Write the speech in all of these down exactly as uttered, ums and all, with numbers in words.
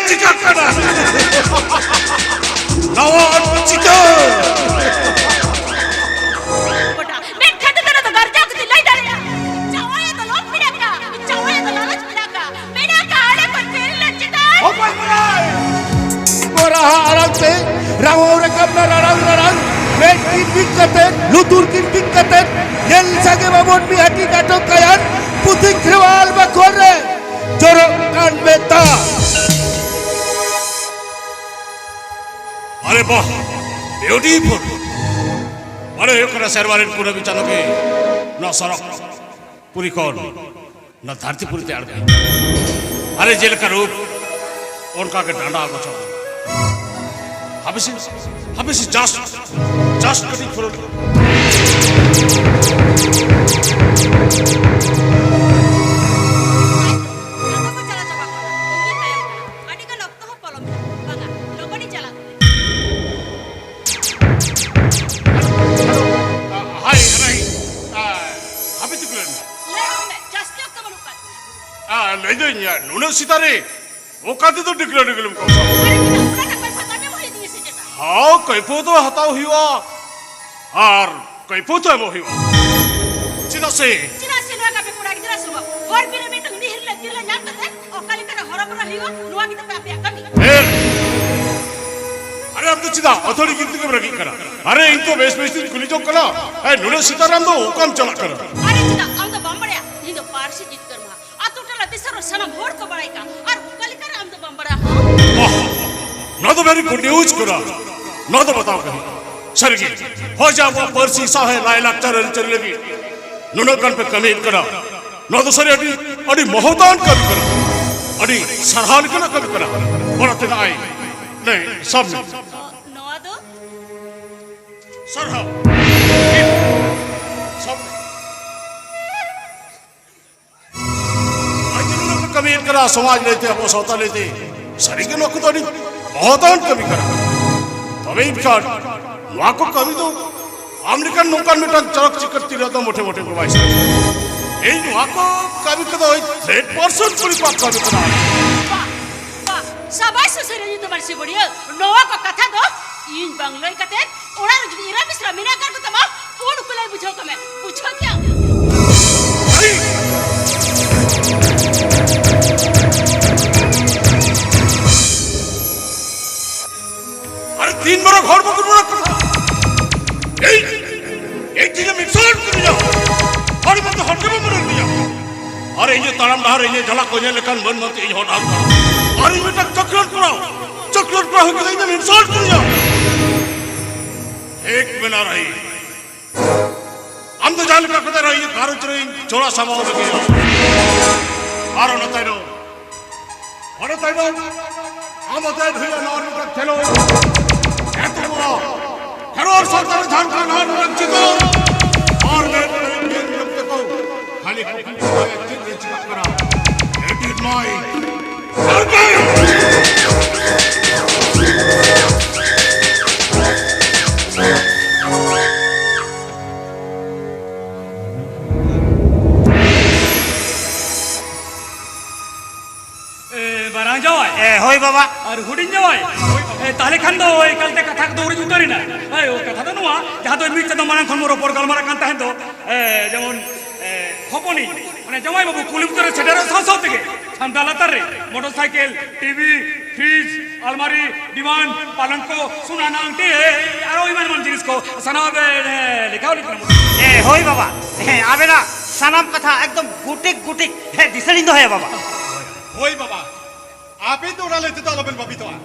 ᱪᱤᱠᱟᱹᱜ ᱠᱟᱱᱟ? ᱱᱟᱣᱟ ᱪᱤᱛᱟᱹᱨ᱾ ᱜᱚᱴᱟ ᱢᱮᱫ ᱠᱷᱟᱹᱛᱤᱨ ᱛᱮ ᱱᱚᱣᱟ ᱫᱚ ᱜᱟᱨᱡᱟ ᱠᱟᱛᱮ ᱞᱟᱹᱭ ᱫᱟᱲᱮᱭᱟᱜᱼᱟ᱾ ᱡᱟᱶᱟᱭ ᱫᱚ ᱞᱚᱵᱽ ᱢᱮᱱᱟᱜ ᱠᱟᱜ, ᱡᱟᱶᱟᱭ ᱫᱚ ᱞᱟᱞᱚᱪ ᱢᱮᱱᱟᱜ ᱠᱟᱜ, ᱢᱮᱱᱟᱜ ᱠᱟᱜ ᱟᱲᱮ ᱠᱷᱚᱱ ᱛᱤᱨᱞᱟᱹ ᱪᱮᱛᱟᱱ᱾ ᱚᱠᱚᱭ ᱠᱟᱱᱟᱭ? ᱨᱟᱦᱟ ᱟᱲᱟᱝ ᱛᱮ ᱨᱟᱢᱚ ᱨᱟᱠᱟᱵ ᱱᱟ ᱨᱟᱲᱟᱝ ᱨᱟᱲᱟᱝ, ᱢᱮᱫ ᱠᱤᱱ ᱵᱤᱫ ᱠᱟᱛᱮ, ᱞᱩᱛᱩᱨ ᱠᱤᱱ ᱵᱤᱫ ᱠᱟᱛᱮ, ᱧᱮᱞ ᱥᱟᱸᱜᱮ ᱵᱟᱵᱚᱱ ᱢᱤᱫ ᱦᱟᱹᱴᱤᱧ ᱟᱴᱚᱠ ᱠᱟᱭᱟᱱ ᱯᱩᱛᱷᱤ ᱠᱷᱮᱨᱣᱟᱞ ᱵᱟᱠᱷᱳᱞ ᱨᱮ ᱡᱚᱨᱚᱜ ᱠᱟᱱ ᱢᱮᱫ ᱫᱟᱜ᱾ ᱟᱨᱮ ᱵᱟᱦ, beautiful᱾ ᱢᱚᱱᱮ ᱦᱩᱭᱩᱜ ᱠᱟᱱᱟ ᱥᱮᱨᱢᱟ ᱨᱮᱱ ᱠᱩᱱᱟᱹᱢᱤ ᱪᱟᱸᱫᱚ ᱜᱮ ᱱᱚᱣᱟ ᱥᱚᱨᱚᱜᱽ ᱯᱩᱨᱤ ᱠᱷᱚᱱ ᱱᱚᱣᱟ ᱫᱷᱟᱹᱨᱛᱤ ᱯᱩᱨᱤ ᱛᱮ ᱟᱬᱜᱚᱭ᱾ ᱟᱨᱮ ᱡᱮᱞᱮᱠᱟ ᱨᱩᱯ, ᱚᱱᱠᱟ ᱜᱮ ᱰᱟᱸᱰᱟ ᱜᱚᱪᱷᱚᱱ᱾ ᱦᱟᱯᱮ ᱥᱮ, ᱦᱟᱯᱮ ᱥᱮ, just, just ᱠᱟᱹᱴᱤᱡ ᱯᱷᱩᱨᱚᱱ᱾ ᱡᱚᱛᱚ ᱠᱚ ᱪᱟᱞᱟᱣ ᱪᱟᱵᱟᱜ ᱠᱟᱱᱟ, ᱤᱧ ᱜᱤᱧ ᱛᱟᱭᱚᱢ ᱠᱟᱱᱟ᱾ ᱟᱹᱰᱤ ᱜᱟᱱ ᱚᱠᱛᱚ ᱦᱚᱸ ᱯᱚᱞᱚᱢ ᱮᱱᱟ᱾ ᱵᱟᱝᱟ, ᱞᱚᱜᱚᱱᱤᱧ ᱪᱟᱞᱟᱜ ᱠᱟᱱᱟ᱾ ᱦᱟᱭ, ᱦᱟᱭ, ᱦᱟᱯᱮ ᱛᱤᱸᱜᱩ ᱞᱮᱱ ᱢᱮ᱾ ᱞᱟᱹᱭ ᱢᱮ, ᱡᱟᱹᱥᱛᱤ ᱚᱠᱛᱚ ᱵᱟᱹᱱᱩᱜ ᱠᱟᱫ ᱛᱤᱧᱟ᱾ ᱟ, ᱞᱟᱹᱭᱫᱟᱹᱧ, ᱱᱩᱱᱟᱹᱜ ᱥᱮᱛᱟᱜ ᱨᱮ ᱚᱠᱟ ᱛᱮᱫᱚ ᱰᱤᱜᱽᱞᱟᱹ ᱰᱤᱜᱽᱞᱟᱹᱢ ᱠᱚᱢ ᱥᱟᱵ? ᱟᱨᱮ ᱪᱮᱫᱟᱜ ᱚᱱᱟ ᱴᱟᱠᱟ ᱯᱚᱭᱥᱟ ᱛᱟᱢᱮ ᱵᱟᱹᱧ ᱤᱫᱤᱭᱟ ᱥᱮ ᱪᱮᱫᱟᱜ? ᱦᱟᱣ, ᱠᱟᱹᱭᱯᱟᱹ ᱫᱚ ᱦᱟᱛᱟᱣ ᱦᱩᱭᱩᱜᱼᱟ᱾ ᱟᱨ ᱠᱟᱹᱭᱯᱟᱹ ᱫᱚ ᱮᱢᱚᱜ ᱦᱩᱭᱩᱜᱼᱟ᱾ ᱪᱮᱫᱟᱜ ᱥᱮ ᱪᱮᱫᱟᱜ ᱥᱮ ᱱᱚᱣᱟ ᱠᱟᱯᱮ ᱠᱚᱲᱟ ᱜᱤᱫᱽᱨᱟᱹ ᱥᱚᱢᱚᱭ ᱦᱚᱨ ᱵᱤᱨ ᱨᱮ ᱢᱤᱫᱴᱟᱝ ᱱᱤᱦᱤᱨ ᱞᱮ ᱛᱤᱨᱞᱟᱹ ᱧᱟᱢ ᱠᱟᱛᱮ ᱚᱠᱟ ᱞᱮᱠᱟᱨᱮ ᱦᱚᱨᱚᱵᱚᱨᱚ ᱦᱩᱭᱩᱜᱼᱟ, ᱱᱚᱣᱟ ᱜᱮ ᱛᱟᱯᱮ ᱟᱯᱮᱭᱟᱜ ᱠᱟᱹᱢᱤ᱾ ᱮ! ᱟᱨᱮ, ᱟᱢ ᱫᱚ ᱪᱮᱫᱟᱜ ᱟᱹᱛᱷᱟᱹᱲᱤ ᱜᱤᱫᱽᱨᱟᱹ ᱜᱮᱢ ᱨᱟᱹᱜᱤᱜ ᱠᱟᱱᱟ? ᱟᱨᱮ, ᱤᱧ ᱛᱚ ᱵᱮᱥ ᱵᱮᱥ ᱛᱤᱧ ᱠᱩᱞᱤ ᱡᱚᱝ ᱠᱟᱱᱟ᱾ ᱮ, ᱱᱩᱱᱟᱹᱜ ᱥᱮᱛᱟᱜ ᱨᱮ ᱟᱢ ᱫᱚ ᱚᱠᱟᱢ ᱪᱟᱞᱟᱜ ᱠᱟᱱᱟ? ᱟᱨᱮ, ᱪᱮᱫᱟᱜ ᱟᱢ ᱫᱚ ᱵᱟᱢ ᱵᱟᱲᱟᱭᱟ? ᱛᱮᱦᱮᱧ ᱫᱚ ᱯᱟᱹᱨᱥᱤ ᱡᱤᱛᱠᱟᱹᱨ ᱢᱟᱦᱟ᱾ ᱟᱛᱳ ᱴᱚᱞᱟ ᱫᱤᱥᱚᱢ ᱨᱮ ᱥᱟᱱᱟᱢ ᱦᱚᱲ ᱠᱚ ᱵᱟᱲᱟᱭ ᱠᱟᱱ, ᱟᱨ ᱚᱠᱟ ᱞᱮᱠᱟᱨᱮ ᱟᱢ ᱫᱚ ᱵᱟᱢ ᱵᱟᱲᱟᱭᱟ? ᱦᱚᱸ? ᱚᱦ, ᱱᱚᱣᱟ ᱫᱚ very good news ᱠᱟᱱᱟ᱾ ᱱᱚᱣᱟ ᱫᱚ ᱵᱟᱛᱟᱣ ᱠᱟᱹᱱᱟᱹᱧ᱾ ᱥᱟᱹᱨᱤᱜᱮ, ᱦᱚᱸ, ᱡᱮ ᱟᱵᱚᱣᱟᱜ ᱯᱟᱹᱨᱥᱤ, ᱥᱟᱶᱦᱮᱫ, ᱞᱟᱭᱼᱞᱟᱠᱪᱟᱨ, ᱟᱹᱨᱤᱪᱟᱹᱞᱤ ᱞᱟᱹᱜᱤᱫ ᱱᱩᱱᱟᱹᱜ ᱜᱟᱱ ᱯᱮ ᱠᱟᱹᱢᱤᱭᱮᱫ ᱠᱟᱱᱟ, ᱱᱚᱣᱟ ᱫᱚ ᱥᱟᱹᱨᱤ ᱟᱹᱰᱤ, ᱟᱹᱰᱤ ᱢᱚᱦᱚᱛᱟᱱ ᱠᱟᱹᱢᱤ ᱠᱟᱱᱟ, ᱟᱹᱰᱤ ᱥᱟᱨᱦᱟᱣ ᱞᱮᱠᱟᱱᱟᱜ ᱠᱟᱹᱢᱤ ᱠᱟᱱᱟ᱾ ᱚᱱᱟᱛᱮ ᱱᱚᱜᱼᱚᱭ, ᱱᱚᱜᱼᱚᱭ ᱥᱟᱵ ᱢᱮ᱾ ᱱᱚᱣᱟ ᱫᱚ? ᱥᱟᱨᱦᱟᱣ᱾ ᱥᱟᱵ ᱢᱮ᱾ ᱟᱨ ᱡᱮ ᱱᱩᱱᱟᱹᱜ ᱯᱮ ᱠᱟᱹᱢᱤᱭᱮᱫ ᱠᱟᱱᱟ ᱥᱚᱢᱟᱡᱽ ᱞᱟᱹᱭᱛᱮ, ᱟᱵᱚ ᱥᱟᱶᱛᱟ ᱞᱟᱹᱭᱛᱮ, ᱥᱟᱹᱨᱤᱜᱮ ᱱᱚᱣᱟ ᱠᱚᱫᱚ ᱟᱹᱰᱤ ᱢᱚᱦᱚᱛᱟᱱ ᱠᱟᱹᱢᱤ ᱠᱟᱱᱟ᱾ ᱛᱚᱵᱮ ᱮᱱᱠᱷᱟᱱ ᱱᱚᱣᱟ ᱠᱚ ᱠᱟᱹᱢᱤ ᱫᱚ ᱟᱢ ᱞᱮᱠᱟᱱ ᱱᱚᱝᱠᱟᱱ ᱢᱤᱫᱴᱟᱝ ᱪᱚᱨᱚᱠ ᱪᱤᱠᱟᱹᱲ ᱛᱤᱨᱞᱟᱹ ᱫᱚ ᱢᱚᱴᱷᱮ ᱢᱚᱴᱷᱮ ᱠᱚ ᱵᱟᱭ ᱥᱟᱱᱟᱭᱟ᱾ ᱤᱧ ᱱᱚᱣᱟ ᱠᱚ ᱠᱟᱹᱢᱤ ᱠᱚᱫᱚ ᱳᱭ ᱛᱷᱨᱮᱰ ᱯᱟᱨᱥᱚᱱ ᱠᱩᱲᱤ ᱠᱚᱣᱟᱜ ᱠᱟᱹᱢᱤ ᱠᱟᱱᱟ᱾ ᱵᱟᱦ, ᱵᱟᱦ, ᱥᱟᱵᱟᱭ ᱥᱩᱥᱟᱹᱨᱤᱭᱟᱹ ᱧᱩᱛᱩᱢᱟᱱ ᱥᱤᱵᱚᱲᱤᱭᱟᱹ, ᱱᱚᱣᱟ ᱠᱚ ᱠᱟᱛᱷᱟ ᱫᱚ ᱤᱧ ᱵᱟᱝ ᱞᱟᱹᱭ ᱠᱟᱛᱮ ᱚᱲᱟᱜ ᱨᱮ ᱡᱩᱫᱤ ᱮᱨᱟ ᱢᱤᱥᱨᱟ ᱢᱮᱱᱟᱜ ᱟᱠᱟᱫ ᱠᱚᱛᱟᱢᱟ, ᱩᱱᱠᱩ ᱞᱟᱹᱭ ᱵᱩᱡᱷᱟᱹᱣ ᱠᱚᱢᱮ, ᱵᱩᱡᱷᱟᱹᱣ ᱠᱮᱭᱟᱢ? ᱟᱨ ᱛᱤᱱ ᱢᱟᱨᱟᱝ ᱦᱚᱲ ᱵᱟᱠᱚ ᱨᱚᱲ ᱠᱟᱱᱟ᱾ ᱮᱭ, ᱮᱭ ᱛᱤᱱᱟᱹᱜ ᱢᱤᱫ ᱥᱚᱲ ᱠᱤᱫᱤᱧᱟ᱾ ᱦᱚᱲ ᱢᱮᱱᱛᱮ ᱦᱚᱲ ᱜᱮ ᱵᱟᱢ ᱨᱚᱲ ᱠᱤᱫᱤᱧᱟ᱾ ᱟᱨ ᱤᱧᱟᱹᱜ ᱛᱟᱲᱟᱢ ᱰᱟᱦᱟᱨ, ᱤᱧᱟᱹᱜ ᱡᱟᱞᱟ ᱠᱚ ᱧᱮᱞ ᱞᱮᱠᱷᱟᱱ ᱢᱟᱹᱱ ᱢᱟᱹᱱᱛᱮ ᱤᱧ ᱦᱚᱲ ᱟᱨ ᱟᱨ ᱤᱧ ᱢᱤᱫᱴᱟᱝ ᱪᱚᱠᱞᱮᱴ ᱠᱚᱲᱟ, ᱪᱚᱠᱞᱮᱴ ᱠᱚᱲᱟ ᱦᱩᱭ ᱠᱟᱛᱮ ᱤᱧ ᱫᱚ ᱢᱤᱫ ᱥᱚᱲ ᱠᱤᱫᱤᱧᱟ᱾ ᱴᱷᱤᱠ ᱢᱮᱱᱟ ᱨᱟᱦᱤ᱾ ᱟᱢ ᱫᱚ ᱡᱟᱦᱟᱸ ᱞᱮᱠᱟ ᱠᱟᱛᱮ ᱨᱮᱦᱚᱸ ᱤᱧᱟᱹᱜ ᱜᱷᱟᱨᱚᱸᱡᱽ ᱨᱮ ᱤᱧ ᱡᱚᱲᱟ ᱥᱟᱢᱟᱣ ᱞᱟᱹᱜᱤᱫ᱾ ᱟᱨ ᱚᱱᱟ ᱛᱟᱭᱱᱚᱢ, ᱚᱱᱟ ᱛᱟᱭᱱᱚᱢ ᱟᱢ ᱟᱛᱮᱫ ᱦᱩᱭᱩᱜᱼᱟ ᱱᱚᱣᱟ ᱢᱤᱫᱴᱟᱝ ᱠᱷᱮᱞᱳᱰ᱾ ᱮᱛᱚᱢᱟ ᱠᱷᱮᱞᱳᱰ ᱥᱟᱶᱛᱟ ᱨᱮ ᱡᱷᱟᱲᱠᱷᱚᱸᱰ ᱦᱚᱲ ᱢᱤᱫᱴᱟᱝ ᱪᱤᱛᱟᱹᱨ᱾ ᱟᱨ ᱢᱮᱫ ᱨᱮ ᱧᱮᱞ ᱧᱮᱞ ᱛᱮᱠᱚ ᱠᱷᱟᱹᱞᱤ ᱠᱩᱠᱞᱤ ᱠᱚ ᱪᱮᱫ ᱨᱮ ᱪᱤᱠᱟᱹᱜ ᱠᱟᱱᱟ? It is my ᱮ, ᱢᱟᱨᱟᱝ ᱡᱟᱶᱟᱭ᱾ ᱮ, ᱦᱳᱭ ᱵᱟᱵᱟ᱾ ᱟᱨ ᱦᱩᱰᱤᱧ ᱡᱟᱶᱟᱭ᱾ ᱮ, ᱛᱟᱦᱞᱮ ᱠᱷᱟᱱ ᱫᱚ ᱮᱠᱟᱞᱛᱮ ᱠᱟᱛᱷᱟ ᱠᱚᱫᱚ ᱩᱨᱤᱡ ᱩᱛᱟᱹᱨᱮᱱᱟ᱾ ᱮ, ᱳ, ᱠᱟᱛᱷᱟ ᱫᱚ ᱱᱚᱣᱟ, ᱡᱟᱦᱟᱸ ᱫᱚ ᱢᱤᱫ ᱪᱟᱸᱫᱚ ᱢᱟᱲᱟᱝ ᱠᱷᱚᱱ ᱵᱚᱱ ᱨᱚᱯᱚᱲ ᱜᱟᱞᱢᱟᱨᱟᱜ ᱠᱟᱱ ᱛᱟᱦᱮᱸᱫ ᱫᱚ, ᱮ, ᱡᱮᱢᱚᱱ, ᱮ, ᱦᱚᱯᱚᱱᱤᱧ, ᱢᱟᱱᱮ ᱡᱟᱶᱟᱭ ᱵᱟᱹᱵᱩ ᱠᱩᱞᱦᱤ ᱢᱩᱪᱟᱹᱫ ᱨᱮ ᱥᱮᱴᱮᱨᱚᱜ ᱥᱟᱶ ᱥᱟᱶ ᱛᱮᱜᱮ ᱪᱷᱟᱢᱰᱟ ᱞᱟᱛᱟᱨ ᱨᱮ ᱢᱚᱴᱚᱨ ᱥᱟᱭᱠᱮᱞ, ᱴᱤᱵᱷᱤ, ᱯᱷᱨᱤᱡᱽ, ᱟᱞᱢᱟᱨᱤ, ᱰᱤᱢᱟᱱᱰ, ᱯᱟᱞᱚᱝᱠᱚ, ᱥᱩᱱᱟ ᱱᱟᱝᱴᱤ, ᱟᱨᱚ ᱮᱢᱟᱱ ᱮᱢᱟᱱ ᱡᱤᱱᱤᱥ ᱠᱚ ᱥᱟᱱᱟᱢ ᱟᱜ ᱵᱮᱱ, ᱮ, ᱞᱮᱠᱷᱟ ᱞᱮᱠᱷᱟᱱ᱾ ᱮ, ᱦᱳᱭ ᱵᱟᱵᱟ᱾ ᱦᱮᱸ, ᱟᱵᱮᱱᱟᱜ ᱥᱟᱱᱟᱢ ᱠᱟᱛᱷᱟ ᱮᱠᱫᱚᱢ ᱜᱩᱴᱤᱠ ᱜᱩᱴᱤᱠ, ᱦᱮᱸ, ᱫᱤᱥᱟᱹ ᱞᱤᱧ ᱫᱚᱦᱚᱭᱟ ᱵᱟᱵᱟ᱾ ᱦᱳᱭ ᱵᱟᱵᱟ, ᱟᱵᱮᱱ ᱫᱚ ᱚᱱᱟ ᱞᱟᱹᱭ ᱛᱮᱫᱚ ᱟᱞᱚᱵᱮᱱ ᱵᱷᱟᱵᱤᱛᱚᱜᱼᱟ᱾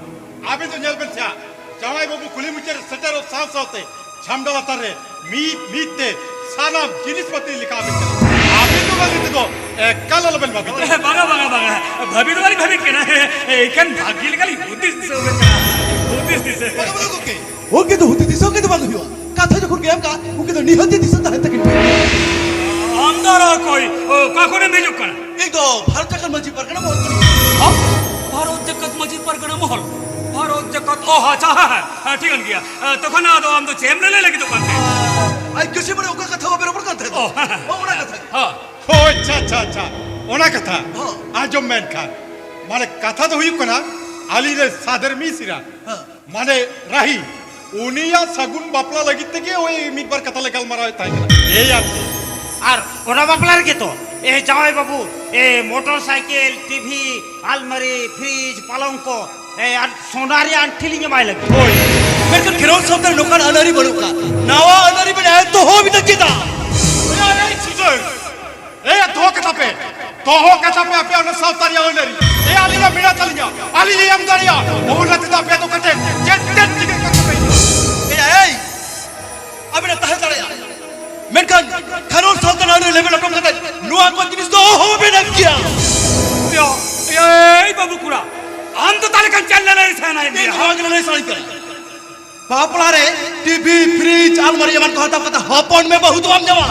ᱟᱵᱮᱱ ᱫᱚ ᱧᱮᱞ ᱵᱮᱱ ᱥᱮ ᱦᱟᱸᱜ, ᱡᱟᱶᱟᱭ ᱵᱟᱹᱵᱩ ᱠᱩᱞᱦᱤ ᱢᱩᱪᱟᱹᱫ ᱨᱮ ᱥᱮᱴᱮᱨᱚᱜ ᱥᱟᱶ ᱥᱟᱶᱛᱮ ᱪᱷᱟᱢᱰᱟ ᱞᱟᱛᱟᱨ ᱨᱮ ᱢᱤᱫ ᱢᱤᱫ ᱛᱮ ᱥᱟᱱᱟᱢ ᱡᱤᱱᱤᱥ ᱯᱟᱹᱛᱤ ᱞᱮᱠᱟ ᱟᱵᱮᱱ ᱠᱟᱱᱟ᱾ ᱟᱵᱮᱱ ᱫᱚ ᱚᱱᱟ ᱞᱟᱹᱭ ᱛᱮᱫᱚ ᱮᱠᱟᱞ ᱟᱞᱚᱵᱮᱱ ᱵᱷᱟᱵᱤᱛᱚᱜᱼᱟ᱾ ᱵᱟᱝᱟ, ᱵᱟᱝᱟ, ᱵᱟᱝᱟ, ᱵᱷᱟᱵᱤ ᱫᱚ ᱵᱟᱹᱞᱤᱧ ᱵᱷᱟᱵᱤᱜ ᱠᱟᱱᱟ᱾ ᱮᱱᱠᱷᱟᱱ ᱵᱷᱟᱹᱜᱤ ᱞᱮᱠᱟ ᱞᱤᱧ ᱦᱩᱫᱤᱥ ᱫᱤᱥᱟᱹ ᱵᱮᱱ ᱠᱟᱱᱟ᱾ ᱦᱩᱫᱤᱥ ᱫᱤᱥᱟᱹ᱾ ᱵᱟᱝᱟ, ᱵᱟᱝᱟ ᱜᱚᱢᱠᱮ, ᱩᱱᱠᱤᱱ ᱫᱚ ᱦᱩᱫᱤ ᱫᱤᱥᱟᱹ ᱜᱮ ᱫᱚ ᱵᱟᱝ ᱦᱩᱭᱩᱜᱼᱟ᱾ ᱠᱟᱛᱷᱟ ᱡᱚᱠᱷᱚᱱ ᱜᱮ ᱮᱢ ᱠᱟᱜᱼᱟ, ᱩᱱᱠᱤᱱ ᱫᱚ ᱱᱤᱦᱟᱹᱛ ᱜᱮ ᱫᱤᱥᱟᱹ ᱛᱟᱦᱮᱱ ᱛᱟᱹᱠᱤᱱ ᱜᱮᱭᱟ᱾ ᱟᱢ ᱫᱚ ᱟᱨ ᱚᱠᱚᱭ? ᱚᱠᱟ ᱠᱷᱚᱱᱮᱢ ᱦᱤᱡᱩᱜ ᱠᱟᱱᱟ? ᱤᱧ ᱫᱚ ᱵᱷᱟᱨᱚᱛ ᱡᱟᱠᱟᱛ ᱢᱟᱹᱡᱷᱤ ᱯᱟᱨᱜᱟᱱᱟ ᱢᱚᱦᱚᱞ ᱠᱷᱚᱱᱤᱧ ᱦᱤᱡᱩᱜ ᱠᱟᱱᱟ᱾ ᱵᱷᱟᱨᱚᱛ ᱡᱟᱠᱟᱛ ᱢᱟᱹᱡᱷᱤ ᱯᱟᱨᱜᱟᱱᱟ ᱢᱚᱦᱚᱞ? ᱵᱷᱟᱨᱚᱛ ᱡᱟᱠᱟᱛ, ᱚ, ᱟᱪᱪᱷᱟ, ᱦᱮᱸ, ᱦᱮᱸ, ᱦᱮᱸ, ᱴᱷᱤᱠᱟᱹᱱ ᱜᱮᱭᱟ᱾ ᱮ, ᱛᱚᱠᱷᱚᱱ ᱟᱫᱚ ᱟᱢ ᱫᱚ ᱪᱮᱫ ᱮᱢ ᱞᱟᱹᱞᱟᱹᱭ ᱞᱟᱹᱜᱤᱫᱚᱜ ᱠᱟᱱ ᱛᱮ? ᱟᱡ ᱠᱩᱥᱤ ᱢᱟᱱᱮ ᱚᱠᱟ ᱠᱟᱛᱷᱟ ᱵᱟᱯᱮ ᱨᱚᱯᱚᱲ ᱠᱟᱱ ᱛᱟᱦᱮᱸᱫ? ᱚ, ᱦᱮᱸ, ᱦᱮᱸ, ᱚ, ᱚᱱᱟ ᱠᱟᱛᱷᱟ᱾ ᱦᱮᱸ᱾ ᱚ, ᱟᱪᱪᱷᱟ, ᱟᱪᱪᱷᱟ, ᱟᱪᱪᱷᱟ, ᱚᱱᱟ ᱠᱟᱛᱷᱟ᱾ ᱦᱚᱸ᱾ ᱟᱸᱡᱚᱢ ᱢᱮᱱᱠᱷᱟᱱ, ᱢᱟᱱᱮ ᱠᱟᱛᱷᱟ ᱫᱚ ᱦᱩᱭᱩᱜ ᱠᱟᱱᱟ, ᱟᱹᱞᱤᱧ ᱨᱮ ᱥᱟᱫᱮᱨ ᱢᱤᱥᱨᱟ, ᱦᱮᱸ᱾ ᱢᱟᱱᱮ ᱨᱟᱦᱤ, ᱩᱱᱤᱭᱟᱜ ᱥᱟᱹᱜᱩᱱ ᱵᱟᱯᱞᱟ ᱞᱟᱹᱜᱤᱫ ᱛᱮᱜᱮ ᱳᱭ ᱢᱤᱫ ᱵᱟᱨ ᱠᱟᱛᱷᱟ ᱞᱮ ᱜᱟᱞᱢᱟᱨᱟᱣᱮᱫ ᱛᱟᱦᱮᱸ ᱠᱟᱱᱟ᱾ ᱮᱭ ᱟᱨᱠᱤ᱾ ᱟᱨ ᱚᱱᱟ ᱵᱟᱯᱞᱟ ᱨᱮᱜᱮ ᱛᱚ, ᱮ ᱡᱟᱶᱟᱭ ᱵᱟᱹᱵᱩ, ᱮ ᱢᱚᱴᱚᱨ ᱥᱟᱭᱠᱮᱞ, ᱴᱤᱵᱷᱤ, ᱟᱞᱢᱟᱨᱤ, ᱯᱷᱨᱤᱡᱽ, ᱯᱟᱞᱚᱝᱠᱚ, ᱮ ᱟᱨ ᱥᱚᱱᱟ ᱨᱮᱭᱟᱜ ᱟᱱᱴᱷᱤ ᱞᱤᱧ ᱮᱢᱟᱭ ᱞᱟᱹᱜᱤᱫ᱾ ᱦᱳᱭ᱾ ᱢᱮᱱᱠᱷᱟᱱ ᱠᱷᱮᱨᱣᱟᱞ ᱥᱟᱶᱛᱟ ᱨᱮ ᱱᱚᱝᱠᱟᱱ ᱟᱹᱱ ᱟᱹᱨᱤ ᱵᱟᱹᱱᱩᱜ ᱠᱟᱫ᱾ ᱱᱟᱣᱟ ᱟᱹᱱ ᱟᱹᱨᱤ ᱵᱮᱱ ᱮᱛᱚᱦᱚᱵ ᱮᱫᱟ ᱪᱮᱫᱟᱜ? ᱮᱭ, ᱮᱭ, ᱥᱩᱡᱚᱭ! ᱮᱭ, ᱫᱚᱦᱚ ᱠᱟᱛᱟ ᱯᱮ, ᱫᱚᱦᱚ ᱠᱟᱛᱟ ᱯᱮ ᱟᱯᱮᱭᱟᱜ ᱚᱱᱟ ᱥᱟᱶᱛᱟ ᱨᱮᱭᱟᱜ ᱟᱹᱱ ᱟᱹᱨᱤ᱾ ᱮᱭ, ᱟᱹᱞᱤᱧᱟᱜ ᱢᱮᱱᱟᱜ ᱛᱟᱹᱞᱤᱧᱟ, ᱟᱹᱞᱤᱧ ᱞᱤᱧ ᱮᱢ ᱫᱟᱲᱮᱭᱟᱜᱼᱟ᱾ ᱚᱱᱟ ᱛᱮᱫᱚ ᱟᱯᱮᱭᱟᱜ ᱫᱚ ᱠᱟᱹᱴᱤᱡ ᱪᱮᱫ ᱪᱮᱫ ᱪᱤᱠᱟᱹᱜ ᱠᱟᱱ ᱛᱟᱯᱮᱭᱟ? ᱮᱭ, ᱮᱭ, ᱟᱵᱮᱱᱟᱜ ᱛᱟᱦᱮᱸ ᱫᱟᱲᱮᱭᱟᱜᱼᱟ, ᱢᱮᱱᱠᱷᱟᱱ ᱠᱷᱟᱨᱚᱱ ᱥᱟᱶᱛᱟ ᱨᱮ ᱞᱮᱵᱮᱞ ᱚᱴᱚᱢ ᱠᱟᱛᱮ ᱱᱚᱣᱟ ᱠᱚ ᱡᱤᱱᱤᱥ ᱫᱚ ᱚᱦᱚ ᱵᱮᱱ ᱮᱢ ᱠᱮᱭᱟ᱾ ᱭᱟ, ᱭᱟ, ᱮᱭ ᱵᱟᱹᱵᱩ ᱠᱚᱲᱟ, ᱟᱢ ᱫᱚ ᱛᱟᱦᱞᱮ ᱠᱷᱟᱱ ᱪᱮᱫ ᱞᱟᱹᱞᱟᱹᱭ ᱥᱟᱱᱟᱭᱮᱫ ᱤᱧ ᱢᱮᱭᱟ? ᱫᱚ ᱱᱚᱣᱟ ᱜᱮ ᱞᱟᱹᱞᱟᱹᱭ ᱥᱟᱱᱟᱧ ᱠᱟᱱᱟ᱾ ᱵᱟᱯᱞᱟ ᱨᱮ ᱴᱤᱵᱷᱤ, ᱯᱷᱨᱤᱡᱽ, ᱟᱞᱢᱟᱨᱤ ᱮᱢᱟᱱ ᱠᱚ ᱦᱟᱛᱟᱣ ᱠᱟᱛᱮ ᱦᱚᱯᱚᱱ ᱢᱮ ᱵᱟᱹᱦᱩ ᱫᱚ ᱵᱟᱢ ᱧᱟᱢᱟ᱾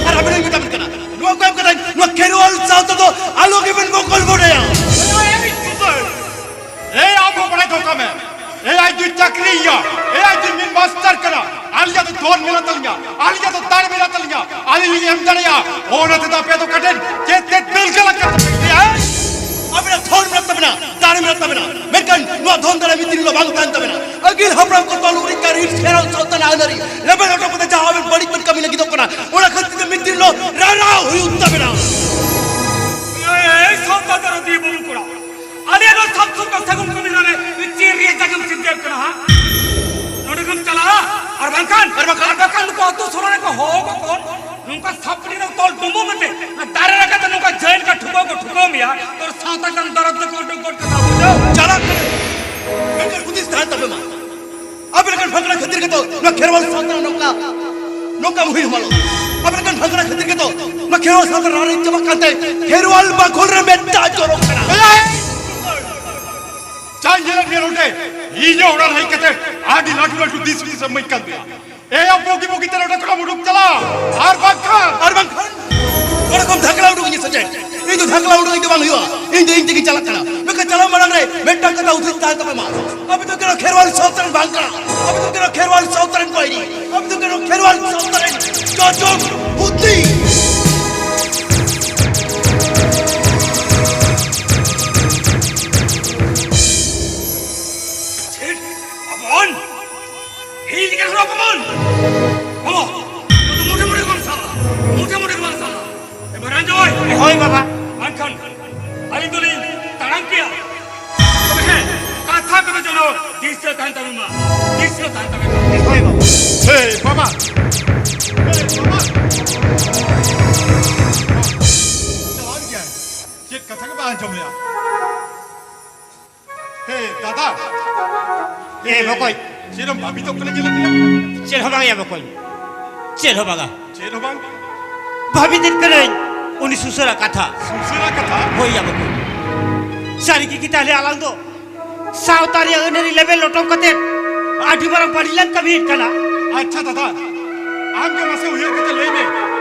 ᱟᱨ ᱟᱵᱮᱱ ᱤᱧ ᱢᱮᱛᱟᱵᱮᱱ ᱠᱟᱱᱟ, ᱱᱚᱣᱟ ᱠᱚ ᱮᱢ ᱠᱟᱛᱮ ᱱᱚᱣᱟ ᱠᱷᱮᱨᱣᱟᱞ ᱥᱟᱶᱛᱟ ᱫᱚ ᱟᱞᱚ ᱜᱮᱵᱮᱱ ᱵᱚᱠᱚᱞ ᱵᱚᱰᱮᱭᱟ᱾ ᱮᱭ ᱟᱵᱚ ᱵᱟᱲᱟᱭ ᱫᱚ ᱠᱟᱢᱮ᱾ ᱮᱭ ᱟᱡ ᱫᱚ ᱪᱟᱹᱠᱨᱤᱭᱟ᱾ ᱮᱭ ᱟᱡ ᱫᱚ ᱢᱤᱫ ᱢᱟᱥᱴᱟᱨ ᱠᱟᱱᱟ᱾ ᱟᱹᱞᱤᱧᱟᱜ ᱫᱚ ᱫᱷᱚᱱ ᱢᱮᱱᱟᱜ ᱛᱟᱹᱞᱤᱧᱟ᱾ ᱟᱹᱞᱤᱧᱟᱜ ᱫᱚ ᱫᱟᱲᱮ ᱢᱮᱱᱟᱜ ᱛᱟᱹᱞᱤᱧᱟ᱾ ᱟᱹᱞᱤᱧ ᱞᱤᱧ ᱮᱢ ᱫᱟᱲᱮᱭᱟᱜᱼᱟ᱾ ᱚᱱᱟ ᱛᱮᱫᱚ ᱟᱯᱮ ᱫᱚ ᱠᱟᱹᱴᱤᱡ ᱪᱮᱫ ᱛᱮᱫ ᱫᱟᱹᱞ ᱜᱮ ᱞᱟᱜᱟᱜ ᱠᱟᱱ ᱛᱟᱯᱮᱭᱟ᱾ ᱟᱵᱮᱱᱟᱜ ᱫᱷᱚᱱ ᱢᱮᱱᱟᱜ ᱛᱟᱵᱮᱱᱟ, ᱫᱟᱲᱮ ᱢᱮᱱᱟᱜ ᱛᱟᱵᱮᱱᱟ, ᱢᱮᱱᱠᱷᱟᱱ ᱱᱚᱣᱟ ᱫᱷᱚᱱ ᱫᱟᱲᱮ ᱢᱤᱫ ᱫᱤᱱ ᱦᱤᱞᱳᱜ ᱵᱟᱝ ᱛᱟᱦᱮᱱ ᱛᱟᱵᱮᱱᱟ᱾ ᱟᱹᱜᱤᱞ ᱦᱟᱯᱲᱟᱢ ᱠᱚ ᱛᱚᱞ ᱩᱨᱤᱡ ᱠᱟᱱ ᱨᱤᱞ ᱠᱷᱮᱨᱣᱟᱞ ᱥᱟᱶᱛᱟ ᱨᱮᱱᱟᱜ ᱟᱹᱱ ᱟᱹᱨᱤ ᱞᱮᱵᱮᱞ ᱦᱚᱴᱚ ᱠᱟᱛᱮ ᱡᱟᱦᱟᱸ ᱟᱵᱮᱱ ᱵᱟᱹᱲᱤᱡ ᱵᱮᱱ ᱠᱟᱹᱢᱤ ᱞᱟᱹᱜᱤᱫᱚᱜ ᱠᱟᱱᱟ, ᱚᱱᱟ ᱠᱷᱟᱹᱛᱤᱨ ᱛᱮ ᱢᱤᱫ ᱫᱤᱱ ᱦᱤᱞᱳᱜ ᱨᱟᱲᱟᱣ ᱦᱩᱭᱩᱜ ᱛᱟᱵᱮᱱᱟ᱾ ᱮᱭ ᱥᱟᱶᱛᱟ ᱫᱚᱨᱚᱫᱤᱭᱟᱹ ᱵᱟᱹᱵᱩ ᱠᱚᱲᱟ, ᱟᱞᱮ ᱫᱚ ᱥᱟᱛ ᱥᱚᱯᱛᱟ ᱥᱟᱹᱜᱩᱱ ᱠᱟᱹᱢᱤ ᱦᱚᱨᱟ ᱨᱮ ᱪᱮᱫ ᱨᱮᱭᱟᱜ ᱡᱟᱸᱜᱮᱢ ᱥᱤᱨᱡᱟᱹᱣ ᱠᱟᱱᱟ, ᱦᱟᱸ? ᱱᱚᱰᱮ ᱠᱷᱚᱱ ᱪᱟᱞᱟᱜᱼᱟ, ᱟᱨ ᱵᱟᱝᱠᱷᱟᱱ, ᱟᱨ ᱵᱟᱝᱠᱷᱟᱱ? ᱟᱨ ᱵᱟᱝᱠᱷᱟᱱ ᱱᱩᱠᱩ ᱟᱹᱛᱩ ᱥᱚᱲᱟ ᱨᱮᱠᱚ ᱦᱚᱦᱚ ᱠᱚ ᱠᱚ, ᱱᱚᱝᱠᱟ ᱥᱟᱯᱲᱤ ᱨᱮ ᱛᱚᱞ ᱰᱩᱸᱵᱩᱜ ᱢᱮᱛᱮ, ᱚᱱᱟ ᱫᱟᱨᱮ ᱨᱮ ᱠᱟᱛᱮ ᱱᱚᱝᱠᱟ ᱡᱟᱹᱭᱮᱱ ᱠᱟ ᱴᱷᱩᱠᱟᱹᱣ ᱠᱚ ᱴᱷᱩᱠᱟᱹᱣ ᱢᱮᱭᱟ, ᱛᱚ ᱥᱟᱶᱛᱟ ᱪᱮᱛᱟᱱ ᱫᱚᱨᱚᱫ ᱫᱚᱠᱚ ᱩᱰᱩᱠ ᱜᱚᱫ ᱠᱟᱛᱟ, ᱵᱩᱡᱷᱟᱹᱣ? ᱪᱟᱞᱟᱜ ᱠᱟᱱᱟ᱾ ᱢᱤᱫᱴᱮᱱ ᱦᱩᱫᱤᱥ ᱛᱟᱦᱮᱱ ᱛᱟᱯᱮ ᱢᱟ᱾ ᱟᱯᱮ ᱞᱮᱠᱟᱱ ᱯᱷᱟᱸᱠᱲᱟ ᱠᱷᱟᱹᱛᱤᱨ ᱜᱮᱛᱚ ᱱᱚᱣᱟ ᱠᱷᱮᱨᱣᱟᱞ ᱥᱟᱶᱛᱟ ᱱᱚᱝᱠᱟ, ᱱᱚᱝᱠᱟ ᱦᱩᱭ ᱦᱟᱢᱟᱞᱚᱜ᱾ ᱟᱯᱮ ᱞᱮᱠᱟᱱ ᱯᱷᱟᱸᱠᱲᱟ ᱠᱷᱟᱹᱛᱤᱨ ᱜᱮᱛᱚ ᱱᱚᱣᱟ ᱠᱷᱮᱨᱣᱟᱞ ᱥᱟᱶᱛᱟ ᱨᱟᱲᱮᱡ ᱪᱟᱵᱟᱜ ᱠᱟᱱᱛᱮ ᱠᱷᱮᱨᱣᱟᱞ ᱵᱟᱠᱷᱳᱞ ᱨᱮ ᱢᱮᱫ ᱫᱟᱜ ᱡᱚᱨᱚᱜ ᱠᱟᱱᱟ᱾ ᱪᱟᱧ ᱧᱮᱞᱮᱫ ᱢᱮᱭᱟ ᱱᱚᱰᱮ, ᱤᱧ ᱦᱚᱸ ᱚᱲᱟᱜ ᱨᱮ ᱦᱮᱡ ᱠᱟᱛᱮ ᱟᱹᱰᱤ ᱞᱟᱹᱴᱩ ᱞᱟᱹᱴᱩ ᱫᱤᱥ ᱦᱩᱫᱤᱥ ᱮᱢ ᱤᱢᱟᱹᱧ ᱠᱟᱱ ᱛᱟᱦᱮᱸ᱾ ᱮᱭᱟ, ᱵᱩᱜᱤ ᱵᱩᱜᱤ ᱛᱮ ᱱᱚᱰᱮ ᱠᱷᱚᱱᱟᱜ ᱩᱰᱩᱠ ᱪᱟᱞᱟᱣ᱾ ᱟᱨ ᱵᱟᱝᱠᱷᱟᱱ, ᱟᱨ ᱵᱟᱝᱠᱷᱟᱱ ᱱᱚᱰᱮ ᱠᱷᱚᱱ ᱫᱷᱟᱠᱞᱟ ᱩᱰᱩᱠ ᱤᱧ ᱥᱮ ᱪᱮᱫ? ᱤᱧ ᱫᱚ ᱫᱷᱟᱠᱞᱟ ᱩᱰᱩᱠ ᱤᱧ ᱫᱚ ᱵᱟᱝ ᱦᱩᱭᱩᱜᱼᱟ᱾ ᱤᱧ ᱫᱚ ᱤᱧ ᱛᱮᱜᱮ ᱪᱟᱞᱟᱜ ᱠᱟᱱᱟ᱾ ᱢᱮᱱᱠᱷᱟᱱ ᱪᱟᱞᱟᱣ ᱢᱟᱲᱟᱝ ᱨᱮ ᱢᱤᱫᱴᱟᱝ ᱠᱟᱛᱷᱟ ᱩᱫᱷᱤᱥ ᱛᱟᱦᱮᱱ ᱛᱟᱯᱮ ᱢᱟ᱾ ᱟᱯᱮ ᱫᱚ ᱠᱟᱱᱟ ᱠᱷᱮᱨᱣᱟᱞ ᱥᱟᱶᱛᱟ ᱨᱮᱱ ᱵᱟᱝ ᱠᱟᱱᱟ᱾ ᱟᱯᱮ ᱫᱚ ᱠᱟᱱᱟ ᱠᱷᱮᱨᱣᱟᱞ ᱥᱟᱶᱛᱟ ᱨᱮᱱ ᱵᱟᱹᱭᱨᱤ᱾ ᱟᱯᱮ ᱫᱚ ᱠᱟᱱᱟ ᱠᱷᱮᱨᱣᱟᱞ ᱥᱟᱶᱛᱟ ᱨᱮᱱ ᱡᱚᱡᱚᱢ ᱦᱩᱛᱤ᱾ ᱤᱧ ᱞᱮᱠᱟᱱ ᱦᱚᱲ ᱚᱯᱚᱢᱟᱱ! ᱵᱟᱵᱟ, ᱱᱚᱣᱟ ᱫᱚ ᱢᱚᱴᱷᱮ ᱢᱚᱴᱷᱮ ᱜᱮ ᱵᱟᱝ ᱥᱟᱞᱟ, ᱢᱚᱴᱷᱮ ᱢᱚᱴᱷᱮ ᱜᱮ ᱵᱟᱝ ᱥᱟᱞᱟ᱾ ᱮ ᱵᱟᱨᱟᱧᱡᱚᱭ! ᱦᱳᱭ ᱵᱟᱵᱟ᱾ ᱵᱟᱝᱠᱷᱟᱱ ᱟᱹᱞᱤᱧ ᱫᱚᱞᱤᱧ ᱛᱟᱲᱟᱢ ᱠᱮᱭᱟ᱾ ᱛᱚᱵᱮ ᱦᱮᱸ, ᱠᱟᱛᱷᱟ ᱠᱚᱫᱚ ᱡᱮᱱᱚ ᱫᱤᱥᱟᱹ ᱛᱟᱦᱮᱱ ᱛᱟᱵᱚᱱ ᱢᱟ, ᱫᱤᱥᱟᱹ ᱛᱟᱦᱮᱱ ᱛᱟᱵᱚᱱ ᱢᱟ᱾ ᱦᱳᱭ ᱵᱟᱵᱟ᱾ ᱦᱮ ᱵᱟᱵᱟ! ᱦᱮ ᱵᱟᱵᱟ! ᱪᱟᱞᱟᱣ ᱮᱱ ᱜᱮᱭᱟᱭ᱾ ᱪᱮᱫ ᱠᱟᱛᱷᱟ ᱜᱮ ᱵᱟᱭ ᱟᱸᱡᱚᱢ ᱞᱮᱭᱟ᱾ ᱦᱮ, ᱫᱟᱫᱟ᱾ ᱮ, ᱵᱚᱠᱚᱧ᱾ ᱪᱮᱫ ᱮᱢ ᱵᱷᱟᱵᱤᱛᱚᱜ ᱠᱟᱱᱟ ᱧᱮᱞᱮᱫ ᱢᱮᱭᱟ? ᱪᱮᱫ ᱦᱚᱸ ᱵᱟᱝ ᱭᱟ ᱵᱚᱠᱚᱧ᱾ ᱪᱮᱫ ᱦᱚᱸ ᱵᱟᱝᱟ᱾ ᱪᱮᱫ ᱦᱚᱸ ᱵᱟᱝ? ᱵᱷᱟᱵᱤᱛᱮᱫ ᱠᱟᱹᱱᱟᱹᱧ ᱩᱱᱤ ᱥᱩᱥᱟᱹᱨᱟᱜ ᱠᱟᱛᱷᱟ᱾ ᱥᱩᱥᱟᱹᱨᱟᱜ ᱠᱟᱛᱷᱟ? ᱦᱳᱭ ᱭᱟ ᱵᱚᱠᱚᱧ᱾ ᱥᱟᱹᱨᱤ ᱜᱮ ᱛᱟᱦᱞᱮ ᱟᱞᱟᱝ ᱫᱚ ᱥᱟᱶᱛᱟ ᱨᱮᱭᱟᱜ ᱟᱹᱱ ᱟᱹᱨᱤ ᱞᱮᱵᱮᱞ ᱞᱚᱴᱚᱢ ᱠᱟᱛᱮ ᱟᱹᱰᱤ ᱢᱟᱨᱟᱝ ᱵᱟᱹᱲᱤᱡ ᱞᱟᱝ ᱠᱟᱹᱢᱤᱭᱮᱫ ᱠᱟᱱᱟ᱾ ᱟᱪᱪᱷᱟ ᱫᱟᱫᱟ, ᱟᱢ ᱜᱮ ᱢᱟᱥᱮ ᱩᱭᱦᱟᱹᱨ ᱠᱟᱛᱮ ᱞᱟᱹᱭ ᱢᱮ,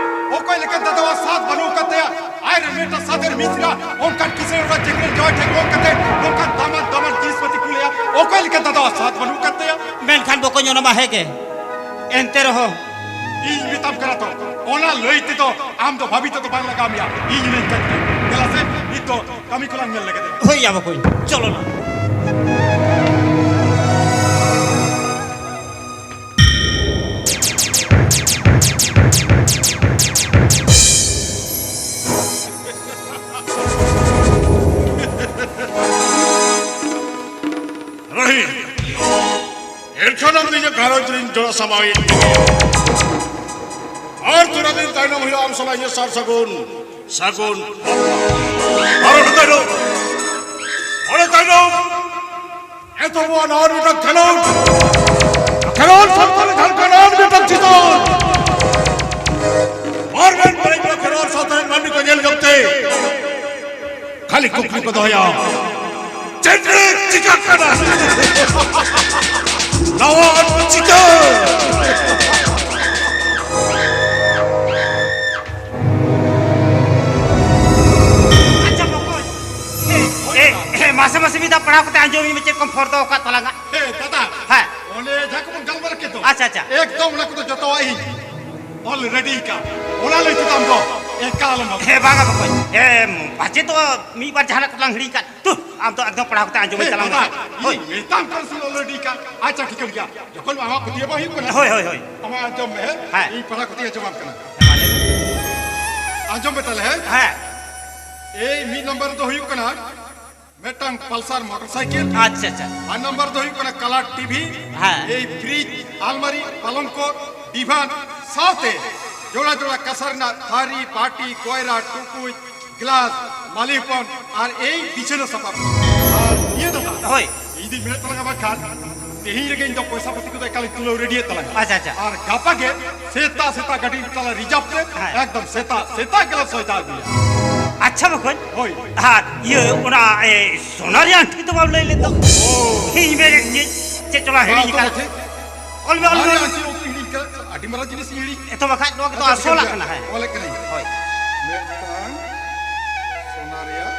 ᱚᱠᱚᱭ ᱞᱮᱠᱟᱱ ᱫᱟᱫᱟᱣᱟᱜ ᱥᱟᱛ ᱵᱟᱹᱱᱩᱜ ᱟᱠᱟᱫ ᱛᱟᱭᱟ? ᱟᱡ ᱨᱮᱱ ᱢᱤᱫᱴᱟᱝ ᱥᱟᱫᱷᱮᱨ ᱢᱤᱥᱨᱟ ᱚᱱᱠᱟᱱ ᱠᱤᱥᱟᱹᱬ ᱚᱲᱟᱜ ᱪᱟᱹᱠᱨᱤ ᱡᱟᱶᱟᱭ ᱴᱷᱮᱱ ᱜᱚᱝ ᱠᱟᱛᱮ ᱱᱚᱝᱠᱟᱱ ᱫᱟᱢᱟᱱ ᱫᱟᱢᱟᱱ ᱡᱤᱱᱤᱥ ᱯᱟᱹᱛᱤ ᱠᱩᱞᱮᱭᱟ᱾ ᱚᱠᱚᱭ ᱞᱮᱠᱟᱱ ᱫᱟᱫᱟᱣᱟᱜ ᱥᱟᱛ ᱵᱟᱹᱱᱩᱜ ᱟᱠᱟᱫ ᱛᱟᱭᱟ? ᱢᱮᱱᱠᱷᱟᱱ ᱵᱚᱠᱚᱧ, ᱚᱱᱟ ᱢᱟ ᱦᱮᱸ ᱜᱮ᱾ ᱮᱱᱛᱮ ᱨᱮᱦᱚᱸ ᱤᱧ ᱢᱮᱛᱟᱢ ᱠᱟᱱᱟ ᱛᱚ, ᱚᱱᱟ ᱞᱟᱹᱭ ᱛᱮᱫᱚ ᱟᱢ ᱫᱚ ᱵᱷᱟᱵᱤᱛ ᱫᱚ ᱵᱟᱝ ᱞᱟᱜᱟᱣ ᱢᱮᱭᱟ᱾ ᱤᱧ ᱞᱟᱹᱭ ᱠᱟᱹᱧ ᱯᱮ᱾ ᱫᱮᱞᱟ ᱥᱮ, ᱱᱤᱛ ᱫᱚ ᱠᱟᱹᱢᱤ ᱠᱚᱞᱟᱝ ᱧᱮᱞ ᱞᱮᱜᱮ᱾ ᱦᱳᱭ ᱭᱟ ᱵᱚᱠᱚᱧ, ᱪᱚᱞᱚ ᱱᱟ᱾ ᱨᱟᱹᱦᱤ, ᱮᱱᱠᱷᱟᱱ ᱟᱢ ᱫᱚ ᱤᱧᱟᱹᱜ ᱜᱷᱟᱨᱚᱸᱡᱽ ᱨᱤᱱ ᱡᱚᱲᱟ ᱥᱟᱢᱟᱣᱤᱡ ᱢᱮᱱᱟᱭᱟ᱾ ᱟᱨ ᱛᱷᱚᱲᱟ ᱫᱤᱱ ᱛᱟᱭᱱᱚᱢ ᱦᱩᱭᱩᱜᱼᱟ ᱟᱢ ᱥᱟᱞᱟᱜ ᱤᱧᱟᱹᱜ ᱥᱟᱨ ᱥᱟᱹᱜᱩᱱ, ᱥᱟᱹᱜᱩᱱ ᱵᱟᱯᱞᱟ᱾ ᱟᱨ ᱚᱸᱰᱮ ᱛᱟᱭᱱᱚᱢ, ᱚᱸᱰᱮ ᱛᱟᱭᱱᱚᱢ ᱮᱛᱚᱦᱚᱵᱚᱜᱼᱟ ᱱᱟᱣᱟ ᱢᱤᱫᱴᱟᱝ ᱠᱷᱮᱞᱳᱰ᱾ ᱠᱷᱮᱞᱳᱰ ᱥᱟᱶᱛᱟ ᱞᱮᱠᱷᱟᱱ ᱠᱷᱮᱞᱳᱰ ᱢᱤᱫᱴᱟᱝ ᱪᱤᱛᱟᱹᱨ᱾ ᱯᱟᱨᱢᱮᱱ ᱯᱮᱨᱮᱡ ᱠᱚᱲᱟ ᱠᱷᱮᱞᱳᱰ ᱥᱟᱶᱛᱟ ᱨᱮᱱ ᱢᱟᱹᱱᱢᱤ ᱠᱚ ᱧᱮᱞ ᱧᱚᱜ ᱛᱮ ᱠᱷᱟᱹᱞᱤ ᱠᱩᱠᱞᱤ ᱠᱚ ᱫᱚᱦᱚᱭᱟ, "ᱪᱮᱫ ᱨᱮ ᱪᱤᱠᱟᱹᱜ ᱠᱟᱱᱟ?" ᱱᱟᱣᱟ ᱪᱤᱛᱟᱹᱨ᱾ ᱟᱪᱪᱷᱟ ᱵᱚᱠᱚᱧ, ᱮ, ᱮ, ᱮ, ᱢᱟᱥᱮ ᱢᱟᱥᱮ ᱢᱤᱫ ᱫᱷᱟᱣ ᱯᱟᱲᱦᱟᱣ ᱠᱟᱛᱮ ᱟᱸᱡᱚᱢ ᱢᱮ, ᱪᱮᱫ ᱠᱚᱢ ᱯᱷᱚᱨᱫᱚ ᱟᱠᱟᱫ ᱛᱟᱞᱟᱝᱟ? ᱦᱮ ᱫᱟᱫᱟ, ᱦᱮᱸ᱾ ᱚᱱᱮ ᱡᱟᱦᱟᱸ ᱠᱚᱵᱚᱱ ᱜᱟᱞᱢᱟᱨᱟᱣ ᱠᱮᱫ ᱫᱚ, ᱟᱪᱪᱷᱟ, ᱟᱪᱪᱷᱟ᱾ ᱮᱠᱫᱚᱢ ᱚᱱᱟ ᱠᱚᱫᱚ ᱡᱚᱛᱚᱣᱟᱜ ᱤᱧ ᱚᱞ ᱨᱮᱰᱤ ᱟᱠᱟᱫ᱾ ᱚᱱᱟ ᱞᱟᱹᱭ ᱛᱮᱫᱚ ᱟᱢ ᱫᱚ ᱮᱠᱟᱞ ᱟᱞᱚᱢ ᱵᱷᱟᱵᱽᱱᱟᱜᱼᱟ᱾ ᱦᱮᱸ, ᱵᱟᱝᱟ ᱵᱚᱠᱚᱧ᱾ ᱮ, ᱯᱟᱪᱮ ᱫᱚ ᱢᱤᱫ ᱵᱟᱨ ᱡᱟᱦᱟᱱᱟᱜ ᱠᱚᱞᱟᱝ ᱦᱤᱲᱤᱧ ᱠᱟᱫ᱾ ᱛᱩ, ᱟᱢ ᱫᱚ ᱮᱠᱫᱚᱢ ᱯᱟᱲᱦᱟᱣ ᱠᱟᱛᱮ ᱟᱸᱡᱚᱢ ᱦᱮᱸ, ᱪᱟᱞᱟᱜ ᱢᱮ᱾ ᱫᱟᱫᱟ, ᱦᱳᱭ᱾ ᱤᱧ ᱢᱮᱛᱟᱢ ᱠᱟᱱ ᱥᱩᱱ already ᱠᱟᱱ᱾ ᱟᱪᱪᱷᱟ, ᱴᱷᱤᱠᱟᱹᱱ ᱜᱮᱭᱟ᱾ ᱡᱚᱠᱷᱚᱱ ᱟᱢᱟᱜ ᱯᱟᱹᱛᱭᱟᱹᱣ ᱵᱟᱝ ᱦᱩᱭᱩᱜ ᱠᱟᱱᱟ, ᱦᱳᱭ, ᱦᱳᱭ, ᱦᱳᱭ᱾ ᱟᱢᱟᱜ ᱟᱸᱡᱚᱢ ᱢᱮ, ᱦᱮᱸ? ᱦᱮᱸ᱾ ᱤᱧ ᱯᱟᱲᱦᱟᱣ ᱠᱟᱛᱮ ᱟᱸᱡᱚᱢᱟᱢ ᱠᱟᱱᱟ᱾ ᱦᱮᱸ, ᱢᱟ ᱞᱟᱹᱭ ᱢᱮ᱾ ᱟᱸᱡᱚᱢ ᱢᱮ ᱛᱟᱦᱞᱮ, ᱦᱮᱸ? ᱦᱮᱸ᱾ ᱮᱭ ᱢᱤᱫ ᱱᱟᱢᱵᱟᱨ ᱫᱚ ᱦᱩᱭᱩᱜ ᱠᱟᱱᱟ ᱢᱤᱫᱴᱟᱝ Pulsar motorcycle᱾ ᱟᱪᱪᱷᱟ, ᱟᱪᱪᱷᱟ᱾ ᱵᱟᱨ ᱱᱟᱢᱵᱟᱨ ᱫᱚ ᱦᱩᱭᱩᱜ ᱠᱟᱱᱟ colour T V᱾ ᱦᱮᱸ᱾ ᱮᱭ fridge, ᱟᱞᱢᱟᱨᱤ, ᱯᱟᱞᱚᱝᱠᱚ, divan ᱥᱟᱶᱛᱮ ᱡᱚᱲᱟ ᱡᱚᱲᱟ ᱠᱟᱸᱥᱟ ᱨᱮᱱᱟᱜ ᱛᱷᱟᱹᱨᱤ, ᱵᱟᱹᱴᱤ, ᱠᱚᱭᱨᱟ, ᱴᱩᱠᱩᱡ, glass, ᱢᱟᱹᱞᱤ ᱦᱚᱯᱚᱱ, ᱟᱨ ᱮᱭ ᱵᱤᱪᱷᱟᱹᱱᱟ ᱥᱟᱯᱟᱵ᱾ ᱟᱨ ᱤᱭᱟᱹ ᱫᱟᱫᱟ, ᱦᱳᱭ᱾ ᱤᱧ ᱫᱩᱧ ᱢᱮᱱᱮᱫ ᱛᱟᱞᱟᱝᱟ ᱵᱟᱝᱠᱷᱟᱱ ᱛᱮᱦᱮᱧ ᱨᱮᱜᱮ ᱤᱧ ᱫᱚ ᱯᱚᱭᱥᱟ ᱯᱟᱹᱛᱤ ᱠᱚᱫᱚ ᱮᱠᱟᱞ ᱤᱧ ᱛᱩᱞᱟᱹᱣ ready ᱭᱮᱫ ᱛᱟᱞᱟᱝᱟ᱾ ᱟᱪᱪᱷᱟ, ᱟᱪᱪᱷᱟ᱾ ᱟᱨ ᱜᱟᱯᱟ ᱜᱮ ᱥᱮᱛᱟᱜ ᱥᱮᱛᱟᱜ ᱜᱟᱹᱰᱤ ᱛᱟᱞᱟ reserve ᱛᱮ, ᱦᱮᱸ᱾ ᱮᱠᱫᱚᱢ ᱥᱮᱛᱟᱜ ᱥᱮᱛᱟᱜ ᱜᱮᱞᱮ ᱥᱚᱭᱫᱟ ᱟᱹᱜᱩᱭᱟ᱾ ᱟᱪᱪᱷᱟ ᱵᱚᱠᱚᱧ᱾ ᱦᱳᱭ᱾ ᱟᱨ ᱤᱭᱟᱹ ᱚᱱᱟ, ᱮ, ᱥᱚᱱᱟ ᱨᱮᱭᱟᱜ ᱟᱱᱴᱷᱤ ᱫᱚ ᱵᱟᱢ ᱞᱟᱹᱭ ᱞᱮᱫ ᱫᱚ? ᱳ᱾ ᱤᱧ ᱢᱮᱱᱮᱫ ᱜᱤᱭᱟᱹᱧ, ᱪᱮᱫ ᱪᱚᱞᱟᱝ ᱦᱤᱲᱤᱧ ᱵᱟᱝ ᱫᱚ ᱟᱠᱟᱫᱟ᱾ ᱵᱟᱝ᱾ ᱚᱞ ᱢᱮ, ᱚᱞ ᱢᱮ, ᱚᱞ ᱢᱮ᱾ ᱟᱹᱰᱤ ᱢᱟᱨᱟᱝ ᱡᱤᱱᱤᱥ ᱤᱧ ᱦᱤᱲᱤᱧ ᱠᱟᱫᱟ᱾ ᱟᱫᱚ ᱵᱟᱠᱷᱟᱡ ᱱᱚᱣᱟ ᱜᱮᱛᱚ ᱟᱪᱪᱷᱟ, ᱟᱥᱚᱞᱟᱜ ᱴᱷᱤᱠ ᱜᱮᱭᱟ᱾ ᱠᱟᱱᱟ, ᱦᱮᱸ᱾ ᱚᱞᱮᱫ ᱠᱟᱹᱱᱟᱹᱧ᱾ ᱦᱳᱭ᱾ ᱢᱤᱫᱴᱟᱝ ᱥᱚᱱᱟ ᱨᱮᱭᱟᱜ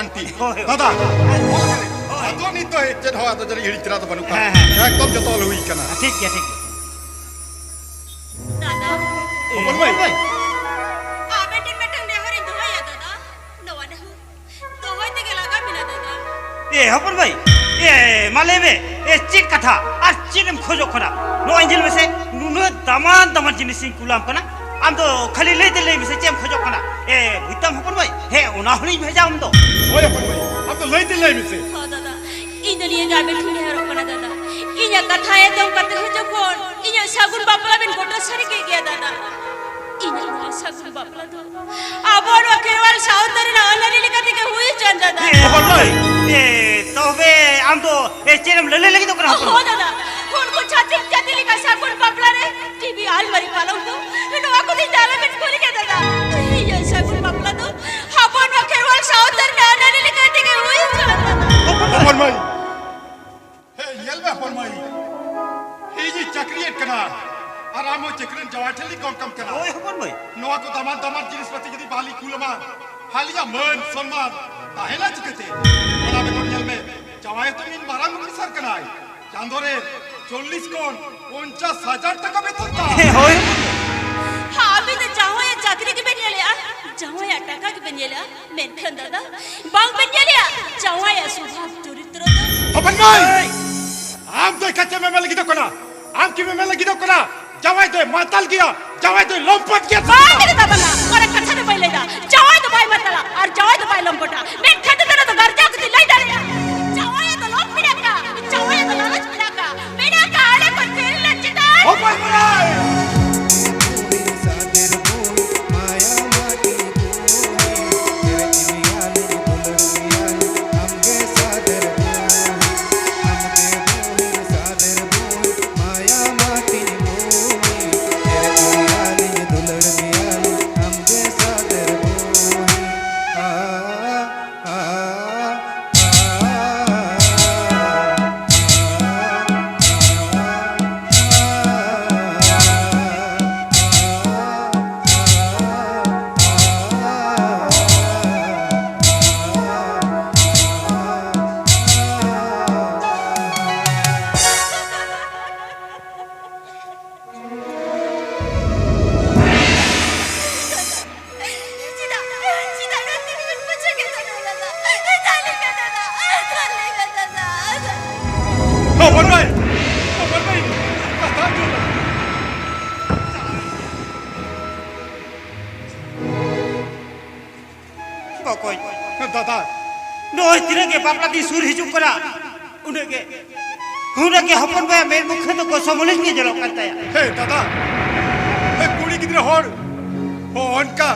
ᱟᱱᱴᱤ᱾ ᱦᱳᱭ, ᱦᱳᱭ᱾ ᱫᱟᱫᱟ, ᱦᱳᱭ᱾ ᱚᱞ ᱠᱟᱹᱱᱟᱹᱧ᱾ ᱦᱳᱭ᱾ ᱟᱫᱚ ᱱᱤᱛ ᱫᱚ ᱪᱮᱫ ᱦᱚᱸ ᱟᱫᱚ ᱡᱟᱹᱱᱤᱡ ᱦᱤᱲᱤᱧ ᱛᱮᱱᱟᱜ ᱫᱚ ᱵᱟᱹᱱᱩᱜ ᱠᱟᱜ᱾ ᱦᱮᱸ, ᱦᱮᱸ᱾ ᱮᱠᱫᱚᱢ ᱡᱚᱛᱚ ᱚᱞ ᱦᱩᱭ ᱠᱟᱱᱟ᱾ ᱴᱷᱤᱠ ᱜᱮᱭᱟ, ᱴᱷᱤᱠ ᱜᱮᱭᱟ᱾ ᱫᱟᱫᱟ᱾ ᱦᱚᱯᱚᱱ ᱢᱟᱹᱭ᱾ ᱦᱚᱯᱚᱱ ᱢᱟᱹᱭ᱾ ᱟᱵᱮᱱ ᱴᱷᱮᱱ ᱢᱤᱫᱴᱟᱝ ᱱᱮᱦᱚᱨᱤᱧ ᱫᱚᱦᱚᱭᱟ ᱫᱟᱫᱟ᱾ ᱱᱚᱣᱟ ᱱᱮᱦᱚᱨ ᱫᱚᱦᱚᱭ ᱛᱮᱜᱮ ᱞᱟᱜᱟᱣ ᱢᱮᱱᱟᱜ ᱫᱟᱫᱟ᱾ ᱮ ᱦᱚᱯᱚᱱ ᱵᱷᱟᱹᱭ, ᱮ, ᱢᱟ ᱞᱟᱹᱭ ᱢᱮ, ᱮ, ᱪᱮᱫ ᱠᱟᱛᱷᱟ ᱟᱨ ᱪᱮᱫ ᱮᱢ ᱠᱷᱚᱡᱚᱜ ᱠᱟᱱᱟ? ᱱᱚᱜᱼᱚᱭ ᱧᱮᱞ ᱢᱮᱥᱮ, ᱱᱩᱱᱟᱹᱜ ᱫᱟᱢᱟᱱ ᱫᱟᱢᱟᱱ ᱡᱤᱱᱤᱥᱤᱧ ᱠᱩᱞᱟᱢ ᱠᱟᱱᱟ, ᱟᱢ ᱫᱚ ᱠᱷᱟᱹᱞᱤ ᱞᱟᱹᱭ ᱛᱮ ᱞᱟᱹᱭ ᱢᱮᱥᱮ, ᱪᱮᱫ ᱮᱢ ᱠᱷᱚᱡᱚᱜ ᱠᱟᱱᱟ? ᱮ, ᱵᱩᱡᱽ ᱛᱟᱢ ᱦᱚᱯᱚᱱ ᱵᱷᱟᱹᱭ, ᱦᱮᱸ, ᱚᱱᱟ ᱦᱚᱸᱞᱤᱧ ᱵᱷᱮᱡᱟ ᱟᱢ ᱫᱚ᱾ ᱦᱳᱭ ᱦᱚᱯᱚᱱ ᱵᱷᱟᱹᱭ, ᱟᱢ ᱫᱚ ᱞᱟᱹᱭ ᱛᱮ ᱞᱟᱹᱭ ᱢᱮᱥᱮ᱾ ᱦᱚᱸ ᱫᱟᱫᱟ, ᱤᱧ ᱫᱚ ᱱᱤᱭᱟᱹ ᱜᱮ ᱟᱵᱮᱱ ᱴᱷᱮᱱ ᱱᱮᱦᱚᱨᱚᱜ ᱠᱟᱱᱟ ᱫᱟᱫᱟ, ᱤᱧᱟᱹᱜ ᱠᱟᱛᱷᱟ ᱮᱛᱚᱢ ᱠᱟᱛᱮ ᱦᱚᱸ ᱡᱚᱠᱷᱚᱱ ᱤᱧᱟᱹᱜ ᱥᱟᱹᱜᱩᱱ ᱵᱟᱯᱞᱟ ᱵᱮᱱ ᱜᱚᱴᱟ ᱥᱟᱹᱨᱤ ᱠᱮᱫ ᱜᱮᱭᱟ ᱫᱟᱫᱟ, ᱤᱧᱟᱹᱜ ᱱᱚᱣᱟ ᱥᱟᱹᱜᱩᱱ ᱵᱟᱯᱞᱟ ᱫᱚ ᱟᱵᱚ ᱱᱚᱣᱟ ᱠᱷᱮᱨᱣᱟᱞ ᱥᱟᱶᱛᱟ ᱨᱮᱱᱟᱜ ᱟᱹᱱ-ᱟᱹᱨᱤ ᱞᱮᱠᱟ ᱛᱮᱜᱮ ᱦᱩᱭ ᱦᱚᱪᱚᱱ ᱫᱟᱫᱟ᱾ ᱮ, ᱦᱚᱯᱚᱱ ᱢᱟᱹᱭ, ᱮ, ᱛᱚᱵᱮ ᱟᱢ ᱫᱚ, ᱮ, ᱪᱮᱫ ᱮᱢ ᱞᱟᱹᱞᱟᱹᱭ ᱞᱟᱹᱜᱤᱫᱚᱜ ᱠᱟᱱᱟ ᱦᱚᱯᱚᱱ? ᱦᱚᱸ ᱫᱟᱫᱟ, ᱩᱱᱠᱩ ᱪᱷᱟᱹᱛᱤᱠ ᱡᱟᱹᱛᱤ ᱞᱮᱠᱟ ᱥᱟᱹᱜᱩᱱ ᱵᱟᱯᱞᱟ ᱨᱮ ᱴᱤᱵᱷᱤ, ᱟᱞᱢᱟᱨᱤ, ᱯᱟᱞᱚᱝᱠᱚ, ᱱᱚᱣᱟ ᱠᱚᱫᱚ ᱤᱧ ᱫᱚ ᱟᱞᱚᱵᱮᱱ ᱠᱩᱞᱤᱧᱟ ᱫᱟᱫᱟ᱾ ᱤᱧᱟᱹᱜ ᱥᱟᱹᱜᱩᱱ ᱵᱟᱯᱞᱟ ᱫᱚ ᱟᱵᱚ ᱱᱚᱣᱟ ᱠᱷᱮᱨᱣᱟᱞ ᱥᱟᱶᱛᱟ ᱨᱮᱱᱟᱜ ᱟᱹᱱ-ᱟᱹᱨᱤ ᱞᱮᱠᱟ ᱛᱮᱜᱮ ᱦᱩᱭ ᱦᱚᱪᱚᱱ ᱫᱟᱫᱟ᱾ ᱦᱚᱯᱚᱱ ᱢᱟᱹᱭ᱾ ᱦᱮᱸ, ᱧᱮᱞ ᱢᱮ ᱦᱚᱯᱚᱱ ᱢᱟᱹᱭ, ᱤᱧᱤᱧ ᱪᱟᱹᱠᱨᱤᱭᱮᱫ ᱠᱟᱱᱟ ᱟᱨ ᱟᱢ ᱦᱚᱸ ᱪᱟᱹᱠᱨᱤ ᱨᱮᱱ ᱡᱟᱶᱟᱭ ᱴᱷᱮᱱ ᱞᱤᱧ ᱜᱚᱝ ᱠᱟᱢ ᱠᱟᱱᱟ᱾ ᱦᱳᱭ ᱦᱚᱯᱚᱱ ᱢᱟᱹᱭ᱾ ᱱᱚᱣᱟ ᱠᱚ ᱫᱟᱢᱟᱱ ᱫᱟᱢᱟᱱ ᱡᱤᱱᱤᱥ ᱯᱟᱹᱛᱤ ᱡᱩᱫᱤ ᱵᱟᱝ ᱞᱤᱧ ᱠᱩᱞ ᱟᱢᱟ, ᱟᱹᱞᱤᱧᱟᱜ ᱢᱟᱹᱱ ᱥᱚᱱᱢᱟᱱ ᱛᱟᱦᱮᱱᱟ ᱪᱤᱠᱟᱹᱛᱮ? ᱚᱱᱟ ᱵᱮᱜᱚᱨ ᱧᱮᱞ ᱢᱮ, ᱡᱟᱶᱟᱭ ᱦᱚᱸᱛᱚ ᱢᱤᱫ ᱢᱟᱨᱟᱝ ᱚᱯᱷᱤᱥᱟᱨ ᱠᱟᱱᱟᱭ, ᱪᱟᱸᱫᱳ ᱨᱮ ᱪᱚᱞᱞᱤᱥ ᱠᱷᱚᱱ ᱯᱚᱧᱪᱟᱥ ᱦᱟᱡᱟᱨ ᱴᱟᱠᱟ ᱵᱮᱛᱚᱱ ᱛᱟᱭ᱾ ᱦᱮᱸ, ᱦᱳᱭ᱾ ᱦᱮᱸ, ᱟᱹᱵᱤᱱ ᱫᱚ ᱡᱟᱶᱟᱭᱟᱜ ᱪᱟᱹᱠᱨᱤ ᱜᱮᱵᱤᱱ ᱧᱮᱞᱮᱜᱼᱟ? ᱡᱟᱶᱟᱭᱟᱜ ᱴᱟᱠᱟ ᱜᱮᱵᱮᱱ ᱧᱮᱞᱟ, ᱢᱮᱱᱠᱷᱟᱱ ᱫᱟᱫᱟ, ᱵᱟᱝᱵᱮᱱ ᱧᱮᱞᱮᱜᱼᱟ ᱡᱟᱶᱟᱭᱟᱜ ᱥᱚᱵᱷᱟᱵ ᱪᱚᱨᱤᱛᱨᱚ ᱫᱚ᱾ ᱦᱚᱯᱚᱱ ᱢᱟᱹᱭ! ᱟᱢ ᱫᱚ ᱮᱠᱟᱞ ᱪᱮᱫ ᱮᱢ ᱢᱮᱱ ᱞᱟᱹᱜᱤᱫᱚᱜ ᱠᱟᱱᱟ? ᱟᱢ ᱠᱤ ᱮᱢ ᱢᱮᱱ ᱞᱟᱹᱜᱤᱫᱚᱜ ᱠᱟᱱᱟ ᱡᱟᱶᱟᱭ ᱫᱚᱭ ᱢᱟᱛᱟᱞ ᱜᱮᱭᱟ, ᱡᱟᱶᱟᱭ ᱫᱚᱭ ᱞᱚᱢᱯᱚᱴ ᱜᱮᱭᱟ? ᱵᱟᱝ ᱜᱮ ᱫᱟᱫᱟ, ᱵᱟᱝᱟ, ᱚᱱᱟ ᱠᱟᱛᱷᱟ ᱫᱚ ᱵᱟᱹᱧ ᱞᱟᱹᱭᱫᱟ᱾ ᱡᱟᱶᱟᱭ ᱫᱚ ᱵᱟᱭ ᱢᱟᱛᱟᱞᱟ ᱟᱨ ᱡᱟᱶᱟᱭ ᱫᱚ ᱵᱟᱭ ᱞᱚᱢᱯᱚᱴᱟ, ᱢᱮᱱᱠᱷᱟᱱ ᱫᱟᱫᱟ, ᱱᱚᱣᱟ ᱫᱚ ᱜᱟᱨᱡᱟ ᱠᱚ ᱞᱟᱹᱭ ᱫᱟᱲᱮᱭᱟᱜᱼᱟ᱾ ᱡᱟᱶᱟᱭ ᱫᱚ ᱞᱚᱵᱽ ᱢᱮᱱᱟᱜ ᱠᱟᱜᱼᱟ, ᱡᱟᱶᱟᱭ ᱫᱚ ᱞᱟᱞᱚᱪ ᱢᱮᱱᱟᱜ ᱠᱟᱜᱼᱟ, ᱢᱮᱱᱟᱜ ᱠᱟᱜᱼᱟ ᱟᱲᱮ ᱠᱷᱚᱱ ᱯᱷᱮᱨ ᱞᱮᱱ ᱪᱮᱛᱟᱱ᱾ ᱦᱚᱯᱚᱱ ᱢᱟᱹᱭ! ᱪᱮᱫᱟᱜ, ᱪᱮᱫᱟᱜ ᱱᱚᱣᱟ ᱛᱤᱱ ᱵᱤᱱ ᱵᱩᱡᱷᱟᱹᱣ ᱠᱮᱫᱟ ᱫᱟᱫᱟ? ᱛᱟᱦᱞᱮ ᱠᱷᱟᱱ ᱫᱟᱫᱟ, ᱛᱟᱦᱞᱮ ᱠᱷᱟᱱ ᱫᱟᱫᱟ᱾ ᱦᱚᱯᱚᱱ ᱢᱟᱹᱭ! ᱦᱚᱯᱚᱱ ᱢᱟᱹᱭ! ᱠᱟᱛᱷᱟ ᱟᱸᱡᱚᱢ ᱢᱮ᱾ ᱵᱚᱠᱚᱧ, ᱫᱟᱫᱟ᱾ ᱱᱚᱜᱼᱚᱭ ᱛᱤᱱᱟᱹᱜ ᱜᱮ ᱵᱟᱯᱞᱟ ᱫᱤᱱ ᱥᱩᱨ ᱦᱤᱡᱩᱜ ᱠᱟᱱᱟ, ᱩᱱᱟᱹᱜ ᱜᱮ, ᱩᱱᱟᱹᱜ ᱜᱮ ᱦᱚᱯᱚᱱ ᱵᱟᱭᱟᱜ ᱢᱮᱫ ᱢᱩᱠᱷᱟᱹ ᱫᱚ ᱜᱚᱥᱚ ᱢᱚᱞᱤᱱ ᱜᱮ ᱧᱮᱞᱚᱜ ᱠᱟᱱ ᱛᱟᱭᱟ᱾ ᱦᱮ ᱫᱟᱫᱟ, ᱦᱮ ᱠᱩᱲᱤ ᱜᱤᱫᱽᱨᱟᱹ ᱦᱚᱲ, ᱦᱚᱸ ᱚᱱᱠᱟ,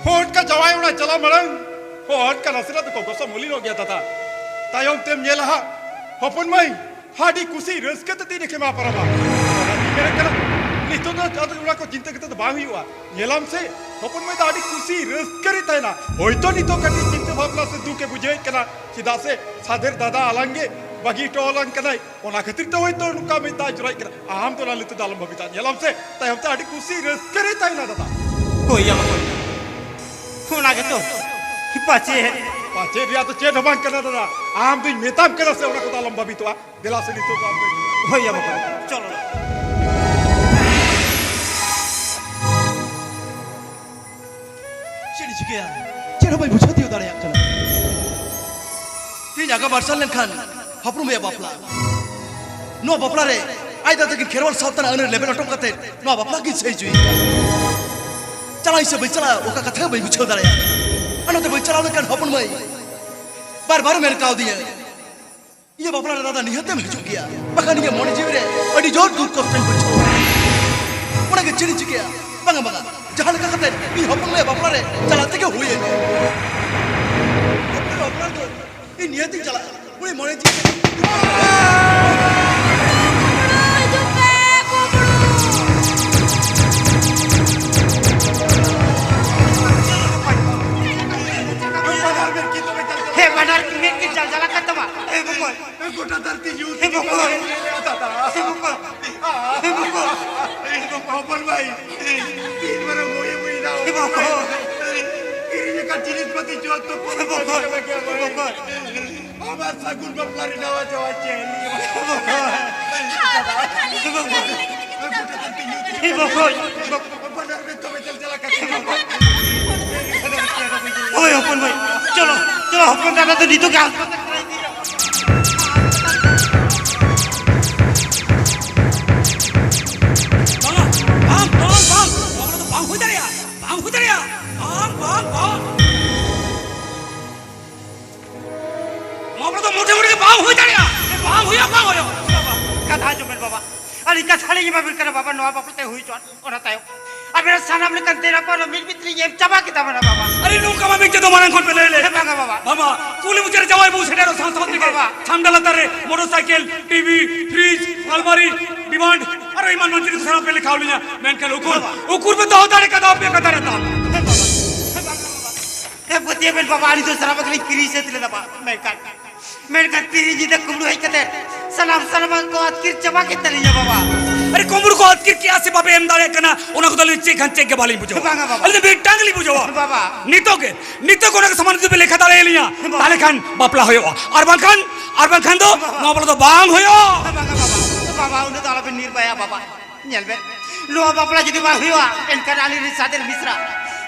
ᱦᱚᱸ ᱚᱱᱠᱟ ᱡᱟᱶᱟᱭ ᱚᱲᱟᱜ ᱪᱟᱞᱟᱣ ᱢᱟᱲᱟᱝ, ᱦᱚᱸ ᱚᱱᱠᱟ ᱱᱟᱥᱮᱱᱟᱜ ᱫᱚᱠᱚ ᱜᱚᱥᱚ ᱢᱚᱞᱤᱱᱚᱜ ᱜᱮᱭᱟ ᱫᱟᱫᱟ᱾ ᱛᱟᱭᱚᱢ ᱛᱮᱢ ᱧᱮᱞᱟ ᱦᱟᱸᱜ, ᱦᱚᱯᱚᱱ ᱢᱟᱹᱭ, ᱟᱹᱰᱤ ᱠᱩᱥᱤ ᱨᱟᱹᱥᱠᱟᱹ ᱛᱮ ᱛᱤᱱ ᱨᱮᱠᱷᱮ ᱢᱟ ᱯᱟᱨᱟᱵᱟ᱾ ᱚᱱᱟᱛᱤᱧ ᱢᱮᱱᱮᱫ ᱠᱟᱱᱟ, ᱱᱤᱛᱚᱜ ᱫᱚ ᱟᱫᱚ ᱚᱱᱟ ᱠᱚ ᱪᱤᱱᱛᱟᱹ ᱠᱟᱛᱮ ᱫᱚ ᱵᱟᱝ ᱦᱩᱭᱩᱜᱼᱟ᱾ ᱧᱮᱞᱟᱢ ᱥᱮ, ᱦᱚᱯᱚᱱ ᱢᱟᱹᱭ ᱫᱚ ᱟᱹᱰᱤ ᱠᱩᱥᱤ ᱨᱟᱹᱥᱠᱟᱹ ᱨᱮ ᱛᱟᱦᱮᱱᱟ᱾ ᱦᱳᱭᱛᱳ ᱱᱤᱛᱚᱜ ᱠᱟᱹᱴᱤᱡ ᱪᱤᱱᱛᱟᱹ ᱵᱷᱟᱵᱽᱱᱟ ᱥᱮ ᱫᱩᱠ ᱮ ᱵᱩᱡᱷᱟᱹᱣᱮᱫ ᱠᱟᱱᱟ, ᱪᱮᱫᱟᱜ ᱥᱮ ᱥᱟᱫᱷᱮᱨ ᱫᱟᱫᱟ ᱟᱞᱟᱝ ᱜᱮ ᱵᱟᱹᱜᱤ ᱦᱚᱴᱚ ᱟᱞᱟᱝ ᱠᱟᱱᱟᱭ, ᱚᱱᱟ ᱠᱷᱟᱹᱛᱤᱨ ᱛᱮ ᱦᱳᱭᱛᱳ ᱱᱚᱝᱠᱟ ᱢᱮᱫ ᱫᱟᱜ ᱡᱚᱨᱚᱭᱮᱫ ᱠᱟᱱᱟ᱾ ᱟᱢ ᱫᱚ ᱚᱱᱟ ᱞᱟᱹᱜᱤᱫ ᱫᱚ ᱟᱞᱚᱢ ᱵᱷᱟᱵᱤᱛᱟ᱾ ᱧᱮᱞᱟᱢ ᱥᱮ, ᱛᱟᱭᱚᱢ ᱛᱮ ᱟᱹᱰᱤ ᱠᱩᱥᱤ ᱨᱟᱹᱥᱠᱟᱹ ᱨᱮ ᱛᱟᱦᱮᱱᱟ ᱫᱟᱫᱟ᱾ ᱦᱳᱭ ᱭᱟ ᱵᱟᱠᱚ, ᱚᱱᱟ ᱜᱮᱛᱚ ᱯᱟᱪᱮᱫ᱾ ᱯᱟᱪᱮᱫ ᱨᱮᱭᱟᱜ ᱫᱚ ᱪᱮᱫ ᱦᱚᱸ ᱵᱟᱝ ᱠᱟᱱᱟ ᱫᱟᱫᱟ, ᱟᱢ ᱫᱩᱧ ᱢᱮᱛᱟᱢ ᱠᱟᱱᱟ ᱥᱮ, ᱚᱱᱟ ᱠᱚᱫᱚ ᱟᱞᱚᱢ ᱵᱷᱟᱵᱤᱛᱚᱜᱼᱟ᱾ ᱫᱮᱞᱟ ᱥᱮ ᱱᱤᱛᱚᱜ ᱫᱚ ᱟᱢ ᱫᱚ ᱦᱳᱭ ᱭᱟ ᱵᱟᱠᱚ, ᱪᱚᱞᱚ᱾ ᱪᱮᱫ ᱤᱧ ᱪᱤᱠᱟᱹᱭᱟ? ᱪᱮᱫ ᱦᱚᱸ ᱵᱟᱹᱧ ᱵᱩᱡᱷᱟᱹᱣ ᱛᱤᱭᱳᱜ ᱫᱟᱲᱮᱭᱟᱜ ᱠᱟᱱᱟ᱾ ᱛᱮᱦᱮᱧ ᱟᱜᱟᱢ ᱢᱟᱨᱥᱟᱞ ᱞᱮᱱᱠᱷᱟᱱ ᱦᱚᱯᱚᱱ ᱢᱟᱹᱭᱟᱜ ᱵᱟᱯᱞᱟ᱾ ᱱᱚᱣᱟ ᱵᱟᱯᱞᱟ ᱨᱮ ᱟᱡ ᱫᱟᱫᱟ ᱛᱟᱹᱠᱤᱱ ᱠᱷᱮᱨᱣᱟᱞ ᱥᱟᱶᱛᱟ ᱨᱮᱱᱟᱜ ᱟᱹᱱ ᱨᱮ ᱞᱮᱵᱮᱫ ᱦᱚᱴᱚ ᱠᱟᱛᱮ ᱱᱚᱣᱟ ᱵᱟᱯᱞᱟ ᱠᱤᱱ ᱥᱟᱹᱦᱤ ᱦᱚᱪᱚᱭᱮᱫᱟ᱾ ᱪᱟᱞᱟᱜ ᱤᱧ ᱥᱮ ᱵᱟᱹᱧ ᱪᱟᱞᱟᱜᱼᱟ, ᱚᱠᱟ ᱠᱟᱛᱷᱟ ᱦᱚᱸ ᱵᱟᱹᱧ ᱵᱩᱡᱷᱟᱹᱣ ᱫᱟᱲᱮᱭᱟᱜ ᱠᱟᱱᱟ᱾ ᱟᱨ ᱱᱚᱛᱮ ᱵᱟᱹᱧ ᱪᱟᱞᱟᱣ ᱞᱮᱱᱠᱷᱟᱱ ᱦᱚᱯᱚᱱ ᱢᱟᱹᱭ ᱵᱟᱨ ᱵᱟᱨ ᱢᱮᱱ ᱠᱟᱣᱫᱤᱧᱟ, ᱤᱧᱟᱹᱜ ᱵᱟᱯᱞᱟ ᱨᱮ ᱫᱟᱫᱟ ᱱᱤᱦᱟᱹᱛᱮᱢ ᱦᱤᱡᱩᱜ ᱜᱮᱭᱟ, ᱵᱟᱠᱷᱟᱱ ᱤᱧᱟᱹᱜ ᱢᱚᱱᱮ ᱡᱤᱣᱤ ᱨᱮ ᱟᱹᱰᱤ ᱡᱳᱨ ᱫᱩᱠ ᱠᱚᱥᱴᱚᱧ ᱵᱩᱡᱷᱟᱹᱣᱟ᱾ ᱚᱱᱟᱜᱮ ᱪᱮᱫ ᱤᱧ ᱪᱤᱠᱟᱹᱭᱟ? ᱵᱟᱝᱟ, ᱵᱟᱝᱟ, ᱡᱟᱦᱟᱸ ᱞᱮᱠᱟ ᱠᱟᱛᱮ ᱤᱧ ᱦᱚᱯᱚᱱ ᱢᱟᱹᱭᱟᱜ ᱵᱟᱯᱞᱟ ᱨᱮ ᱪᱟᱞᱟᱜ ᱛᱮᱜᱮ ᱦᱩᱭᱟᱹᱧᱟ᱾ ᱦᱚᱯᱚᱱ ᱢᱟᱹᱭᱟᱜ ᱵᱟᱯᱞᱟ ᱨᱮᱫᱚ ᱤᱧ ᱱᱤᱦᱟᱹᱛᱤᱧ ᱪᱟᱞᱟᱜᱼᱟ᱾ ᱩᱱᱤ ᱢᱚᱱᱮ ᱡᱤᱣᱤ ᱦᱤᱡᱩᱜ ᱯᱮ, ᱠᱩᱢᱵᱽᱲᱩ! ᱦᱮᱸ, ᱵᱟᱱᱟᱨ ᱢᱮᱫ ᱠᱤᱱ ᱡᱟᱞᱡᱟᱞᱟᱜ ᱠᱟᱱ ᱛᱟᱢᱟ᱾ ᱮ ᱵᱚᱠᱚᱭ, ᱜᱚᱴᱟ ᱫᱷᱟᱹᱨᱛᱤ ᱧᱩᱛ ᱦᱮᱸ, ᱵᱟᱵᱟ᱾ ᱜᱮ ᱧᱮᱞᱮᱜᱼᱟ, ᱫᱟᱫᱟ᱾ ᱦᱮᱸ, ᱵᱟᱵᱟ᱾ ᱦᱮᱸ, ᱵᱟᱵᱟ᱾ ᱦᱚᱯᱚᱱ ᱵᱷᱟᱭ, ᱛᱤᱱ ᱢᱟᱨᱟᱝ ᱵᱳᱭᱮᱢ ᱦᱩᱭᱱᱟ, ᱦᱮᱸ, ᱵᱟᱵᱟ᱾ ᱠᱤᱨᱤᱧ ᱟᱠᱟᱫ ᱡᱤᱱᱤᱥ ᱯᱟᱹᱛᱤ ᱡᱚᱛᱚ ᱠᱚ ᱦᱮᱸ, ᱵᱟᱵᱟ᱾ ᱪᱟᱵᱟ ᱠᱮᱫᱟ, ᱵᱷᱟᱭ᱾ ᱦᱮᱸ, ᱵᱟᱵᱟ᱾ ᱟᱢᱟᱜ ᱥᱟᱹᱜᱩᱱ ᱵᱟᱯᱞᱟ ᱨᱮ ᱱᱟᱣᱟ ᱡᱟᱶᱟᱭ ᱪᱮᱫ? ᱦᱮᱸ, ᱵᱟᱵᱟ᱾ ᱦᱮᱸ, ᱵᱟᱵᱟ᱾ ᱜᱚᱴᱟ ᱫᱷᱟᱹᱨᱛᱤ ᱧᱩᱛ ᱦᱮᱸ, ᱵᱟᱵᱟ᱾ ᱵᱟᱱᱟᱨ ᱢᱮᱫ ᱛᱚᱵᱮ ᱪᱟᱞ ᱪᱟᱞᱟ ᱠᱟᱛᱮ᱾ ᱦᱳᱭ, ᱦᱚᱯᱚᱱ ᱵᱷᱟᱭ, ᱪᱚᱞᱚ, ᱪᱚᱞᱚ, ᱦᱚᱯᱚᱱ ᱫᱟᱫᱟ ᱫᱚ ᱱᱤᱛᱚᱜ ᱜᱮ ᱦᱟᱥᱯᱟᱛᱟᱞ ᱪᱟᱞᱟᱜ ᱤᱫᱤ ᱦᱩᱭᱩᱜᱼᱟ᱾ ᱵᱟᱝᱟ, ᱵᱟᱝ, ᱵᱟᱝ, ᱵᱟᱝ, ᱱᱚᱣᱟ ᱫᱚ ᱵᱟᱝ ᱦᱩᱭ ᱫᱟᱲᱮᱭᱟᱜᱼᱟ, ᱵᱟᱝ ᱦᱩᱭ ᱫᱟᱲᱮᱭᱟᱜᱼᱟ, ᱵᱟᱝ, ᱵᱟᱝ, ᱵᱟᱝ᱾ ᱱᱚᱣᱟ ᱫᱚ ᱢᱚᱴᱮ ᱢᱚᱴᱮ ᱵᱟᱝ ᱦᱩᱭ ᱫᱟᱲᱮᱭᱟᱜᱼᱟ, ᱵᱟᱝ ᱦᱩᱭᱩᱜᱼᱟ, ᱵᱟᱝ ᱦᱩᱭᱩᱜᱼᱟ᱾ ᱠᱟᱛᱷᱟ ᱟᱸᱡᱚᱢ ᱵᱮᱱ ᱵᱟᱵᱟ, ᱟᱹᱞᱤᱧ ᱠᱟᱛᱷᱟ ᱞᱤᱧ ᱮᱢᱟ ᱵᱮᱱ ᱠᱟᱱᱟ ᱵᱟᱵᱟ, ᱱᱚᱣᱟ ᱵᱟᱯᱞᱟ ᱛᱮ ᱦᱩᱭ ᱦᱚᱪᱚᱣᱟᱱ᱾ ᱚᱱᱟ ᱛᱟᱭᱚᱢ ᱟᱵᱮᱱᱟᱜ ᱥᱟᱱᱟᱢ ᱞᱮᱠᱟᱱ ᱫᱮᱱᱟ ᱯᱟᱣᱱᱟ ᱢᱤᱫ ᱢᱤᱫ ᱛᱮᱞᱤᱧ ᱮᱢ ᱪᱟᱵᱟ ᱠᱮᱫᱟ ᱵᱮᱱᱟ ᱵᱟᱵᱟ᱾ ᱟᱨᱮ ᱱᱚᱝᱠᱟ ᱢᱟ ᱢᱤᱫ ᱪᱟᱸᱫᱚ ᱢᱟᱲᱟᱝ ᱠᱷᱚᱱ ᱯᱮ ᱞᱟᱹᱭ ᱞᱮᱫ᱾ ᱦᱮᱸ ᱵᱟᱝᱟ ᱵᱟᱵᱟ᱾ ᱵᱟᱵᱟ, ᱠᱩᱞᱦᱤ ᱢᱩᱪᱟᱹᱫ ᱨᱮ ᱡᱟᱶᱟᱭ ᱵᱟᱹᱦᱩ ᱥᱮᱴᱮᱨᱚᱜ ᱥᱟᱶ ᱥᱟᱶ ᱛᱮᱜᱮ ᱵᱟᱵᱟ᱾ ᱪᱷᱟᱢᱰᱟ ᱞᱟᱛᱟᱨ ᱨᱮ ᱢᱚᱴᱚᱨ ᱥᱟᱭᱠᱮᱞ, ᱴᱤᱵᱷᱤ, ᱯᱷᱨᱤᱡᱽ, ᱟᱞᱢᱟᱨᱤ, ᱰᱤᱢᱟᱱᱰ, ᱟᱨᱚ ᱮᱢᱟᱱ ᱮᱢᱟᱱ ᱡᱤᱱᱤᱥ ᱥᱟᱱᱟᱢ ᱯᱮ ᱞᱮᱠᱷᱟᱣ ᱞᱤᱧᱟ᱾ ᱢᱮᱱᱠᱷᱟᱱ ᱩᱠᱩᱨ, ᱵᱟᱵᱟ᱾ ᱩᱠᱩᱨ ᱯᱮ ᱫᱚᱦᱚ ᱫᱟᱲᱮ ᱠᱟᱫᱟ ᱟᱯᱮ ᱠᱟᱛᱷᱟ ᱨᱮ ᱫᱟᱢ? ᱦᱮᱸ ᱵᱟᱵᱟ᱾ ᱦᱮᱸ ᱵᱟᱝᱟ ᱵᱟᱵᱟ᱾ ᱦᱮᱸ ᱯᱟᱹᱛᱭᱟᱹᱣ ᱵᱮᱱ ᱵᱟᱵᱟ, ᱟᱹᱞᱤᱧ ᱫᱚ ᱥᱟᱱᱟᱢᱟᱜ ᱜᱮᱞᱤᱧ ᱠᱤᱨᱤᱧ ᱥᱟᱹᱛ ᱞᱮᱫᱟ ᱵᱟᱵᱟ᱾ ᱢᱮᱱᱠᱷᱟᱱ ᱢᱮᱱᱠᱷᱟᱱ ᱛᱤᱦᱤᱧ ᱧᱤᱫᱟᱹ ᱠᱩᱢᱵᱽᱲᱩ ᱦᱮᱡ ᱠᱟᱛᱮ ᱥᱟᱱᱟᱢ ᱥᱟᱱᱟᱢᱟᱜ ᱠᱚ ᱟᱹᱛᱠᱤᱨ ᱪᱟᱵᱟ ᱠᱮᱫ ᱛᱟᱹᱞᱤᱧᱟ ᱵᱟᱵᱟ᱾ ᱟᱨᱮ ᱠᱩᱢᱵᱽᱲᱩ ᱠᱚ ᱟᱹᱛᱠᱤᱨ ᱠᱮᱜᱼᱟ ᱥᱮ ᱵᱟᱯᱮ ᱮᱢ ᱫᱟᱲᱮᱭᱟᱜ ᱠᱟᱱᱟ, ᱚᱱᱟ ᱠᱚᱫᱚ ᱟᱹᱞᱤᱧ ᱪᱮᱫ ᱠᱷᱟᱱ ᱪᱮᱫ ᱜᱮ ᱵᱟᱹᱞᱤᱧ ᱵᱩᱡᱷᱟᱹᱣᱟ᱾ ᱵᱟᱝᱟ ᱵᱟᱵᱟ᱾ ᱟᱹᱞᱤᱧ ᱫᱚ ᱢᱤᱫᱴᱟᱝ ᱜᱮᱞᱤᱧ ᱵᱩᱡᱷᱟᱹᱣᱟ᱾ ᱵᱟᱵᱟ᱾ ᱱᱤᱛᱚᱜ ᱜᱮ, ᱱᱤᱛᱚᱜ ᱜᱮ ᱚᱱᱟ ᱠᱚ ᱥᱟᱢᱟᱱ ᱡᱩᱫᱤ ᱯᱮ ᱞᱮᱠᱷᱟ ᱫᱟᱲᱮᱭᱟᱞᱤᱧᱟ, ᱵᱟᱵᱟ᱾ ᱛᱟᱦᱚᱞᱮ ᱠᱷᱟᱱ ᱵᱟᱯᱞᱟ ᱦᱩᱭᱩᱜᱼᱟ, ᱟᱨ ᱵᱟᱝᱠᱷᱟᱱ, ᱟᱨ ᱵᱟᱝᱠᱷᱟᱱ ᱫᱚ ᱵᱟᱵᱟ᱾ ᱱᱚᱣᱟ ᱵᱟᱯᱞᱟ ᱫᱚ ᱵᱟᱝ ᱦᱩᱭᱩᱜᱼᱟ᱾ ᱵᱟᱝᱟ ᱵᱟᱵᱟ, ᱵᱟᱵᱟ ᱩᱱᱟᱹᱜ ᱫᱚ ᱟᱞᱚᱵᱮᱱ ᱱᱤᱨᱵᱟᱭᱟ ᱵᱟᱵᱟ᱾ ᱧᱮᱞ ᱵᱮᱱ, ᱱᱚᱣᱟ ᱵᱟᱯᱞᱟ ᱡᱩᱫᱤ ᱵᱟᱝ ᱦᱩᱭᱩᱜᱼᱟ, ᱮᱱᱠᱷᱟᱱ ᱟᱹᱞᱤᱧ ᱨᱤᱱ ᱥᱟᱫᱮᱨ ᱢᱤᱥᱨᱟ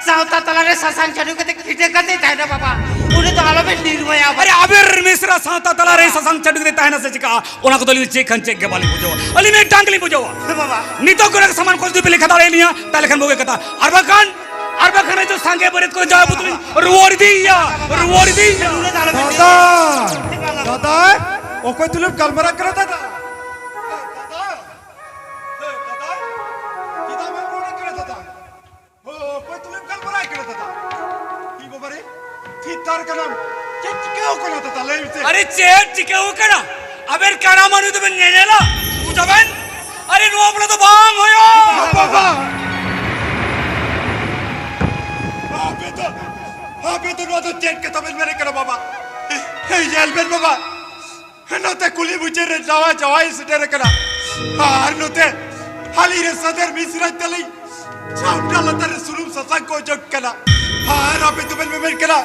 ᱥᱟᱶᱛᱟ ᱛᱟᱞᱟᱨᱮ ᱥᱟᱥᱟᱝ ᱪᱟᱹᱰᱩ ᱠᱟᱛᱮ ᱠᱷᱤᱴᱟᱹ ᱠᱟᱛᱮ ᱛᱟᱦᱮᱱᱟ ᱵᱟᱵᱟ᱾ ᱩᱱᱤ ᱫᱚ ᱟᱞᱚᱵᱮᱱ ᱱᱤᱨᱢᱚᱭᱟ ᱵᱟᱵᱟ᱾ ᱟᱨᱮ, ᱟᱵᱮᱨ ᱢᱤᱥᱨᱟ ᱥᱟᱶᱛᱟ ᱛᱟᱞᱟᱨᱮ ᱥᱟᱥᱟᱝ ᱪᱟᱹᱰᱩ ᱠᱟᱛᱮ ᱛᱟᱦᱮᱱᱟ ᱥᱮ ᱪᱤᱠᱟᱹᱜᱼᱟ, ᱚᱱᱟ ᱠᱚᱫᱚ ᱟᱹᱞᱤᱧ ᱪᱮᱫ ᱠᱷᱟᱱ ᱪᱮᱫ ᱜᱮ ᱵᱟᱹᱞᱤᱧ ᱵᱩᱡᱷᱟᱹᱣᱟ᱾ ᱟᱹᱞᱤᱧ ᱢᱤᱫᱴᱟᱝ ᱜᱮᱞᱤᱧ ᱵᱩᱡᱷᱟᱹᱣᱟ᱾ ᱦᱮᱸ ᱵᱟᱵᱟ᱾ ᱱᱤᱛᱚᱜ ᱠᱚᱨᱮ ᱥᱟᱢᱟᱱ ᱠᱚ ᱡᱩᱫᱤ ᱯᱮ ᱞᱮᱠᱷᱟ ᱫᱟᱲᱮᱭᱟᱞᱤᱧᱟ, ᱛᱟᱦᱞᱮ ᱠᱷᱟᱱ ᱵᱩᱜᱤ ᱠᱟᱛᱷᱟ᱾ ᱟᱨ ᱵᱟᱝᱠᱷᱟᱱ, ᱟᱨ ᱵᱟᱝᱠᱷᱟᱱ ᱱᱤᱛᱚᱜ ᱥᱟᱸᱜᱮ ᱵᱟᱹᱨᱭᱟᱹᱛ ᱠᱚ ᱡᱟᱶᱟᱭ ᱵᱩᱛᱩᱞᱤᱧ ᱨᱩᱣᱟᱹᱲ ᱤᱫᱤᱭᱮᱭᱟ, ᱨᱩᱣᱟᱹᱲ ᱤᱫᱤᱭᱮᱭᱟ᱾ ᱫᱟᱫᱟ, ᱫᱟᱫᱟ, ᱚᱠᱚᱭ ᱛᱩᱞᱩᱡ ᱜᱟᱞᱢᱟᱨᱟᱜ ᱠᱟᱱᱟ ᱫᱟᱫᱟ? ᱫᱟᱫᱟ, ᱫᱟᱫᱟ, ᱪᱮᱫᱟᱜ ᱵᱟᱢ ᱨᱚᱲ ᱠᱟᱱᱟ ᱫᱟᱫᱟ? ᱚ, ᱚᱠᱚᱭ ᱛᱩᱞᱩᱡ ᱜᱟᱞᱢᱟᱨᱟᱜ ᱠᱟᱱᱟ ᱫᱟᱫᱟ? ᱤᱧ ᱵᱟᱵᱟ ᱨᱮ, ᱛᱷᱤᱨ ᱛᱷᱟᱨ ᱠᱟᱱᱟᱢ᱾ ᱪᱮᱫ ᱪᱤᱠᱟᱹᱣ ᱠᱟᱱᱟ ᱫᱟᱫᱟ, ᱞᱟᱹᱭ ᱢᱮᱥᱮ? ᱟᱨᱮ, ᱪᱮᱫ ᱪᱤᱠᱟᱹᱣ ᱠᱟᱱᱟ? ᱟᱵᱮᱱ ᱠᱟᱲᱟ ᱢᱟᱹᱱᱩ ᱫᱚᱵᱮᱱ ᱧᱮᱧᱮᱞᱟ, ᱵᱩᱡᱷᱟᱹᱣ ᱵᱮᱱ? ᱟᱨᱮ, ᱱᱚᱣᱟ ᱵᱚᱞᱮ ᱫᱚ ᱵᱟᱝ ᱦᱩᱭᱩᱜᱼᱟ᱾ ᱵᱟᱵᱟ! ᱟᱯᱮ ᱫᱚ, ᱟᱯᱮ ᱫᱚ ᱱᱚᱣᱟ ᱫᱚ ᱪᱮᱫ ᱠᱟᱛᱷᱟ ᱵᱮᱱ ᱢᱮᱱᱮᱫ ᱠᱟᱱᱟ ᱵᱟᱵᱟ? ᱦᱮᱸ, ᱧᱮᱞ ᱵᱮᱱ ᱵᱟᱵᱟ, ᱱᱚᱛᱮ ᱠᱩᱞᱦᱤ ᱢᱩᱪᱟᱹᱫ ᱨᱮ ᱱᱟᱣᱟ ᱡᱟᱶᱟᱭ ᱥᱮᱴᱮᱨ ᱟᱠᱟᱱᱟ, ᱟᱨ ᱱᱚᱛᱮ ᱟᱹᱞᱤᱧ ᱨᱮ ᱥᱟᱫᱮᱨ ᱢᱤᱥᱨᱟᱡᱽ ᱛᱟᱹᱞᱤᱧ ᱪᱷᱟᱢᱰᱟ ᱞᱟᱛᱟᱨ ᱨᱮ ᱥᱩᱱᱩᱢ ᱥᱟᱥᱟᱝ ᱠᱚ ᱚᱡᱚᱜ ᱠᱟᱱᱟ, ᱟᱨ ᱟᱯᱮ ᱫᱚᱵᱮᱱ ᱢᱮᱢᱮᱱ ᱠᱟᱱᱟ,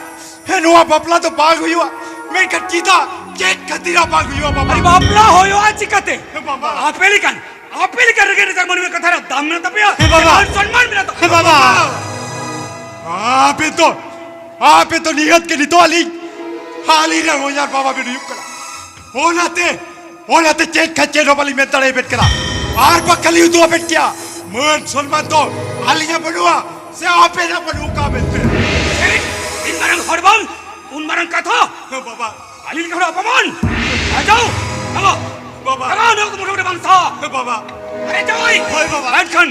ᱦᱮᱸ, ᱱᱚᱣᱟ ᱵᱟᱯᱞᱟ ᱫᱚ ᱵᱟᱝ ᱦᱩᱭᱩᱜᱼᱟ᱾ ᱢᱮᱱᱠᱷᱟᱱ ᱪᱮᱫᱟᱜ? ᱪᱮᱫ ᱠᱷᱟᱹᱛᱤᱨᱟᱜ ᱵᱟᱝ ᱦᱩᱭᱩᱜᱼᱟ ᱵᱟᱵᱟ? ᱟᱨᱮ, ᱵᱟᱯᱞᱟ ᱦᱩᱭᱩᱜᱼᱟ ᱪᱤᱠᱟᱹᱛᱮ? ᱦᱮᱸ ᱵᱟᱵᱟ᱾ ᱟᱯᱮ ᱞᱮᱠᱟᱱ, ᱟᱯᱮ ᱞᱮᱠᱟᱱ ᱨᱮᱸᱜᱮᱡ ᱱᱟᱪᱟᱨ ᱢᱟᱹᱱᱢᱤ ᱠᱟᱛᱷᱟ ᱨᱮ ᱫᱟᱢ ᱢᱮᱱᱟᱜ ᱛᱟᱯᱮᱭᱟ? ᱦᱮᱸ ᱵᱟᱵᱟ᱾ ᱢᱟᱱ ᱥᱚᱱᱢᱟᱱ ᱢᱮᱱᱟᱜ ᱛᱟᱯᱮᱭᱟ? ᱦᱮᱸ ᱵᱟᱵᱟ᱾ ᱟᱯᱮ ᱫᱚ, ᱟᱯᱮ ᱫᱚ ᱱᱤᱦᱟᱹᱛ ᱜᱮ ᱱᱤᱛᱚᱜ ᱟᱹᱞᱤᱧ, ᱟᱹᱞᱤᱧ ᱨᱮᱱ ᱦᱚᱧᱦᱟᱨ ᱵᱟᱵᱟ ᱵᱮᱱ ᱦᱩᱭᱩᱜ ᱠᱟᱱᱟ᱾ ᱚᱱᱟᱛᱮ, ᱚᱱᱟᱛᱮ ᱪᱮᱫ ᱠᱷᱟᱱ ᱪᱮᱫ ᱦᱚᱸ ᱵᱟᱹᱞᱤᱧ ᱢᱮᱱ ᱫᱟᱲᱮᱭᱟᱵᱮᱱ ᱠᱟᱱᱟ᱾ ᱟᱨ ᱵᱟ ᱠᱷᱟᱹᱞᱤ ᱩᱫᱩᱜ ᱟᱵᱮᱱ ᱠᱮᱭᱟ, ᱢᱟᱹᱱ ᱥᱚᱱᱢᱟᱱ ᱫᱚ ᱟᱹᱞᱤᱧᱟᱜ ᱵᱟᱹᱱᱩᱜᱼᱟ, ᱥᱮ ᱟᱵᱮᱱᱟᱜ ᱵᱟᱹᱱᱩᱜ ᱠᱟᱜ ᱵᱮᱱ ᱛᱮ? ᱤᱧ ᱢᱟᱨᱟᱝ ᱦᱚᱲ ᱵᱟᱝ, ᱩᱱ ᱢᱟᱨᱟᱝ ᱠᱟᱛᱷᱟ᱾ ᱦᱮᱸ ᱵᱟᱵᱟ᱾ ᱟᱹᱞᱤᱧ ᱞᱮᱠᱟ ᱦᱚᱲ ᱚᱯᱚᱢᱟᱱ? ᱟᱡᱟᱣ, ᱵᱟᱵᱟ᱾ ᱵᱟᱵᱟ᱾ ᱪᱟᱞᱟᱣ ᱱᱚᱣᱟ ᱠᱚ ᱢᱚᱴᱟᱢᱩᱴᱤ ᱵᱟᱝ ᱥᱟᱦᱟ᱾ ᱦᱮᱸ ᱵᱟᱵᱟ᱾ ᱟᱨᱮ ᱡᱟᱶᱟᱭ᱾ ᱦᱳᱭ ᱵᱟᱵᱟ᱾ ᱮᱱᱠᱷᱟᱱ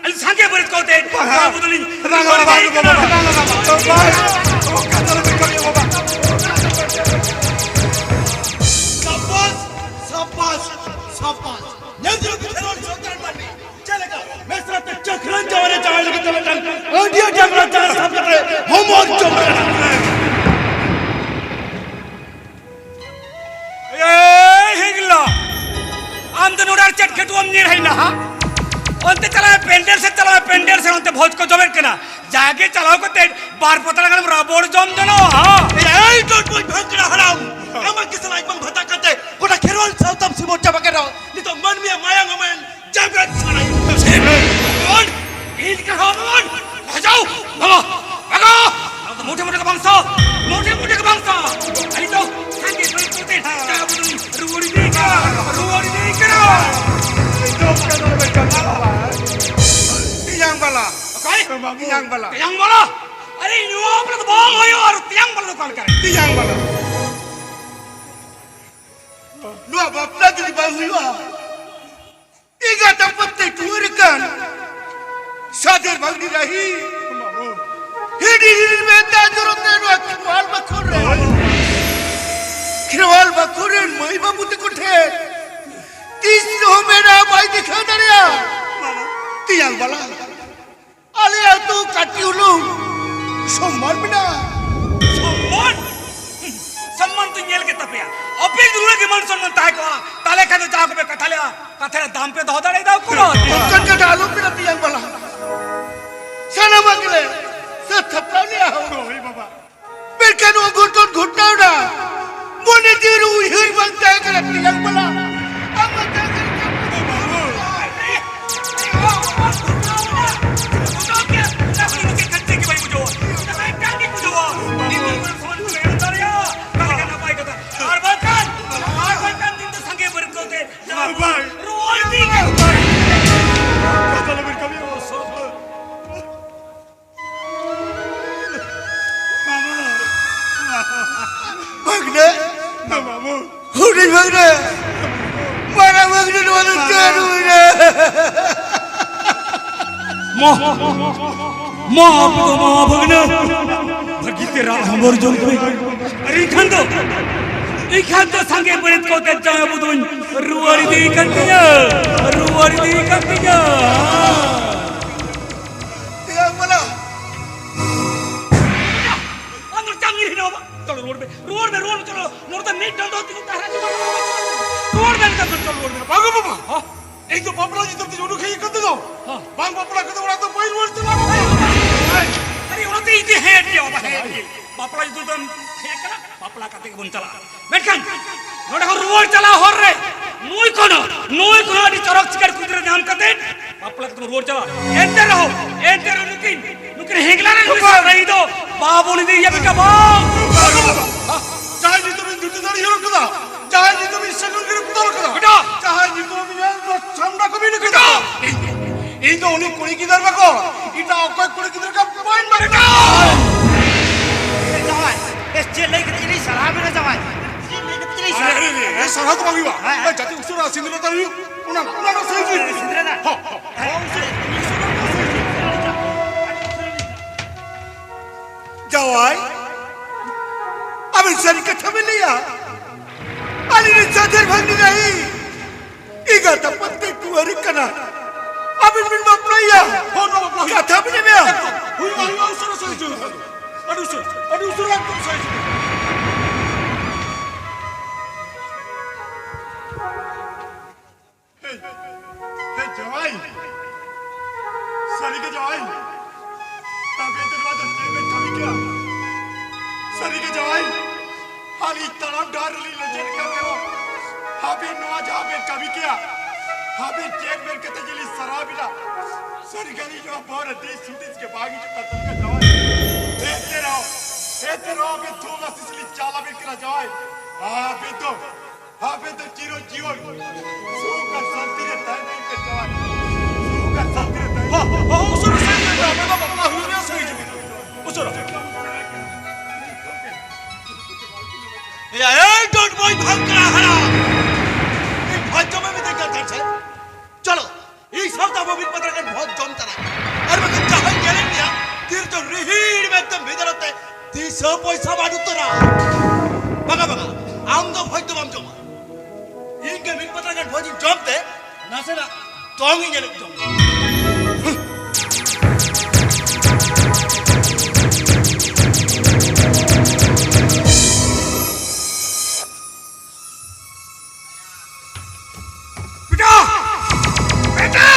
ᱟᱹᱞᱤᱧ ᱥᱟᱸᱜᱮ ᱵᱟᱹᱨᱭᱟᱹᱛ ᱠᱚ ᱟᱛᱮ ᱵᱟᱝᱟ᱾ ᱡᱟᱶᱟᱭ ᱵᱚᱫᱚᱞᱤᱧ ᱵᱟᱝᱟ, ᱨᱩᱣᱟᱹᱲ ᱵᱟᱝᱟ, ᱦᱮᱡ ᱵᱟᱝᱟ, ᱠᱟᱱᱟ᱾ ᱵᱟᱝᱟ, ᱵᱟᱝᱟ, ᱵᱟᱝᱟ᱾ ᱵᱟᱵᱟ, ᱚᱱᱠᱟ ᱫᱚ ᱟᱞᱚᱯᱮ ᱠᱟᱹᱢᱤᱭᱟ ᱵᱟᱵᱟ᱾ ᱥᱟᱵᱟᱥ, ᱥᱟᱵᱟᱥ, ᱥᱟᱵᱟᱥ᱾ ᱧᱮᱞ ᱡᱚᱝ ᱠᱚ ᱠᱷᱮᱞᱳᱰ ᱥᱚᱨᱠᱟᱨ ᱢᱟᱹᱱᱢᱤ ᱪᱮᱫ ᱞᱮᱠᱟ ᱢᱮᱥᱨᱟ ᱛᱮ ᱪᱟᱹᱠᱨᱟᱹᱱ ᱡᱟᱶᱟᱭ ᱨᱮ ᱡᱟᱶᱟᱭ ᱞᱟᱹᱜᱤᱫ ᱛᱮ ᱢᱤᱫᱴᱟᱝ ᱟᱹᱰᱤ ᱟᱹᱰᱤ ᱟᱢᱨᱟ ᱡᱟᱦᱟᱸ ᱥᱟᱵ ᱠᱟᱛᱮ ᱦᱚᱢᱚᱨ ᱡᱚᱝ ᱠᱟᱱᱟ᱾ ᱮᱭ ᱦᱤᱝᱞᱟ, ᱟᱢ ᱫᱚ ᱱᱚᱰᱮ ᱟᱨ ᱪᱮᱫ ᱠᱷᱟᱹᱴᱩᱣᱟᱹᱢ ᱧᱤᱨ ᱦᱮᱡ ᱱᱟ, ᱦᱟ? ᱚᱱᱛᱮ ᱪᱟᱞᱟᱣ ᱢᱮ, ᱯᱮᱱᱰᱮᱞ ᱥᱮᱫ ᱪᱟᱞᱟᱣ ᱢᱮ, ᱯᱮᱱᱰᱮᱞ ᱥᱮᱫ ᱚᱱᱛᱮ ᱵᱷᱚᱡᱽ ᱠᱚ ᱡᱚᱢᱮᱫ ᱠᱟᱱᱟ᱾ ᱡᱟᱜᱮ ᱪᱟᱞᱟᱣ ᱠᱟᱛᱮ ᱵᱟᱨ ᱯᱟᱛᱲᱟ ᱜᱟᱱᱮᱢ ᱨᱟᱵᱚᱲ ᱡᱚᱢ ᱡᱚᱱᱚᱜᱼᱟ, ᱦᱟ? ᱮᱭ ᱰᱚᱰᱵᱚᱡ ᱵᱷᱟᱝᱠᱲᱟ ᱦᱟᱲᱟᱢ, ᱟᱢᱟᱜ ᱠᱤᱥᱟᱹ ᱞᱟᱡ ᱵᱟᱝ ᱵᱷᱟᱛᱟ ᱠᱟᱛᱮ ᱜᱚᱴᱟ ᱠᱷᱮᱨᱣᱟᱞ ᱥᱟᱶᱛᱟᱢ ᱥᱤᱢᱚᱨ ᱪᱟᱵᱟ ᱠᱮᱫᱟ᱾ ᱱᱤᱛᱚᱜ ᱢᱟᱹᱱᱢᱤᱭᱟᱜ ᱢᱟᱭᱟᱝ ᱦᱚᱸ ᱢᱟᱭᱟᱝ ᱡᱟᱵᱨᱟᱛ ᱨᱩᱣᱟᱹᱲ ᱤᱫᱤᱭᱮ ᱠᱟᱱᱟ, ᱨᱩᱣᱟᱹᱲ ᱤᱫᱤᱭᱮ ᱠᱟᱱᱟ᱾ ᱛᱮᱭᱟᱝ ᱵᱟᱞᱟ᱾ ᱚᱠᱚᱭ? ᱵᱟᱹᱵᱩ᱾ ᱛᱮᱭᱟᱝ ᱵᱟᱞᱟ᱾ ᱛᱮᱭᱟᱝ ᱵᱟᱞᱟ? ᱟᱨᱮ, ᱱᱚᱣᱟ ᱵᱟᱯᱞᱟ ᱫᱚ ᱵᱟᱝ ᱦᱩᱭᱩᱜᱼᱟ᱾ ᱟᱨ ᱛᱮᱭᱟᱝ ᱵᱟᱞᱟ ᱫᱚ ᱚᱠᱟ ᱞᱮᱠᱟ ᱨᱮ? ᱛᱮᱭᱟᱝ ᱵᱟᱞᱟ᱾ ᱱᱚᱣᱟ ᱵᱟᱯᱞᱟ ᱡᱩᱫᱤ ᱵᱟᱝ ᱦᱩᱭᱩᱜᱼᱟ, ᱮᱸᱜᱟᱛ ᱟᱯᱟᱛ ᱛᱮ ᱴᱩᱣᱟᱹᱨ ᱟᱠᱟᱱ ᱥᱟᱫᱮᱨ ᱵᱟᱝ ᱰᱤᱨᱟᱦᱤ᱾ ᱦᱤᱰᱤ ᱦᱤᱰᱤ ᱢᱮᱫ ᱫᱟᱜ ᱡᱚᱨᱚᱜ ᱛᱟᱭᱟ ᱱᱚᱣᱟ ᱠᱷᱮᱨᱣᱟᱞ ᱵᱟᱠᱷᱳᱞ ᱨᱮ᱾ ᱠᱷᱮᱨᱣᱟᱞ ᱵᱟᱠᱷᱳᱞ ᱨᱮᱱ ᱢᱟᱹᱭ ᱵᱟᱹᱵᱩ ᱛᱟᱠᱚ ᱴᱷᱮᱱ ᱛᱤᱥ ᱨᱮᱦᱚᱸ ᱢᱮᱫᱦᱟ ᱵᱟᱭ ᱫᱮᱠᱷᱟᱣ ᱫᱟᱲᱮᱭᱟᱜᱼᱟ᱾ ᱛᱮᱭᱟᱝ ᱵᱟᱞᱟ, ᱟᱞᱮ ᱟᱹᱛᱩ ᱠᱟᱹᱴᱤᱡ ᱦᱩᱞᱩᱝ ᱥᱚᱢᱢᱟᱱ ᱢᱮᱱᱟᱜᱼᱟ᱾ ᱥᱚᱢᱢᱟᱱ? ᱥᱚᱢᱢᱟᱱ ᱛᱚᱧ ᱧᱮᱞ ᱠᱮᱫ ᱛᱟᱯᱮᱭᱟ᱾ ᱟᱯᱮ ᱡᱩᱫᱤ ᱩᱱᱟᱹᱜ ᱜᱮ ᱢᱟᱱ ᱥᱚᱢᱢᱟᱱ ᱛᱟᱦᱮᱸ ᱠᱚᱜᱼᱟ, ᱛᱟᱦᱞᱮ ᱠᱷᱟᱱ ᱫᱚ ᱡᱟᱦᱟᱸ ᱠᱚᱯᱮ ᱠᱟᱛᱷᱟ ᱞᱮᱜᱼᱟ, ᱠᱟᱛᱷᱟ ᱨᱮ ᱫᱟᱢ ᱯᱮ ᱫᱚᱦᱚ ᱫᱟᱲᱮᱭᱟᱫᱟ ᱩᱠᱩᱨ᱾ ᱚᱱᱠᱟᱱ ᱠᱟᱛᱷᱟ ᱟᱞᱚᱯᱮ ᱞᱟᱹᱭᱟ ᱛᱮᱭᱟᱝ ᱵᱟᱞᱟ᱾ ᱥᱟᱱᱟᱢᱟᱜ ᱜᱮᱞᱮ ᱥᱟᱹᱛ ᱥᱟᱯᱲᱟᱣ ᱞᱮᱜᱼᱟ᱾ ᱦᱳᱭ ᱵᱟᱵᱟ᱾ ᱢᱮᱱᱠᱷᱟᱱ ᱱᱚᱣᱟ ᱜᱷᱚᱴᱚᱱ ᱜᱷᱚᱴᱟᱣ ᱮᱱᱟ, ᱢᱚᱱᱮ ᱡᱤᱣᱤ ᱨᱮ ᱩᱭᱦᱟᱹᱨ ᱵᱟᱝ ᱛᱟᱦᱮᱸ ᱠᱟᱱᱟ ᱛᱮᱭᱟᱝ ᱵᱟᱞᱟ᱾ ᱟᱢ ᱢᱟ ᱛᱟᱦᱮᱸ ᱠᱟᱱᱟ ᱪᱮᱫ ᱜᱮ ᱵᱟᱭ ᱵᱩᱡᱷᱟᱹᱣᱟ᱾ ᱟᱨ ᱵᱟᱝᱠᱷᱟᱱ, ᱟᱨ ᱵᱟᱝᱠᱷᱟᱱ ᱫᱤᱱ ᱫᱚ ᱥᱟᱸᱜᱮ ᱵᱟᱹᱨᱤᱭᱟᱹᱛ ᱠᱚᱛᱮ ᱵᱟᱭ᱾ ᱨᱩᱣᱟᱹᱲ ᱤᱫᱤ ᱠᱟᱱ᱾ ᱠᱟᱛᱷᱟ ᱞᱮᱵᱮᱱ ᱠᱟᱹᱢᱤᱭᱟ᱾ ᱵᱷᱟᱹᱜᱽᱱᱟᱹ᱾ ᱵᱟᱹᱵᱩ᱾ ᱦᱩᱰᱤᱧ ᱵᱷᱟᱹᱜᱽᱱᱟᱹ᱾ ᱢᱟᱨᱟᱝ ᱵᱷᱟᱹᱜᱽᱱᱟᱹ, ᱱᱚᱣᱟ ᱫᱚ ᱪᱮᱫ ᱦᱩᱭᱱᱟ? ᱢᱟ, ᱢᱟ, ᱟᱯᱮ ᱫᱚ ᱢᱟ ᱵᱷᱟᱹᱜᱽᱱᱟᱹ᱾ ᱵᱷᱟᱹᱜᱤ ᱛᱮ ᱨᱟᱜ ᱦᱚᱢᱚᱨ ᱡᱚᱝ ᱯᱮ᱾ ᱟᱨ ᱤᱧ ᱠᱷᱟᱱ ᱫᱚ, ᱤᱧ ᱠᱷᱟᱱ ᱫᱚ ᱥᱟᱸᱜᱮ ᱵᱟᱹᱨᱭᱟᱹᱛ ᱠᱚ ᱟᱛᱮ ᱡᱟᱶᱟᱭ ᱵᱟᱹᱵᱩ ᱫᱚᱧ ᱨᱩᱣᱟᱹᱲ ᱤᱫᱤᱭᱮ ᱠᱟᱱ ᱛᱤᱧᱟ, ᱨᱩᱣᱟᱹᱲ ᱤᱫᱤᱭᱮ ᱠᱟᱱ ᱛᱤᱧᱟ᱾ ᱮ ᱵᱟᱞᱟ᱾ ᱟᱢ ᱫᱚ ᱪᱟᱢ ᱧᱤᱨ ᱦᱤᱱᱟ ᱵᱟᱵᱟ? ᱪᱚᱞᱚ ᱨᱩᱣᱟᱹᱲ ᱢᱮ, ᱨᱩᱣᱟᱹᱲ ᱢᱮ, ᱨᱩᱣᱟᱹᱲ ᱢᱮ, ᱪᱚᱞᱚ᱾ ᱱᱚᱰᱮ ᱫᱚ ᱢᱤᱫ ᱰᱚᱸᱰᱚ ᱛᱤᱸᱜᱩ ᱛᱟᱦᱮᱸ ᱦᱚᱪᱚ ᱵᱟᱝ ᱜᱟᱱᱚᱜᱼᱟ᱾ ᱨᱩᱣᱟᱹᱲ ᱢᱮ, ᱱᱮᱛᱟᱨ ᱫᱚ ᱪᱚᱞᱚ ᱨᱩᱣᱟᱹᱲ ᱢᱮ᱾ ᱵᱟᱝ ᱵᱟᱵᱟ᱾ ᱦᱚᱸ? ᱤᱧ ᱫᱚ ᱵᱟᱯᱞᱟ ᱧᱩᱛᱩᱢ ᱛᱮ ᱩᱰᱩᱠ ᱦᱮᱡ ᱟᱠᱟᱱ ᱛᱮᱫᱚ᱾ ᱦᱚᱸ᱾ ᱵᱟᱝ ᱵᱟᱯᱞᱟ ᱠᱟᱛᱮ ᱚᱲᱟᱜ ᱫᱚ ᱵᱟᱹᱧ ᱨᱩᱣᱟᱹᱲ ᱪᱟᱞᱟᱜᱼᱟ᱾ ᱟᱨᱮ, ᱚᱱᱟᱛᱮ ᱤᱧ ᱫᱚ ᱦᱮᱡ ᱜᱮ ᱵᱟᱵᱟ, ᱦᱮᱡ ᱜᱮ᱾ ᱵᱟᱯᱞᱟ ᱧᱩᱛᱩᱢ ᱛᱮᱢ ᱦᱮᱡ ᱟᱠᱟᱱᱟ, ᱵᱟᱯᱞᱟ ᱠᱟᱛᱮ ᱜᱮᱵᱚᱱ ᱪᱟᱞᱟᱜᱼᱟ᱾ ᱢᱮᱱᱠᱷᱟᱱ ᱱᱚᱰᱮ ᱠᱷᱚᱱ ᱨᱩᱣᱟᱹᱲ ᱪᱟᱞᱟᱣ ᱦᱚᱨ ᱨᱮ ᱱᱩᱭ ᱠᱷᱚᱱ, ᱱᱩᱭ ᱠᱷᱚᱱ ᱟᱹᱰᱤ ᱪᱚᱨᱚᱠ ᱪᱤᱠᱟᱹᱲ ᱠᱩᱲᱤ ᱜᱤᱫᱽᱨᱟᱹ ᱧᱟᱢ ᱠᱟᱛᱮ ᱵᱟᱯᱞᱟ ᱠᱟᱛᱮ ᱵᱚᱱ ᱨᱩᱣᱟᱹᱲ ᱪᱟᱞᱟᱜᱼᱟ᱾ ᱮᱱᱛᱮ ᱨᱮᱦᱚᱸ, ᱮᱱᱛᱮ ᱨᱮᱦᱚᱸ ᱱᱩᱠᱤᱱ, ᱱᱩᱠᱤᱱ ᱦᱮᱸᱜᱞᱟ ᱨᱮᱱ ᱵᱟᱵᱟ! ᱢᱤᱥᱨᱟ ᱨᱟᱹᱦᱤ ᱫᱚ ᱵᱟᱵᱚᱱ ᱤᱫᱤᱭᱮᱭᱟ ᱵᱮᱴᱟ, ᱵᱟᱝ᱾ ᱡᱟᱦᱟᱸᱭ ᱧᱩᱛᱩᱢᱤᱧ ᱡᱩᱴᱤ ᱫᱟᱲᱮ ᱦᱚᱨᱚᱜ ᱠᱟᱫᱟ, ᱜᱤᱫᱟᱹᱨ ᱵᱟᱠᱚ, ᱮᱴᱟᱜ ᱚᱠᱚᱭ ᱠᱩᱲᱤ ᱜᱤᱫᱽᱨᱟᱹ ᱠᱚ ᱵᱟᱹᱧ ᱵᱟᱹᱜᱤ ᱠᱚᱣᱟ᱾ ᱮ ᱡᱟᱶᱟᱭ, ᱮ ᱪᱮᱫ ᱞᱟᱹᱭ ᱠᱟᱛᱮ ᱤᱧ ᱥᱟᱨᱦᱟᱣ ᱵᱮᱱᱟ ᱡᱟᱶᱟᱭ? ᱪᱮᱫ ᱞᱟᱹᱭ ᱠᱟᱛᱮ ᱤᱧ ᱟᱨᱮ, ᱥᱟᱨᱦᱟᱣ ᱟᱨᱮ, ᱟᱨᱮ, ᱮ ᱥᱟᱨᱦᱟᱣ ᱫᱚ ᱵᱟᱝ ᱦᱩᱭᱩᱜᱼᱟ᱾ ᱦᱮᱸ, ᱦᱮᱸ᱾ ᱮ ᱡᱟᱛᱮ ᱩᱥᱟᱹᱨᱟ ᱥᱤᱸᱫᱽᱨᱟᱹ ᱫᱟᱱ ᱦᱩᱭᱩᱜ, ᱚᱱᱟ, ᱚᱱᱟ ᱫᱚ ᱥᱟᱹᱦᱤ ᱡᱩᱭ᱾ ᱥᱤᱸᱫᱽᱨᱟᱹ ᱫᱟᱱ? ᱦᱚᱸ, ᱦᱚᱸ, ᱦᱚᱸ, ᱩᱥᱟᱹᱨᱟ, ᱩᱥᱟᱹᱨᱟ ᱫᱚ ᱥᱟᱹᱦᱤ ᱡᱩᱭ᱾ ᱡᱟᱶᱟᱭ, ᱟᱵᱮᱱ ᱥᱟᱹᱨᱤ ᱠᱟᱛᱷᱟ ᱵᱮᱱ ᱞᱟᱹᱭᱟ? ᱟᱹᱞᱤᱧ ᱨᱮᱱ ᱥᱟᱫᱷᱮᱨ ᱵᱷᱟᱹᱜᱽᱱᱤ ᱱᱟᱹᱭ ᱮᱸᱜᱟᱛ ᱟᱯᱟᱛ ᱛᱮ ᱴᱩᱣᱟᱹᱨᱤ ᱠᱟᱱᱟ᱾ ᱟᱵᱮᱱ ᱵᱮᱱ ᱵᱟᱯᱞᱟᱭᱟ? ᱦᱚᱸ, ᱱᱚᱣᱟ ᱵᱟᱯᱞᱟ ᱦᱩᱭᱩᱜᱼᱟ᱾ ᱠᱟᱛᱷᱟ ᱵᱮᱱ ᱮᱢᱮᱜᱼᱟ? ᱦᱩᱭᱩᱜᱼᱟ, ᱦᱩᱭᱩᱜᱼᱟ, ᱩᱥᱟᱹᱨᱟ ᱥᱟᱹᱦᱤ ᱡᱩᱭ᱾ ᱟᱹᱰᱤ ᱩᱥᱟᱹᱨᱟ, ᱟᱹᱰᱤ ᱩᱥᱟᱹᱨᱟ ᱮᱠᱫᱚᱢ ᱥᱟᱹᱦᱤ ᱡᱩᱭ᱾ ᱦᱮᱸ, ᱦᱮᱸ, ᱡᱟᱶᱟᱭ᱾ ᱥᱟᱹᱨᱤᱜᱮ ᱡᱟᱶᱟᱭ᱾ ᱟᱵᱮᱱ ᱫᱚ ᱱᱚᱣᱟ ᱫᱚ ᱪᱮᱫ ᱵᱮᱱ ᱠᱟᱹᱢᱤ ᱠᱮᱫᱟ? ᱥᱟᱹᱨᱤᱜᱮ ᱡᱟᱶᱟᱭ᱾ ᱟᱹᱞᱤᱧ ᱛᱟᱲᱟᱢ ᱰᱟᱦᱟᱨ ᱨᱮᱞᱤᱧ ᱞᱮᱸᱡᱮᱫ ᱠᱟᱱ ᱨᱮᱦᱚᱸ, ᱟᱵᱮᱱ ᱱᱚᱣᱟ ᱡᱟᱦᱟᱸ ᱵᱮᱱ ᱠᱟᱹᱢᱤ ᱠᱮᱫᱟ, ᱟᱵᱮᱱ ᱪᱮᱫ ᱢᱮᱱ ᱠᱟᱛᱮ ᱡᱮᱞᱤᱧ ᱥᱟᱨᱦᱟᱣ ᱵᱮᱱᱟ? ᱥᱟᱹᱨᱤᱜᱮ ᱟᱹᱞᱤᱧ ᱱᱚᱣᱟ ᱵᱚᱦᱚᱜ ᱨᱮ ᱫᱤᱥ ᱦᱩᱫᱤᱥ ᱜᱮ ᱵᱟᱝ ᱦᱤᱡᱩᱜ ᱠᱟᱱ ᱛᱟᱹᱞᱤᱧᱟ ᱡᱟᱶᱟᱭ᱾ ᱮᱱᱛᱮ ᱨᱮᱦᱚᱸ, ᱮᱱᱛᱮ ᱨᱮᱦᱚᱸ ᱟᱵᱮᱱ ᱛᱷᱩᱢ ᱟᱥᱤᱥ ᱞᱤᱧ ᱪᱟᱞ ᱟᱵᱮᱱ ᱠᱟᱱᱟ ᱡᱟᱶᱟᱭ᱾ ᱟᱵᱮᱱ ᱫᱚ ᱟᱵᱮᱱ ᱫᱚ ᱪᱤᱨᱚ ᱡᱤᱭᱚᱱ ᱥᱩᱠ ᱟᱨ ᱥᱟᱱᱛᱤ ᱨᱮ ᱛᱟᱦᱮᱱ ᱵᱮᱱ ᱯᱮ ᱡᱟᱶᱟᱭ᱾ ᱥᱩᱠ ᱟᱨ ᱥᱟᱱᱛᱤ ᱨᱮ ᱛᱟᱦᱮᱱ ᱵᱮᱱ᱾ ᱦᱚᱸ, ᱦᱚᱸ, ᱩᱥᱟᱹᱨᱟ ᱥᱟᱹᱦᱤ ᱡᱩᱭ ᱢᱮ, ᱟᱵᱮᱱ ᱫᱚ ᱵᱟᱯᱞᱟ ᱦᱩᱭᱩᱜ ᱨᱮᱭᱟᱜ ᱥᱟᱹᱦᱤ ᱡᱩᱭ ᱢᱮ᱾ ᱩᱥᱟᱹᱨᱟ᱾ ᱮᱭᱟ, ᱮᱭ ᱰᱚᱱ ᱵᱚᱭ ᱵᱷᱟᱝᱠᱨᱟ ᱦᱟᱲᱟᱢ᱾ ᱤᱧ ᱵᱷᱚᱡᱽ ᱡᱚᱢᱮ ᱢᱤᱛᱟᱹᱧ ᱠᱟᱱ ᱛᱟᱦᱮᱸᱫ ᱥᱮ? ᱪᱚᱞᱚ, ᱤᱧ ᱥᱟᱶᱛᱮ ᱟᱵᱚ ᱢᱤᱫ ᱯᱟᱛᱲᱟ ᱜᱟᱱ ᱵᱷᱚᱡᱽ ᱡᱚᱢ ᱛᱟᱨᱟ᱾ ᱟᱨ ᱵᱟᱠᱷᱟᱱ ᱡᱟᱦᱟᱸᱭ ᱧᱮᱞᱮᱫ ᱢᱮᱭᱟ, ᱛᱤᱨᱡᱚ ᱨᱤᱦᱤᱲ ᱢᱮᱱᱛᱮ ᱵᱷᱤᱸᱫᱟᱹᱲ ᱟᱛᱮ ᱫᱤᱥᱟᱹ ᱯᱚᱭᱥᱟ ᱵᱟᱹᱱᱩᱜ ᱛᱟᱨᱟ᱾ ᱵᱟᱝᱟ, ᱵᱟᱝᱟ, ᱟᱢ ᱫᱚ ᱵᱷᱚᱡᱽ ᱫᱚ ᱵᱟᱢ ᱡᱚᱢᱟ᱾ ᱤᱧ ᱜᱮ ᱢᱤᱫ ᱯᱟᱛᱲᱟ ᱜᱟᱱ ᱵᱷᱚᱡᱽ ᱤᱧ ᱡᱚᱢ ᱛᱮ ᱱᱟᱥᱮᱱᱟᱜ ᱫᱚᱝ ᱤᱧ ᱮᱱᱮᱡ ᱡᱚᱝ᱾ ᱵᱮᱴᱟ! ᱵᱮᱴᱟ!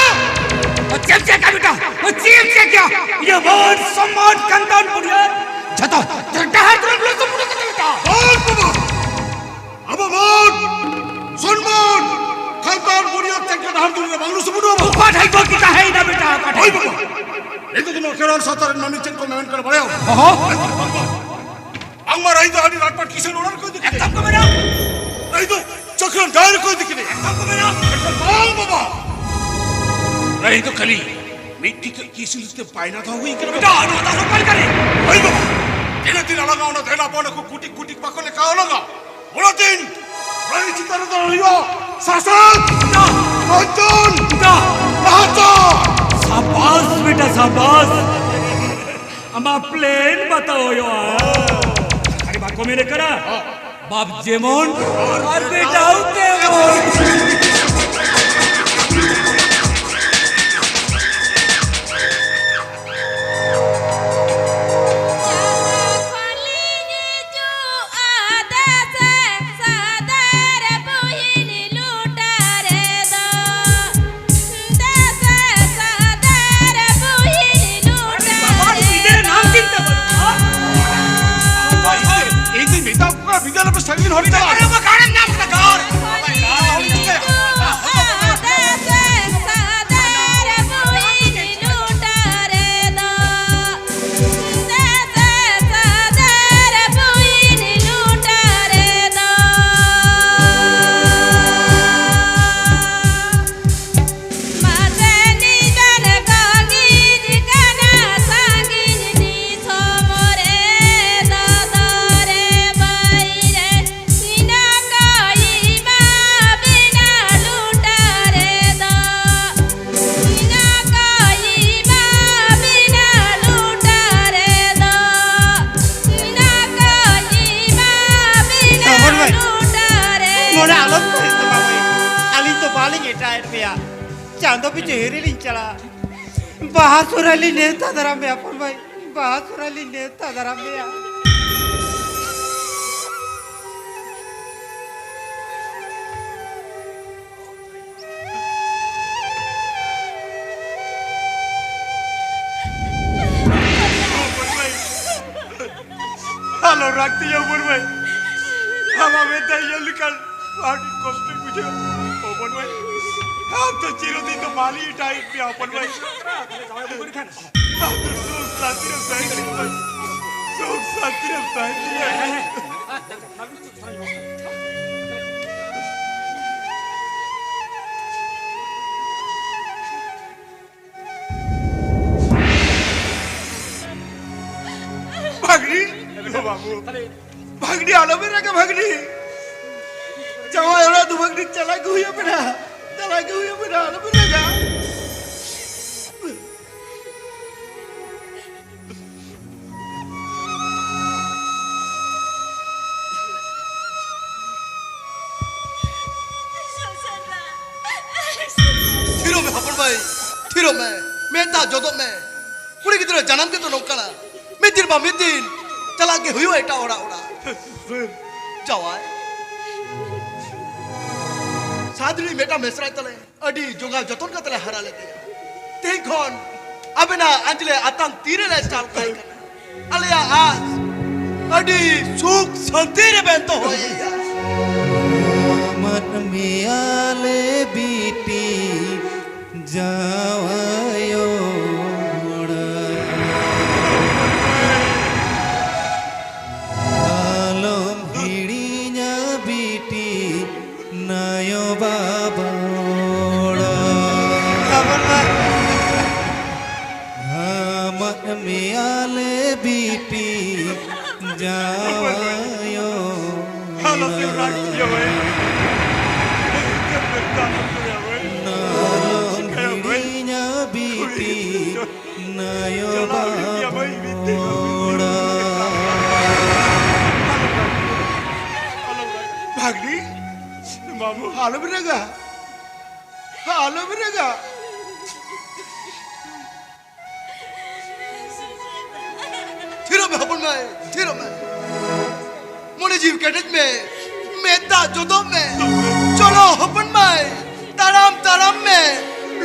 ᱚ, ᱪᱮᱫ ᱮᱢ ᱪᱮᱫ ᱠᱟᱜ ᱵᱮᱴᱟ? ᱚ, ᱪᱮᱫ ᱮᱢ ᱪᱮᱫ ᱠᱮᱜᱼᱟ? ᱤᱭᱟᱹ ᱢᱟᱹᱱ ᱥᱚᱢᱢᱟᱱ ᱠᱟᱱ ᱛᱟᱢ ᱵᱩᱰᱷᱤᱭᱟᱹ᱾ ᱡᱷᱚᱛᱚ ᱰᱟᱦᱟᱨ ᱫᱩᱣᱟᱹᱨ ᱞᱚᱥᱚᱫ ᱯᱩᱴᱩᱨ ᱠᱟᱛᱟ ᱵᱮᱴᱟ᱾ ᱵᱟᱝ ᱵᱟᱵᱟ! ᱟᱵᱚ ᱢᱟᱹᱱ, ᱥᱚᱱᱢᱟᱱ, ᱠᱷᱟᱱᱫᱟᱱ ᱵᱩᱱᱤᱭᱟᱹᱫ ᱪᱮᱫ ᱰᱟᱦᱟᱨ ᱫᱩᱣᱟᱹᱨ ᱨᱮ ᱵᱟᱝ ᱞᱚᱥᱚᱫ ᱯᱩᱴᱩᱨ ᱟᱵᱚ᱾ ᱚᱠᱟ ᱴᱷᱮᱡ ᱠᱚ ᱠᱤᱛᱟ ᱦᱮᱡ ᱮᱱᱟ ᱵᱮᱴᱟ, ᱚᱠᱟ ᱴᱷᱮᱡ? ᱦᱳᱭ ᱵᱟᱵᱟ! ᱱᱤᱛᱚᱜ ᱫᱚ ᱱᱚᱣᱟ ᱠᱷᱮᱨᱣᱟᱞ ᱥᱟᱶᱛᱟ ᱨᱮᱱ ᱢᱟᱹᱱᱢᱤ ᱪᱮᱫ ᱠᱚ ᱢᱮᱢᱮᱱ ᱠᱟᱱᱟ ᱵᱟᱲᱟᱭᱟᱢ? ᱦᱚᱸ᱾ ᱵᱟᱝᱢᱟ ᱨᱟᱹᱦᱤ ᱫᱚ ᱟᱹᱰᱤ ᱨᱟᱴᱯᱟᱴ ᱠᱤᱥᱟᱹᱬ ᱚᱲᱟᱜ ᱨᱮᱠᱚ ᱤᱫᱤ ᱠᱮᱫᱮᱭᱟ᱾ ᱮᱠᱫᱚᱢ ᱠᱚ ᱢᱮᱱᱟ᱾ ᱨᱟᱹᱦᱤ ᱫᱚ ᱪᱟᱹᱠᱨᱟᱹᱱ ᱰᱟᱹᱦᱤ ᱨᱮᱠᱚ ᱤᱫᱤ ᱠᱮᱫᱮᱭᱟ᱾ ᱮᱠᱫᱚᱢ ᱠᱚ ᱢᱮᱱᱟ᱾ ᱢᱮᱱᱠᱷᱟᱱ ᱵᱟᱝ ᱵᱟᱵᱟ! ᱨᱟᱹᱦᱤ ᱫᱚ ᱠᱷᱟᱹᱞᱤ ᱢᱤᱫᱴᱤᱡ ᱠᱟᱹᱡ ᱠᱤᱥᱩᱞ ᱛᱮ ᱵᱟᱭᱱᱟ ᱫᱚ ᱦᱩᱭ ᱠᱟᱱᱟ᱾ ᱵᱮᱴᱟ, ᱱᱚᱣᱟ ᱫᱚ ᱟᱞᱚ ᱠᱟᱹᱭ ᱠᱟᱱᱟ᱾ ᱦᱳᱭ ᱵᱟᱵᱟ, ᱛᱤᱱᱟᱹᱜ ᱫᱤᱱ ᱟᱞᱟᱝ ᱚᱱᱟ ᱫᱮᱱᱟ ᱵᱚᱱ ᱠᱚ ᱠᱩᱴᱤ ᱠᱩᱴᱤ ᱵᱟᱠᱚ ᱞᱮᱠᱟ ᱚᱞᱚᱜᱟ᱾ ᱚᱱᱟ ᱫᱤᱱ ᱨᱟᱹᱭ ᱪᱮᱛᱟᱱ ᱨᱮᱫᱚ ᱦᱩᱭᱩᱜᱼᱟ ᱥᱟᱥᱟᱝ, ᱵᱮᱴᱟ᱾ ᱠᱚᱧᱪᱚᱱ, ᱵᱮᱴᱟ᱾ ᱱᱟᱦᱟᱪᱟᱨ᱾ ᱥᱟᱵᱟᱥ ᱵᱮᱴᱟ, ᱥᱟᱵᱟᱥ᱾ ᱟᱢᱟᱜ ᱯᱞᱮᱱ ᱵᱟᱛᱟᱣ ᱦᱩᱭᱩᱜᱼᱟ᱾ ᱟᱨᱮ ᱵᱟᱠᱚ ᱢᱮᱱ ᱠᱟᱱᱟ, ᱵᱟᱯ ᱡᱮᱢᱚᱱ ᱟᱨ ᱵᱮᱴᱟᱣ ᱛᱮᱢᱚᱱ᱾ ᱟᱨᱮ ᱵᱟᱵᱟ, ᱨᱮ ᱜᱤᱫᱽᱨᱟᱹ ᱱᱟᱢ ᱪᱤᱱᱛᱟᱹ ᱵᱟᱹᱱᱩᱜᱼᱟ᱾ ᱤᱧ ᱫᱩᱧ ᱢᱮᱛᱟ ᱠᱚ ᱠᱟᱱᱟ, ᱵᱤᱫᱟᱹᱞ ᱟᱯᱮ ᱥᱟᱺᱜᱤᱧ ᱦᱚᱲ ᱪᱟᱞᱟᱜ᱾ ᱟᱨᱮ ᱵᱟᱵᱟ, ᱜᱟᱲᱮᱢ ᱧᱟᱢ ᱠᱮᱫᱟ, ᱜᱟᱲ᱾ ᱵᱟᱵᱟ, ᱜᱟᱲ ᱦᱚᱲᱤᱧ ᱪᱤᱠᱟᱹᱭᱟ? ᱥᱚᱵᱚᱨ ᱵᱷᱟᱭ, ᱱᱚᱰᱮ ᱟᱞᱚᱢ ᱛᱟᱦᱮᱸ ᱛᱟᱢᱟ ᱵᱷᱟᱭ᱾ ᱟᱹᱞᱤᱧ ᱫᱚ ᱵᱟᱹᱞᱤᱧ ᱮᱴᱟᱜ ᱮᱫ ᱯᱮᱭᱟ᱾ ᱪᱟᱸᱫᱚ ᱯᱤᱪᱷᱩ ᱦᱤᱨᱤ ᱞᱤᱧ ᱪᱟᱞᱟᱜᱼᱟ᱾ ᱵᱟᱦᱟ ᱥᱚᱦᱨᱟᱭ ᱞᱤᱧ ᱱᱮᱣᱛᱟ ᱫᱟᱨᱟᱢ ᱢᱮᱭᱟ ᱦᱚᱯᱚᱱ ᱵᱷᱟᱭ, ᱵᱟᱦᱟ ᱥᱚᱦᱨᱟᱭ ᱞᱤᱧ ᱱᱮᱣᱛᱟ ᱫᱟᱨᱟᱢ ᱢᱮᱭᱟ᱾ ᱟᱞᱚ ᱨᱟᱜᱽ ᱛᱤᱧᱟ ᱦᱚᱯᱚᱱ ᱵᱷᱟᱭ᱾ ᱟᱢᱟᱜ ᱢᱮᱫ ᱫᱟᱜ ᱧᱮᱞ ᱞᱮᱠᱷᱟᱱ ᱟᱹᱰᱤ ᱠᱚᱥᱴᱚᱧ ᱵᱩᱡᱷᱟᱹᱣᱟ ᱦᱚᱯᱚᱱ ᱵᱷᱟᱭ᱾ ᱟᱢ ᱫᱚ ᱪᱤᱨᱚᱫᱤᱱ ᱫᱚ ᱵᱟᱞᱤ ᱮᱴᱟᱜ ᱯᱮᱭᱟ ᱦᱚᱯᱚᱱ ᱵᱷᱟᱭ᱾ ᱟᱢ ᱫᱚ ᱥᱩᱠ ᱥᱟᱱᱛᱤ ᱨᱮᱢ ᱛᱟᱦᱮᱱ ᱠᱟᱱᱟ ᱦᱚᱯᱚᱱ᱾ ᱥᱩᱠ ᱥᱟᱱᱛᱤ ᱨᱮᱢ ᱛᱟᱦᱮᱱ ᱠᱟᱱᱟ᱾ ᱵᱷᱟᱜᱽᱱᱤ, ᱟᱞᱚᱵᱤᱱ ᱨᱟᱜᱟ ᱵᱷᱟᱜᱽᱱᱤ᱾ ᱡᱟᱶᱟᱭ ᱚᱲᱟᱜ ᱫᱚ ᱵᱷᱟᱜᱽᱱᱤ ᱪᱟᱞᱟᱜ ᱜᱮ ᱦᱩᱭᱩᱜ ᱵᱮᱱᱟ, ᱪᱟᱞᱟᱜ ᱜᱮ ᱦᱩᱭᱩᱜ ᱵᱮᱱᱟ, ᱟᱞᱚᱵᱤᱱ ᱨᱟᱜᱟ᱾ ᱛᱷᱤᱨᱚᱜ ᱢᱮ ᱦᱚᱯᱚᱱ ᱢᱟᱹᱭ, ᱛᱷᱤᱨᱚᱜ ᱢᱮ, ᱢᱮᱫ ᱫᱟᱜ ᱡᱚᱫᱚᱜ ᱢᱮ᱾ ᱠᱩᱲᱤ ᱜᱤᱫᱽᱨᱟᱹ ᱡᱟᱱᱟᱢ ᱜᱮᱛᱚ ᱱᱚᱝᱠᱟᱱᱟ, ᱢᱤᱫ ᱫᱤᱱ ᱵᱟ ᱢᱤᱫ ᱫᱤᱱ ᱪᱟᱞᱟᱜ ᱜᱮ ᱦᱩᱭᱩᱜᱼᱟ ᱮᱴᱟᱜ ᱚᱲᱟᱜ ᱚᱲᱟᱜ᱾ ᱡᱟᱶᱟᱭ, ᱥᱟᱫᱽ ᱨᱤᱱᱤᱡ ᱢᱤᱫᱴᱟᱝ ᱢᱮᱥᱨᱟᱭ ᱛᱟᱞᱮ, ᱟᱹᱰᱤ ᱡᱚᱜᱟᱣ ᱡᱚᱛᱚᱱ ᱠᱟᱛᱮ ᱞᱮ ᱦᱟᱨᱟ ᱞᱮᱫᱮᱭᱟ᱾ ᱛᱮᱦᱮᱧ ᱠᱷᱚᱱ ᱟᱵᱮᱱᱟᱜ ᱟᱸᱡᱽᱞᱮ ᱟᱛᱟᱝ ᱛᱤᱨᱮ ᱞᱮ ᱪᱟᱞ ᱠᱟᱭ ᱠᱟᱱᱟ᱾ ᱟᱞᱮᱭᱟᱜ ᱟᱸᱥ ᱟᱹᱰᱤ ᱥᱩᱠ ᱥᱟᱹᱱᱛᱤ ᱨᱮᱵᱮᱱ ᱫᱚᱦᱚᱭᱮᱭᱟ᱾ ᱢᱟᱫ ᱢᱮᱭᱟᱞᱮ ᱵᱤᱴᱤ ᱡᱟᱶᱟᱭ ᱚᱲᱟᱜ᱾ ᱟᱞᱚᱢ ᱦᱤᱲᱤᱧᱟ ᱵᱤᱴᱤ ᱱᱟᱭᱚ ᱵᱟᱵᱟ ᱚᱲᱟᱜ᱾ ᱦᱟᱢᱟᱫ ᱢᱮᱭᱟᱞᱮ ᱵᱤᱴᱤ ᱡᱟᱶᱟᱭ ᱚᱲᱟᱜ᱾ ᱟᱞᱚᱢ ᱦᱤᱲᱤᱧᱟ ᱵᱤᱴᱤ ᱱᱟᱭᱚ ᱵᱟᱵᱟ ᱚᱲᱟᱜ᱾ ᱵᱷᱟᱜᱽᱱᱤ, ᱵᱟᱹᱵᱩ, ᱟᱞᱚᱢ ᱨᱟᱜᱟ, ᱟᱞᱚᱢ ᱨᱟᱜᱟ᱾ ᱛᱷᱤᱨᱚᱜ ᱢᱮ ᱦᱚᱯᱚᱱ ᱢᱟᱹᱭ, ᱛᱷᱤᱨᱚᱜ ᱢᱮ᱾ ᱢᱚᱱᱮ ᱡᱤᱣᱤ ᱠᱮᱴᱮᱡ ᱢᱮ, ᱢᱮᱫ ᱫᱟᱜ ᱡᱚᱫᱚᱜ ᱢᱮ᱾ ᱪᱚᱞᱚ ᱦᱚᱯᱚᱱ ᱢᱟᱹᱭ, ᱛᱟᱲᱟᱢ ᱛᱟᱲᱟᱢ ᱢᱮ,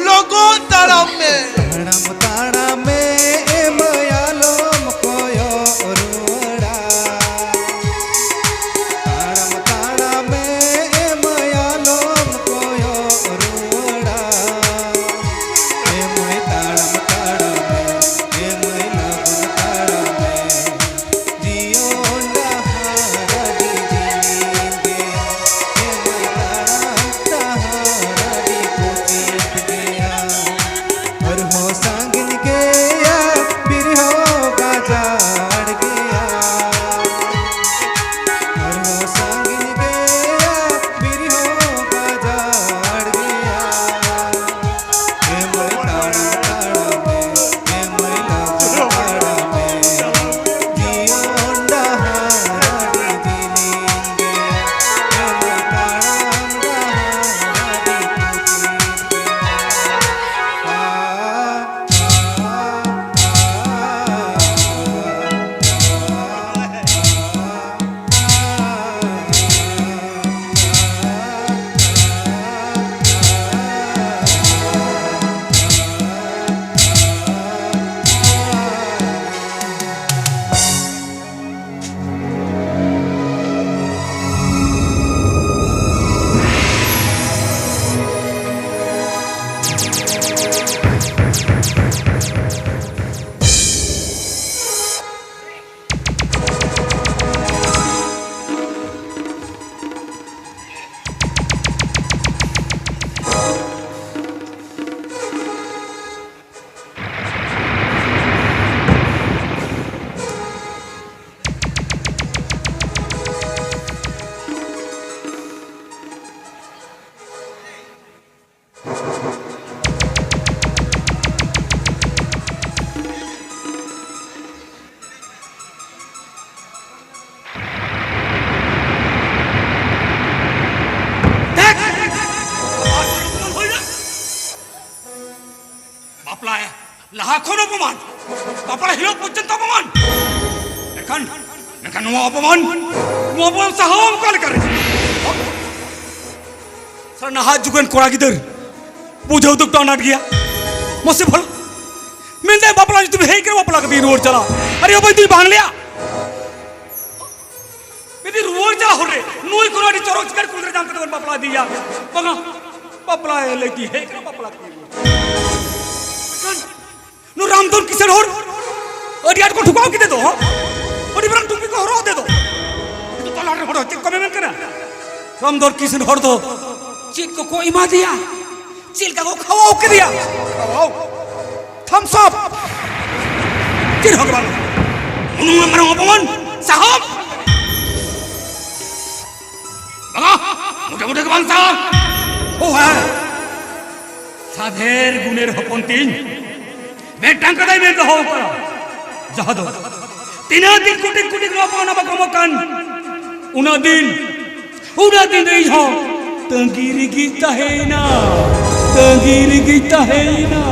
ᱞᱚᱜᱚᱱ ᱛᱟᱲᱟᱢ ᱢᱮ᱾ ᱛᱟᱲᱟᱢ ᱛᱟᱲᱟᱢ ᱢᱮ, ᱮ ᱢᱟᱹᱭ ᱟᱞᱚᱢ ᱠᱚᱭᱚᱜ ᱨᱩᱣᱟᱹᱲᱟ᱾ ᱛᱟᱲᱟᱢ ᱛᱟᱲᱟᱢ ᱢᱮ, ᱮ ᱢᱟᱹᱭ ᱟᱞᱚᱢ ᱠᱚᱭᱚᱜ ᱨᱩᱣᱟᱹᱲᱟ᱾ ᱮ ᱢᱟᱹᱭ ᱛᱟᱲᱟᱢ ᱛᱟᱲᱟᱢ ᱢᱮ, ᱮ ᱢᱟᱹᱭ ᱞᱚᱜᱚᱱ ᱛᱟᱲᱟᱢ ᱢᱮ᱾ ᱡᱤᱭᱚᱱ ᱰᱟᱦᱟᱨ ᱟᱹᱰᱤ ᱡᱤᱞᱤᱧ ᱜᱮᱭᱟ, ᱮ ᱢᱟᱹᱭ ᱛᱟᱲᱟᱢ ᱰᱟᱦᱟᱨ ᱟᱹᱰᱤ ᱠᱩᱴᱤᱱ ᱜᱮᱭᱟ᱾ ᱟᱨᱦᱚᱸ ᱥᱟᱸᱜᱮ ᱮᱠᱷᱚᱱ ᱚᱯᱚᱢᱟᱱ, ᱵᱟᱯᱞᱟ ᱦᱤᱞᱳᱜ ᱯᱚᱨᱡᱚᱱᱛᱚ ᱚᱯᱚᱢᱟᱱ᱾ ᱮᱱᱠᱷᱟᱱ, ᱮᱱᱠᱷᱟᱱ ᱱᱚᱣᱟ ᱚᱯᱚᱢᱟᱱ, ᱱᱚᱣᱟ ᱚᱯᱚᱢᱟᱱ ᱥᱟᱦᱟᱣ ᱚᱠᱟ ᱞᱮᱠᱟᱨᱮ? ᱥᱟᱨ, ᱱᱟᱦᱟᱜ ᱡᱩᱜᱽ ᱨᱮᱱ ᱠᱚᱲᱟ ᱜᱤᱫᱟᱹᱨ ᱵᱩᱡᱷᱟᱹᱣ ᱫᱚ ᱮᱠᱴᱩ ᱟᱱᱟᱴ ᱜᱮᱭᱟ᱾ ᱢᱟᱥᱮ ᱵᱷᱟᱞᱚ ᱢᱮᱱᱫᱟᱭ, ᱵᱟᱯᱞᱟ ᱧᱩᱛᱩᱢ ᱦᱮᱡ ᱠᱟᱱᱟ, ᱵᱟᱯᱞᱟ ᱠᱟᱛᱮ ᱨᱩᱣᱟᱹᱲ ᱪᱟᱞᱟᱜ᱾ ᱟᱨᱮ ᱵᱟᱵᱟ, ᱤᱧ ᱫᱩᱧ ᱵᱟᱝ ᱞᱟᱹᱭᱟ᱾ ᱢᱤᱫ ᱫᱤᱱ ᱨᱩᱣᱟᱹᱲ ᱪᱟᱞᱟᱜ ᱦᱚᱨ ᱨᱮ ᱱᱩᱭ ᱠᱚᱱᱚ ᱟᱹᱰᱤ ᱪᱚᱨᱚᱠ ᱪᱤᱠᱟᱹᱲ ᱠᱩᱲᱤ ᱜᱤᱫᱽᱨᱟᱹ ᱧᱟᱢ ᱠᱟᱛᱮ ᱵᱚᱱ ᱵᱟᱯᱞᱟ ᱤᱫᱤᱭᱟ᱾ ᱵᱟᱝᱟ, ᱵᱟᱯᱞᱟ ᱞᱟᱹᱜᱤᱫ ᱦᱮᱡ ᱠᱟᱱᱟ, ᱵᱟᱯᱞᱟ ᱠᱟᱛᱮ ᱨᱩᱣᱟᱹᱲ᱾ ᱢᱮᱱᱠᱷᱟᱱ ᱱᱩᱭ ᱨᱟᱢᱫᱷᱚᱱ ᱠᱤᱥᱟᱹᱬ ᱦᱚᱲ ᱟᱹᱰᱤ ᱟᱸᱴ ᱠᱚ ᱴᱷᱩᱠᱟᱹᱣ ᱠᱮᱫᱮ ᱫᱚ, ᱟᱹᱰᱤ ᱢᱟᱨᱟᱝ ᱴᱩᱯᱤ ᱠᱚ ᱦᱚᱨᱚᱜ ᱟᱫᱮ ᱫᱚ᱾ ᱱᱤᱛᱚᱜ ᱛᱟᱞᱟ ᱨᱮᱱ ᱦᱚᱲ ᱫᱚ ᱪᱮᱫ ᱠᱚ ᱢᱮᱢᱮᱱ ᱠᱟᱱᱟ? ᱨᱟᱢᱫᱷᱚᱱ ᱠᱤᱥᱟᱹᱬ ᱦᱚᱲ ᱫᱚ ᱪᱮᱫ ᱠᱚᱠᱚ ᱮᱢᱟ ᱫᱮᱭᱟ, ᱪᱮᱫ ᱞᱮᱠᱟ ᱠᱚ ᱠᱷᱟᱣᱟᱣ ᱠᱮᱫᱮᱭᱟ? ᱠᱷᱟᱣᱟᱣ, ᱛᱷᱟᱢᱥ ᱟᱯ, ᱪᱮᱫ ᱦᱚᱸ ᱵᱟᱝ᱾ ᱩᱱᱟᱹᱜ ᱢᱟᱨᱟᱝ ᱚᱯᱚᱢᱟᱱ ᱥᱟᱦᱟᱣ ᱵᱟᱝᱟ, ᱢᱚᱴᱮ ᱢᱚᱴᱮ ᱜᱮ ᱵᱟᱝ ᱥᱟᱦᱟᱣ᱾ ᱳ ᱦᱮᱸ, ᱥᱟᱫᱷᱮᱨ ᱜᱩᱱᱮᱨ ᱦᱚᱯᱚᱱ ᱛᱤᱧ ᱢᱤᱫᱴᱟᱝ ᱠᱟᱛᱷᱟᱭ ᱢᱮᱱ ᱫᱚᱦᱚ ᱠᱟᱜᱼᱟ, ᱡᱟᱦᱟᱸ ᱫᱚ ᱛᱤᱱᱟᱹᱜ ᱫᱤᱱ ᱠᱩᱴᱤ ᱠᱩᱴᱤ ᱱᱚᱣᱟ ᱵᱚᱱ ᱵᱟᱠᱚ ᱮᱢᱚᱜ ᱠᱟᱱ, ᱩᱱᱟᱹᱜ ᱫᱤᱱ, ᱩᱱᱟᱹᱜ ᱫᱤᱱ ᱫᱚ ᱤᱧ ᱦᱚᱸ ᱛᱟᱺᱜᱤ ᱨᱮᱜᱮᱧ ᱛᱟᱦᱮᱸᱭᱮᱱᱟ, ᱛᱟᱺᱜᱤ ᱨᱮᱜᱮᱧ ᱛᱟᱦᱮᱸᱭᱮᱱᱟ᱾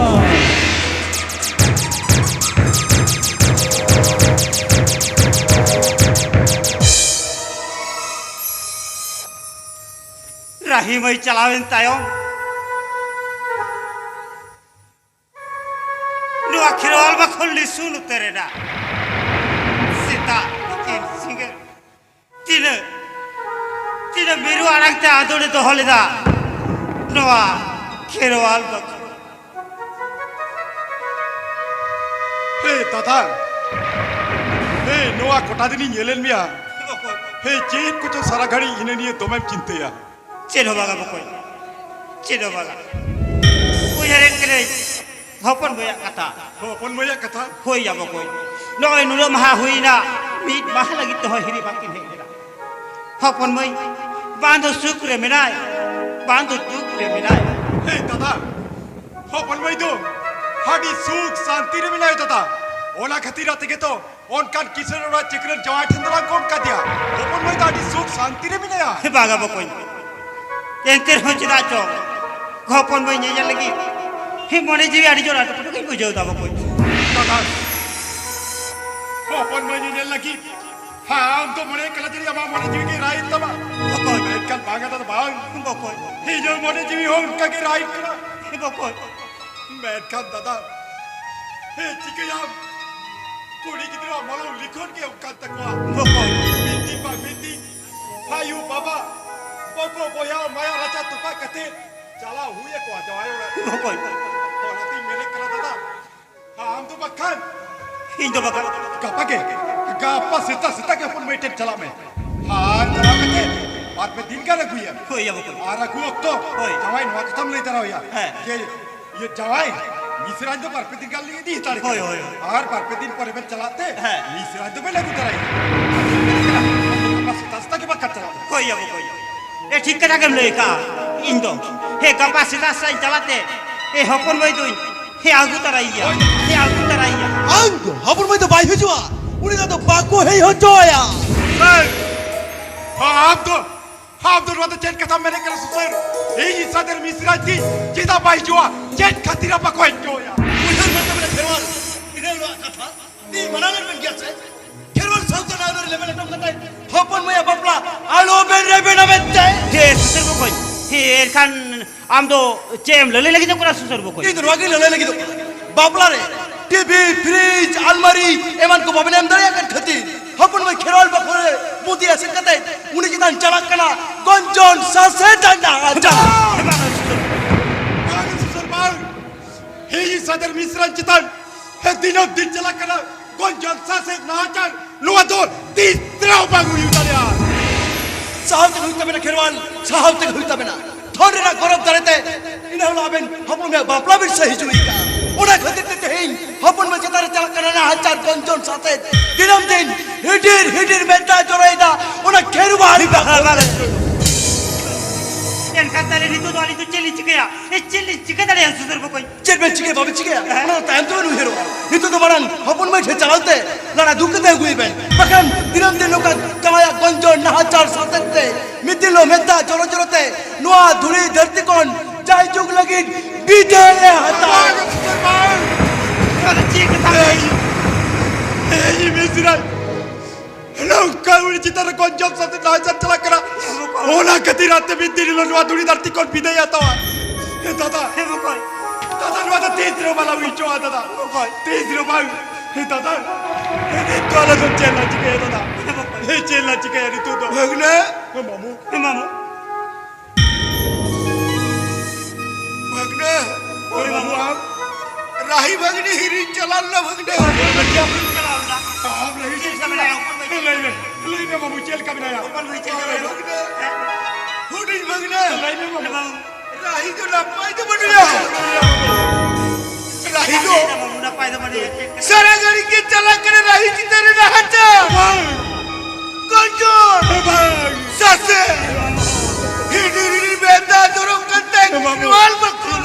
ᱨᱟᱦᱤ ᱢᱟᱹᱭ ᱪᱟᱞᱟᱣᱮᱱ ᱛᱟᱭᱚᱢ, ᱱᱚᱣᱟ ᱠᱷᱮᱨᱣᱟᱞ ᱵᱟᱠᱷᱳᱞ ᱱᱤᱥᱩᱱ ᱩᱛᱟᱹᱨ ᱮᱱᱟ᱾ ᱥᱮᱛᱟᱜ ᱛᱤᱠᱤᱱ ᱥᱤᱸᱜᱟᱹᱲ ᱛᱤᱱᱟᱹᱜ, ᱛᱤᱱᱟᱹᱜ ᱢᱤᱨᱩ ᱟᱲᱟᱝ ᱛᱮ ᱟᱸᱫᱳᱲᱮ ᱫᱚᱦᱚ ᱞᱮᱫᱟ ᱱᱚᱣᱟ ᱠᱷᱮᱨᱣᱟᱞ ᱵᱟᱠᱷᱳᱞ᱾ ᱦᱮ ᱫᱟᱫᱟ, ᱦᱮ, ᱱᱚᱣᱟ ᱠᱚᱴᱟ ᱫᱤᱱᱤᱧ ᱧᱮᱞᱮᱫ ᱢᱮᱭᱟ᱾ ᱦᱮ, ᱪᱮᱫ ᱠᱚᱪᱚ ᱥᱟᱨᱟ ᱜᱷᱟᱹᱲᱤᱡ ᱦᱤᱱᱟᱹ ᱱᱤᱭᱟᱹ ᱫᱚᱢᱮᱢ ᱪᱤᱱᱛᱟᱹᱭᱟ᱾ ᱪᱮᱫ ᱦᱚᱸ ᱵᱟᱝᱟ ᱵᱚᱠᱚᱧ, ᱪᱮᱫ ᱦᱚᱸ ᱵᱟᱝᱟ᱾ ᱩᱭᱦᱟᱹᱨᱮᱫ ᱠᱟᱹᱱᱟᱹᱧ ᱦᱚᱯᱚᱱ ᱵᱚᱭᱟᱜ ᱠᱟᱛᱷᱟ᱾ ᱦᱚᱯᱚᱱ ᱵᱚᱭᱟᱜ ᱠᱟᱛᱷᱟ? ᱦᱳᱭ ᱭᱟ ᱵᱚᱠᱚᱧ, ᱱᱚᱜᱼᱚᱭ ᱱᱩᱱᱟᱹᱜ ᱢᱟᱦᱟ ᱦᱩᱭᱱᱟ, ᱢᱤᱫ ᱢᱟᱦᱟ ᱞᱟᱹᱜᱤᱫ ᱛᱮᱦᱚᱸ ᱦᱤᱨᱤ ᱵᱟᱝᱠᱤᱱ ᱦᱮᱡ ᱞᱮᱱᱟ᱾ ᱦᱚᱯᱚᱱ ᱢᱟᱹᱭ ᱵᱟᱝ ᱫᱚ ᱥᱩᱠ ᱨᱮ ᱢᱮᱱᱟᱭ, ᱵᱟᱝ ᱫᱚ ᱫᱩᱠ ᱨᱮ ᱢᱮᱱᱟᱭ᱾ ᱦᱮ ᱫᱟᱫᱟ, ᱦᱚᱯᱚᱱ ᱢᱟᱹᱭ ᱫᱚ ᱟᱹᱰᱤ ᱥᱩᱠ ᱥᱟᱱᱛᱤ ᱨᱮ ᱢᱮᱱᱟᱭ ᱫᱟᱫᱟ᱾ ᱚᱱᱟ ᱠᱷᱟᱹᱛᱤᱨ ᱛᱮᱜᱮ ᱛᱚ ᱚᱱᱠᱟᱱ ᱠᱤᱥᱟᱹᱬ ᱚᱲᱟᱜ ᱪᱟᱹᱠᱨᱟᱹᱱ ᱡᱟᱶᱟᱭ ᱴᱷᱮᱱ ᱫᱚ ᱵᱟᱝ ᱜᱚᱱ ᱠᱟᱫᱮᱭᱟ᱾ ᱦᱚᱯᱚᱱ ᱢᱟᱹᱭ ᱫᱚ ᱟᱹᱰᱤ ᱥᱩᱠ ᱥᱟᱱᱛᱤ ᱨᱮ ᱢᱮᱱᱟᱭᱟ᱾ ᱦᱮ ᱵᱟᱝᱟ ᱵᱚᱠᱚᱧ, ᱮᱱᱛᱮ ᱨᱮᱦᱚᱸ ᱪᱮᱫᱟᱜ ᱪᱚ ᱦᱚᱯᱚᱱ ᱢᱟᱹᱭ ᱧᱮᱧᱮᱞ ᱞᱟᱹᱜᱤᱫ ᱦᱮᱸ, ᱢᱚᱱᱮ ᱡᱤᱣᱤ ᱟᱹᱰᱤ ᱡᱳᱨ ᱟᱴᱚᱠ ᱟᱴᱚᱠ ᱤᱧ ᱵᱩᱡᱷᱟᱹᱣ ᱫᱟ ᱵᱚᱠᱚᱧ᱾ ᱫᱟᱫᱟ, ᱦᱚᱯᱚᱱ ᱢᱟᱹᱭ ᱧᱮᱧᱮᱞ ᱞᱟᱹᱜᱤᱫ, ᱦᱮᱸ, ᱟᱢ ᱫᱚ ᱢᱚᱱᱮ ᱠᱟᱱᱟ ᱡᱟᱹᱱᱤᱡ ᱟᱢᱟᱜ ᱢᱚᱱᱮ ᱡᱤᱣᱤ ᱜᱮ ᱨᱟᱭᱮᱫ ᱛᱟᱢᱟ᱾ ᱵᱚᱠᱚᱧ᱾ ᱢᱮᱱᱠᱷᱟᱱ ᱵᱟᱝᱟ ᱫᱟᱫᱟ, ᱵᱟᱝ᱾ ᱵᱚᱠᱚᱧ᱾ ᱤᱧᱟᱹᱜ ᱢᱚᱱᱮ ᱡᱤᱣᱤ ᱦᱚᱸ ᱚᱱᱠᱟ ᱜᱮ ᱨᱟᱭᱮᱫ ᱠᱟᱱᱟ᱾ ᱵᱚᱠᱚᱧ᱾ ᱢᱮᱱᱠᱷᱟᱱ ᱫᱟᱫᱟ, ᱦᱮᱸ, ᱪᱤᱠᱟᱹᱭᱟᱢ? ᱠᱩᱲᱤ ᱜᱤᱫᱽᱨᱟᱹᱣᱟᱜ ᱢᱚᱞᱚᱝ ᱞᱤᱠᱷᱚᱱ ᱜᱮ ᱚᱱᱠᱟᱱ ᱛᱟᱠᱚᱣᱟ᱾ ᱵᱚᱠᱚᱧ᱾ ᱢᱤᱫ ᱫᱤᱱ ᱵᱟᱝ ᱢᱤᱫ ᱫᱤᱱ ᱟᱭᱳ ᱵᱟᱵᱟ, ᱵᱚᱠᱚ ᱵᱚᱭᱦᱟ, ᱢᱟᱭᱟ ᱨᱟᱪᱟ ᱛᱚᱯᱟᱜ ᱠᱟᱛᱮ ᱪᱟᱞᱟᱣ ᱦᱩᱭ ᱟᱠᱚᱣᱟ ᱡᱟᱶᱟᱭ ᱚᱲᱟᱜ᱾ ᱵᱚᱠᱚᱧ᱾ ᱚᱱᱟᱛᱤᱧ ᱢᱮᱱᱮᱫ ᱠᱟᱱᱟ ᱫᱟᱫᱟ, ᱟᱢ ᱫᱚ ᱵᱟᱠᱷᱟᱱ ᱤᱧ ᱫᱚ ᱵᱟᱠᱷᱟᱱ᱾ ᱜᱟᱯᱟ ᱜᱮ, ᱜᱟᱯᱟ ᱥᱮᱛᱟᱜ ᱥᱮᱛᱟᱜ ᱜᱮ ᱦᱚᱯᱚᱱ ᱢᱟᱹᱭ ᱴᱷᱮᱱ ᱪᱟᱞᱟᱜ ᱢᱮ᱾ ᱟᱨ ᱪᱟᱞᱟᱣ ᱠᱟᱛᱮ ᱵᱟᱨ ᱯᱮ ᱫᱤᱱ ᱜᱟᱱ ᱟᱹᱜᱩᱭᱮᱢ᱾ ᱦᱳᱭ, ᱭᱟ ᱵᱚᱠᱚᱧ᱾ ᱟᱨ ᱟᱹᱜᱩ ᱚᱠᱛᱚ ᱦᱳᱭ᱾ ᱡᱟᱶᱟᱭ ᱱᱚᱣᱟ ᱠᱟᱛᱷᱟᱢ ᱞᱟᱹᱭ ᱛᱟᱨᱟ ᱟᱭᱟ ᱦᱮᱸ᱾ ᱡᱮ, ᱤᱭᱟᱹ ᱡᱟᱶᱟᱭ, ᱢᱤᱥᱨᱟᱧ ᱫᱚ ᱵᱟᱨ ᱯᱮ ᱫᱤᱱ ᱜᱟᱱ ᱞᱤᱧ ᱤᱫᱤ ᱦᱟᱛᱟᱲ ᱦᱳᱭ, ᱠᱟᱱᱟ᱾ ᱦᱳᱭ, ᱦᱳᱭ᱾ ᱟᱨ ᱵᱟᱨ ᱯᱮ ᱫᱤᱱ ᱯᱚᱨᱮ ᱵᱮᱱ ᱪᱟᱞᱟᱜ ᱛᱮ ᱦᱮᱸ᱾ ᱢᱤᱥᱨᱟᱧ ᱫᱚᱵᱮᱱ ᱟᱹᱜᱩ ᱛᱟᱨᱟᱭᱟ᱾ ᱟᱫᱚ ᱢᱮᱱ ᱠᱟᱱᱟ, ᱜᱟᱯᱟ ᱥᱮᱛᱟᱜ ᱥᱮᱛᱟᱜ ᱜᱮ ᱵᱟᱠᱷᱟᱱ ᱪᱟᱞᱟᱜ ᱢᱮ᱾ ᱦᱳᱭ, ᱭᱟ ᱵᱚᱠᱚᱧ᱾ ᱮ, ᱴᱷᱤᱠ ᱠᱟᱛᱷᱟ ᱜᱮᱢ ᱞᱟᱹᱭ ᱠᱟᱜᱼᱟ᱾ ᱤᱧ ᱫᱚ, ᱦᱮᱸ, ᱜᱟᱯᱟ ᱥᱮᱛᱟᱜ ᱥᱮᱛᱟᱜ ᱤᱧ ᱪᱟᱞᱟᱜ ᱛᱮ, ᱮ, ᱦᱚᱯᱚᱱ ᱢᱟᱹᱭ ᱫᱚᱧ, ᱦᱮᱸ, ᱟᱹᱜᱩ ᱛᱟᱨᱟᱭᱮᱭᱟ᱾ ᱦᱮᱸ, ᱟᱹᱜᱩ ᱛᱟᱨᱟᱭᱮᱭᱟ᱾ ᱵᱟᱝ ᱜᱚ, ᱦᱚᱯᱚᱱ ᱢᱟᱹᱭ ᱫᱚ ᱵᱟᱭ ᱦᱤᱡᱩᱜᱼᱟ᱾ ᱩᱱᱤ ᱫᱚ ᱟᱫᱚ ᱵᱟᱠᱚ ᱦᱮᱡ ᱦᱚᱪᱚ ᱟᱭᱟ᱾ ᱟᱢ ᱫᱚ, ᱟᱢ ᱫᱚ ᱱᱚᱣᱟ ᱫᱚ ᱪᱮᱫ ᱠᱟᱛᱷᱟᱢ ᱢᱮᱱᱮᱫ ᱠᱟᱱᱟ ᱥᱩᱥᱟᱹᱨ? ᱤᱧ ᱥᱟᱫᱮᱨ ᱢᱤᱥᱨᱟ ᱡᱤ ᱪᱮᱫᱟᱜ ᱵᱟᱭ ᱦᱤᱡᱩᱜᱼᱟ? ᱪᱮᱫ ᱠᱷᱟᱹᱛᱤᱨ ᱵᱟᱠᱚ ᱦᱮᱡ ᱦᱚᱪᱚ ᱟᱭᱟ? ᱩᱭᱦᱟᱹᱨ ᱢᱮ ᱛᱟᱵᱚᱱᱟ ᱠᱷᱮᱨᱣᱟᱞ, ᱤᱱᱟᱹ ᱦᱤᱞᱳᱜ ᱠᱟᱛᱷᱟ ᱤᱧ ᱢᱟᱲᱟᱝ ᱨᱮ ᱢᱮᱱ ᱜᱮᱭᱟ ᱥᱮ? ᱠᱷᱮᱨᱣᱟᱞ ᱥᱟᱶᱛᱮ ᱱᱟᱣᱟ ᱨᱮ ᱞᱮᱵᱮᱫ ᱞᱮᱴᱚᱢ ᱠᱟᱛᱮ ᱦᱚᱯᱚᱱ ᱢᱟᱹᱭᱟᱜ ᱵᱟᱯᱞᱟ ᱟᱞᱚ ᱵᱮᱱ ᱨᱮᱵᱮᱱᱟ ᱢᱮᱱᱛᱮ᱾ ᱦᱮᱸ, ᱥᱩᱥᱟᱹᱨ ᱵᱚᱠᱚᱧ᱾ ᱦᱮᱸ, ᱮᱱᱠᱷᱟᱱ ᱟᱢ ᱫᱚ ᱪᱮᱫ ᱮᱢ ᱞᱟᱹᱞᱟᱹᱭ ᱞᱟᱹᱜᱤᱫᱚᱜ ᱠᱟᱱᱟ, ᱥᱩᱥᱟᱹᱨ ᱵᱚᱠᱚᱧ? ᱤᱧ ᱫᱚ ᱱᱚᱣᱟ ᱜᱤᱧ ᱞᱟᱹᱞᱟᱹᱭ ᱞᱟᱹᱜᱤᱫᱚᱜ ᱠᱟᱱᱟ᱾ ᱵᱟᱯᱞᱟ ᱨᱮ ᱴᱤᱵᱷᱤ, ᱯᱷᱨᱤᱡᱽ, ᱟᱞᱢᱟᱨᱤ ᱮᱢᱟᱱ ᱠᱚ ᱵᱟᱵᱮᱱ ᱮᱢ ᱫᱟᱲᱮᱭᱟᱜ ᱠᱟᱱ ᱠᱷᱟᱹᱛᱤᱨ ᱦᱚᱯᱚᱱ ᱢᱟᱹᱭ ᱠᱷᱮᱨᱣᱟᱞ ᱵᱟᱠᱷᱳᱞ ᱨᱮ ᱵᱩᱫᱷᱤ ᱮᱥᱮᱫ ᱠᱟᱛᱮ ᱩᱱᱤ ᱪᱮᱛᱟᱱ ᱪᱟᱞᱟᱜ ᱠᱟᱱᱟ ᱜᱚᱧᱡᱚᱱ ᱥᱟᱥᱮᱛ ᱟᱨ ᱱᱟᱦᱟᱪᱟᱨ᱾ ᱵᱟᱝ, ᱥᱩᱥᱟᱹᱨ ᱵᱚᱠᱚᱧ᱾ ᱵᱟᱝ, ᱥᱩᱥᱟᱹᱨ ᱵᱟᱝ᱾ ᱦᱮᱸ, ᱥᱟᱫᱮᱨ ᱢᱤᱥᱨᱟ ᱪᱮᱛᱟᱱ ᱦᱮᱸ, ᱫᱤᱱᱟᱹᱢ ᱫᱤᱱ ᱪᱟᱞᱟᱜ ᱠᱟᱱᱟ ᱜᱚᱧᱡᱚᱱ ᱥᱟᱥᱮᱛ ᱱᱟᱦᱟᱪᱟᱨ᱾ ᱱᱚᱣᱟ ᱫᱚ ᱛᱤᱥ ᱨᱮᱦᱚᱸ ᱵᱟᱝ ᱦᱩᱭ ᱫᱟᱲᱮᱭᱟᱜᱼᱟ᱾ ᱥᱟᱦᱟᱣ ᱛᱮᱜᱮ ᱦᱩᱭᱩᱜ ᱛᱟᱵᱮᱱᱟ ᱠᱷᱮᱨᱣᱟᱞ, ᱥᱟᱦᱟᱣ ᱛᱮᱜᱮ ᱦᱩᱭᱩᱜ ᱛᱟᱵᱮᱱᱟ᱾ ᱛᱷᱚᱱ ᱨᱮᱱᱟᱜ ᱜᱚᱨᱚᱵ ᱫᱟᱲᱮ ᱛᱮ ᱤᱱᱟᱹ ᱦᱤᱞᱳᱜ ᱟᱵᱮᱱ ᱦᱚᱯᱚᱱ ᱢᱮᱭᱟᱜ ᱵᱟᱯᱞᱟ ᱵᱮᱱ ᱥᱟᱹᱦᱤ ᱡᱩᱦᱤ ᱠᱟᱜᱼᱟ᱾ ᱚᱱᱟ ᱠᱷᱟᱹᱛᱤᱨ ᱛᱮ ᱛᱮᱦᱮᱧ ᱦᱚᱯᱚᱱ ᱢᱟᱹᱭ ᱪᱮᱛᱟᱱ ᱨᱮ ᱪᱟᱞᱟᱜ ᱠᱟᱱᱟ ᱱᱟᱦᱟᱪᱟᱨ ᱜᱚᱧᱡᱚᱱ ᱥᱟᱥᱮᱛ᱾ ᱫᱤᱱᱟᱹᱢ ᱫᱤᱱ ᱦᱤᱰᱤᱨ ᱦᱤᱰᱤᱨ ᱢᱮᱫ ᱫᱟᱜ ᱡᱚᱨᱚᱭᱮᱫᱟ ᱚᱱᱟ ᱠᱷᱮᱨᱣᱟᱞ ᱵᱟᱯᱞᱟ᱾ ᱮᱱᱠᱷᱟᱱ ᱛᱟᱦᱞᱮ ᱱᱤᱛᱚᱜ ᱫᱚ ᱟᱹᱞᱤᱧ ᱫᱚ ᱪᱮᱫ ᱞᱤᱧ ᱪᱤᱠᱟᱹᱭᱟ? ᱮ, ᱪᱮᱫ ᱞᱤᱧ ᱪᱤᱠᱟᱹ ᱫᱟᱲᱮᱭᱟᱜᱼᱟ ᱥᱩᱥᱟᱹᱨ ᱵᱚᱠᱚᱧ? ᱪᱮᱫ ᱵᱮᱱ ᱪᱤᱠᱟᱹᱭᱟ ᱵᱟᱵᱮᱱ ᱪᱤᱠᱟᱹᱭᱟ? ᱦᱮᱸ᱾ ᱚᱱᱟ ᱫᱚ ᱛᱟᱭᱚᱢ ᱛᱮᱵᱮᱱ ᱩᱭᱦᱟᱹᱨᱚᱜᱼᱟ᱾ ᱱᱤᱛᱚᱜ ᱫᱚ ᱢᱟᱲᱟᱝ ᱦᱚᱯᱚᱱ ᱢᱟᱹᱭ ᱴᱷᱮᱱ ᱪᱟᱞᱟᱣ ᱛᱮ ᱞᱟᱲᱟ ᱫᱩᱜ ᱠᱟᱛᱮ ᱟᱹᱜᱩᱭ ᱵᱮᱱ᱾ ᱵᱟᱠᱷᱟᱱ ᱫᱤᱱᱟᱹᱢ ᱫᱤᱱ ᱱᱚᱝᱠᱟ ᱡᱟᱶᱟᱭᱟᱜ ᱜᱚᱧᱡᱚᱱ ᱱᱟᱦᱟᱪᱟᱨ ᱥᱟᱥᱮᱛ ᱛᱮ ᱢᱤᱫ ᱫᱤᱱ ᱦᱤᱞᱳᱜ ᱢᱮᱫ ᱫᱟᱜ ᱡᱚᱨᱚ ᱡᱚᱨᱚ ᱛᱮ ᱱᱚᱣᱟ ᱫᱷᱩᱲᱤ ᱫᱷᱟᱹᱨᱛᱤ ᱠᱷᱚᱱ ᱡᱟᱭᱡᱩᱜᱽ ᱞᱟᱹᱜᱤᱫ ᱵᱤᱫᱟᱹᱭ ᱮ ᱦᱟᱛᱟᱣ᱾ ᱟᱫᱚ ᱪᱮᱫ ᱠᱟᱛᱷᱟ? ᱮᱭ, ᱮᱭ, ᱢᱤᱥᱨᱟ, ᱱᱚᱝᱠᱟ ᱩᱱᱤ ᱪᱮᱛᱟᱱ ᱨᱮ ᱠᱚᱧᱡᱚᱢ ᱥᱟᱛᱮ ᱱᱟᱦᱟᱪᱟᱨ ᱪᱟᱞᱟᱜ ᱠᱟᱱᱟ᱾ ᱚᱱᱟ ᱠᱷᱟᱹᱛᱤᱨ ᱟᱛᱮ ᱢᱤᱫ ᱫᱤᱱ ᱦᱤᱞᱳᱜ ᱱᱚᱣᱟ ᱫᱷᱩᱲᱤ ᱫᱷᱟᱹᱨᱛᱤ ᱠᱷᱚᱱ ᱵᱤᱫᱟᱹᱭ ᱦᱟᱛᱟᱣᱟ᱾ ᱦᱮᱸ ᱫᱟᱫᱟ, ᱦᱮᱸ ᱵᱚᱠᱚᱧ᱾ ᱫᱟᱫᱟ, ᱱᱚᱣᱟ ᱫᱚ ᱛᱤᱥ ᱨᱮᱦᱚᱸ ᱵᱟᱞᱟᱝ ᱦᱩᱭ ᱦᱚᱪᱚᱣᱟᱜᱼᱟ ᱫᱟᱫᱟ᱾ ᱵᱚᱠᱚᱧ᱾ ᱛᱤᱥ ᱨᱮᱦᱚᱸ ᱵᱟᱝ᱾ ᱦᱮᱸ ᱫᱟᱫᱟ, ᱦᱮᱸ ᱱᱤᱛ ᱫᱚ ᱟᱞᱮ ᱫᱚ ᱪᱮᱫ ᱞᱮ ᱪᱤᱠᱟᱹᱭᱟ ᱫᱟᱫᱟ? ᱦᱮᱸ ᱵᱚᱠᱚᱧ᱾ ᱦᱮᱸ ᱪᱮᱫ ᱞᱮ ᱪᱤᱠᱟᱹᱭᱟ ᱱᱤᱛᱚᱜ ᱫᱚ? ᱵᱷᱟᱹᱜᱽᱱᱟᱹ᱾ ᱦᱮᱸ ᱢᱟᱢᱩ᱾ ᱦᱮᱸ ᱢᱟᱢᱩ᱾ ᱵᱷᱟᱹᱜᱽᱱᱟᱹ᱾ ᱦᱳᱭ ᱢᱟᱢᱩ᱾ ᱨᱟᱦᱤ ᱵᱷᱟᱹᱜᱽᱱᱤ ᱦᱤᱨᱤᱧ ᱪᱟᱞᱟᱣ ᱞᱮᱱᱟ ᱵᱷᱟᱹᱜᱽᱱᱟᱹ᱾ ᱦᱤᱨᱤᱧ ᱪᱟᱞᱟᱣ ᱞᱮᱱᱟ᱾ ᱟᱢ ᱨᱟᱦᱤ ᱪᱮᱫ ᱞᱮᱠᱟ ᱢᱮᱱᱟᱭᱟ? ᱞᱟᱹᱭ ᱢᱮ, ᱞᱟᱹᱭ ᱢᱮ ᱢᱟᱢᱩ, ᱪᱮᱫ ᱞᱮᱠᱟ ᱢᱮᱱᱟᱭᱟ? ᱦᱚᱯᱚᱱ ᱵᱷᱟᱹᱭ ᱪᱮᱫ ᱞᱮᱠᱟ ᱢᱮᱱᱟᱭᱟ? ᱵᱷᱟᱹᱜᱽᱱᱟᱹ᱾ ᱦᱩᱰᱤᱧ ᱵᱷᱟᱹᱜᱽᱱᱟᱹ᱾ ᱞᱟᱹᱭ ᱢᱮ ᱢᱟᱢᱩ᱾ ᱦᱮᱸ ᱢᱟᱢᱩ᱾ ᱨᱟᱦᱤ ᱫᱚ ᱱᱟᱯᱟᱭ ᱫᱚ ᱵᱟᱹᱱᱩᱭᱟ᱾ ᱨᱟᱦᱤ ᱫᱚ ᱱᱟᱯᱟᱭ ᱫᱚ ᱵᱟᱹᱱᱩᱭᱟ᱾ ᱥᱟᱨᱟ ᱜᱷᱟᱹᱲᱤ ᱜᱮ ᱪᱟᱞᱟᱜ ᱠᱟᱱᱟ ᱨᱟᱦᱤ ᱪᱮᱛᱟᱱ ᱨᱮ ᱱᱟᱦᱟᱪᱟᱨ᱾ ᱵᱟᱝ᱾ ᱠᱚᱧᱡᱚᱨ᱾ ᱵᱟᱝ᱾ ᱥᱟᱥᱮ᱾ ᱦᱤᱰᱤᱨ ᱦᱤᱰᱤᱨ ᱢᱮᱫ ᱫᱟᱜ ᱡᱚᱨᱚᱜ ᱠᱟᱱ ᱛᱟᱭ᱾ ᱵᱟᱹᱵᱩ᱾ ᱱᱚᱣᱟ ᱵᱟᱠᱷᱳᱞ᱾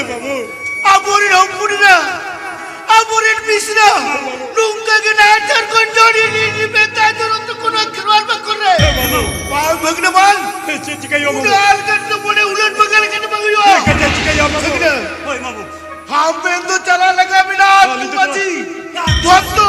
ᱵᱟᱹᱵᱩ᱾ ᱟᱵᱚᱨᱮᱱ ᱦᱚᱯᱚᱱ ᱮᱨᱟ, ᱟᱵᱚᱨᱮᱱ ᱢᱤᱥᱨᱟ, ᱱᱚᱝᱠᱟ ᱜᱮ ᱱᱟᱦᱟᱪᱟᱨ ᱠᱚᱧᱡᱚᱨ ᱦᱤᱰᱤᱨ ᱦᱤᱰᱤᱨ ᱢᱮᱫ ᱫᱟᱜ ᱡᱚᱨᱚᱜ ᱛᱟᱠᱚ ᱱᱚᱣᱟ ᱠᱷᱮᱨᱣᱟᱞ ᱵᱟᱠᱷᱳᱞ ᱨᱮ᱾ ᱵᱟᱹᱵᱩ᱾ ᱵᱟᱝ ᱵᱷᱟᱹᱜᱽᱱᱟᱹ ᱵᱟᱝ᱾ ᱪᱮᱫ ᱪᱤᱠᱟᱹᱭ ᱦᱩᱭᱩᱜᱼᱟ ᱵᱟᱹᱵᱩ? ᱩᱱᱟᱹᱜ ᱟᱞᱜᱟ ᱛᱮ ᱢᱚᱱᱮ ᱩᱞᱟᱹᱴ ᱵᱟᱝ ᱞᱮᱠᱷᱟᱱ ᱫᱚ ᱵᱟᱝ ᱦᱩᱭᱩᱜᱼᱟ᱾ ᱪᱮᱫ ᱪᱤᱠᱟᱹᱭ ᱦᱩᱭᱩᱜᱼᱟ ᱵᱟᱹᱵᱩ? ᱵᱷᱟᱹᱜᱽᱱᱟᱹ᱾ ᱦᱳᱭ ᱵᱟᱹᱵᱩ᱾ ᱟᱵᱮᱱ ᱫᱚ ᱪᱟᱞᱟᱜ ᱞᱟᱜᱟᱣ ᱵᱮᱱᱟ ᱟᱹᱛᱩ ᱢᱟᱹᱡᱷᱤ ᱵᱷᱚᱫᱽᱫᱚ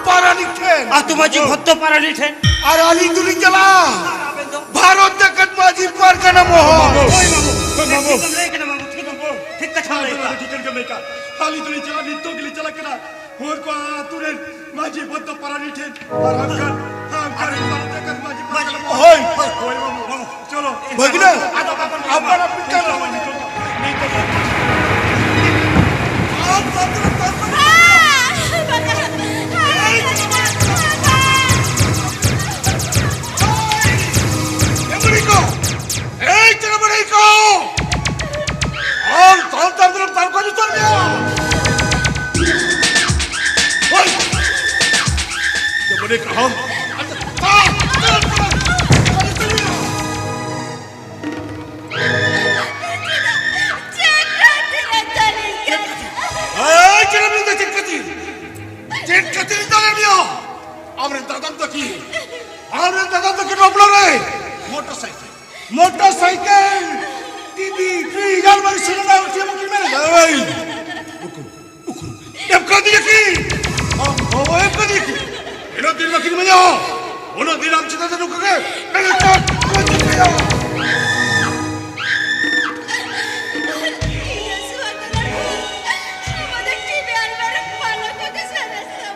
ᱯᱟᱨᱟᱱᱤᱠ ᱴᱷᱮᱱ᱾ ᱟᱹᱛᱩ ᱢᱟᱹᱡᱷᱤ ᱵᱷᱚᱫᱽᱫᱚ ᱯᱟᱨᱟᱱᱤᱠ ᱴᱷᱮᱱ᱾ ᱟᱨ ᱟᱹᱞᱤᱧ ᱫᱚᱞᱤᱧ ᱪᱟᱞᱟᱜᱼᱟ ᱟᱨ ᱟᱵᱮᱱ ᱫᱚ? ᱵᱷᱟᱨᱚᱛ ᱡᱟᱠᱟᱛ ᱢᱟᱹᱡᱷᱤ ᱯᱟᱨᱜᱟᱱᱟ ᱢᱚᱦᱚᱞ᱾ ᱦᱳᱭ ᱵᱟᱹᱵᱩ, ᱦᱳᱭ ᱵᱟᱹᱵᱩ᱾ ᱴᱷᱤᱠ ᱮᱢ ᱞᱟᱹᱭ ᱠᱟᱱᱟ ᱵᱟᱹᱵᱩ, ᱴᱷᱤᱠ ᱮᱢ, ᱴᱷᱤᱠ ᱠᱟᱛᱷᱟ ᱞᱟᱹᱭ ᱠᱟᱱᱟ᱾ ᱴᱷᱤᱠ ᱮᱢ ᱞᱟᱹᱭ ᱠᱟᱱᱟ᱾ ᱟᱹᱞᱤᱧ ᱫᱚᱞᱤᱧ ᱪᱟᱞᱟᱜ, ᱱᱤᱛᱚᱜ ᱜᱮᱞᱤᱧ ᱪᱟᱞᱟᱜ ᱠᱟᱱᱟ᱾ ᱦᱚᱲ ᱠᱚ ᱟᱹᱛᱩ ᱨᱮᱱ ᱢᱟᱹᱡᱷᱤ ᱵᱷᱚᱫᱽᱫᱚ ᱯᱟᱨᱟᱱᱤᱠ ᱴᱷᱮᱱ ᱟᱨ ᱦᱟᱱᱠᱟᱱ, ᱦᱟᱱᱠᱟᱱ ᱵᱷᱟᱨᱚᱛ ᱡᱟᱠᱟᱛ ᱢᱟᱹᱡᱷᱤ ᱯᱟᱨᱜᱟᱱᱟ ᱢᱚᱦᱚᱞ᱾ ᱦᱳᱭ, ᱦᱳᱭ, ᱦᱳᱭ, ᱵᱟᱹᱵᱩ᱾ ᱪᱚᱞᱚ᱾ ᱵᱷᱟᱹᱜᱽᱱᱟᱹ, ᱟᱯᱟᱱ ᱟᱹᱯᱤᱱ ᱠᱟᱹᱢᱤ᱾ ᱮ ᱵᱩᱲᱦᱤ ᱠᱚ, ᱮᱭ ᱪᱮᱬᱮ ᱵᱩᱲᱦᱤ ᱠᱚ, ᱟᱢ ᱛᱟᱞ ᱛᱟᱞ ᱛᱟᱞ ᱛᱟᱞ ᱠᱚ ᱡᱩᱛᱟᱹᱨ ᱢᱮᱭᱟ᱾ ᱦᱳᱭ᱾ ᱪᱮᱬᱮ ᱵᱩᱲᱦᱤ ᱠᱚ, ᱟᱢ ᱛᱟᱞ ᱛᱟᱞ ᱛᱟᱞ ᱠᱚ ᱡᱩᱛᱟᱹᱨ ᱢᱮᱭᱟ᱾ ᱪᱮᱫ ᱠᱷᱟᱹᱛᱤᱨ ᱮ ᱫᱟᱞᱤᱧ ᱠᱟᱱᱟ? ᱮᱭ, ᱪᱮᱫ ᱮᱢ ᱞᱟᱹᱭᱫᱟ, ᱪᱮᱫ ᱠᱷᱟᱹᱛᱤᱨ? ᱪᱮᱫ ᱠᱷᱟᱹᱛᱤᱨ ᱤᱧ ᱫᱟᱞᱮᱫ ᱢᱮᱭᱟ? ᱟᱢᱨᱮᱱ ᱫᱟᱫᱟᱢ ᱛᱟᱹᱠᱤᱱ, ᱟᱢᱨᱮᱱ ᱫᱟᱫᱟᱢ ᱛᱟᱹᱠᱤᱱ ᱵᱟᱯᱞᱟ ᱨᱮ motor cycle, motor cycle, TV, ᱥᱮᱱᱚᱜᱼᱟ, ᱪᱮᱫ ᱵᱟᱹᱠᱤᱱ ᱢᱮᱱᱮᱫᱟ? ᱮᱭ, ᱩᱠᱩ, ᱩᱠᱩ, ᱮᱢ ᱠᱟᱫᱤᱧᱟ ᱠᱤ? ᱟᱢ ᱵᱟᱵᱟ ᱮᱢ ᱠᱟᱫᱤᱧᱟ ᱠᱤ? ᱤᱱᱟᱹᱜ ᱫᱤᱱ ᱵᱟᱹᱠᱤᱱ ᱢᱮᱱᱟ, ᱩᱱᱟᱹᱜ ᱫᱤᱱ ᱟᱢ ᱪᱮᱛᱟᱱ ᱨᱮ ᱱᱚᱝᱠᱟ ᱜᱮ ᱢᱮᱱᱟᱜ ᱠᱚᱣᱟ, ᱠᱚ ᱪᱤᱠᱟᱹᱭᱟ?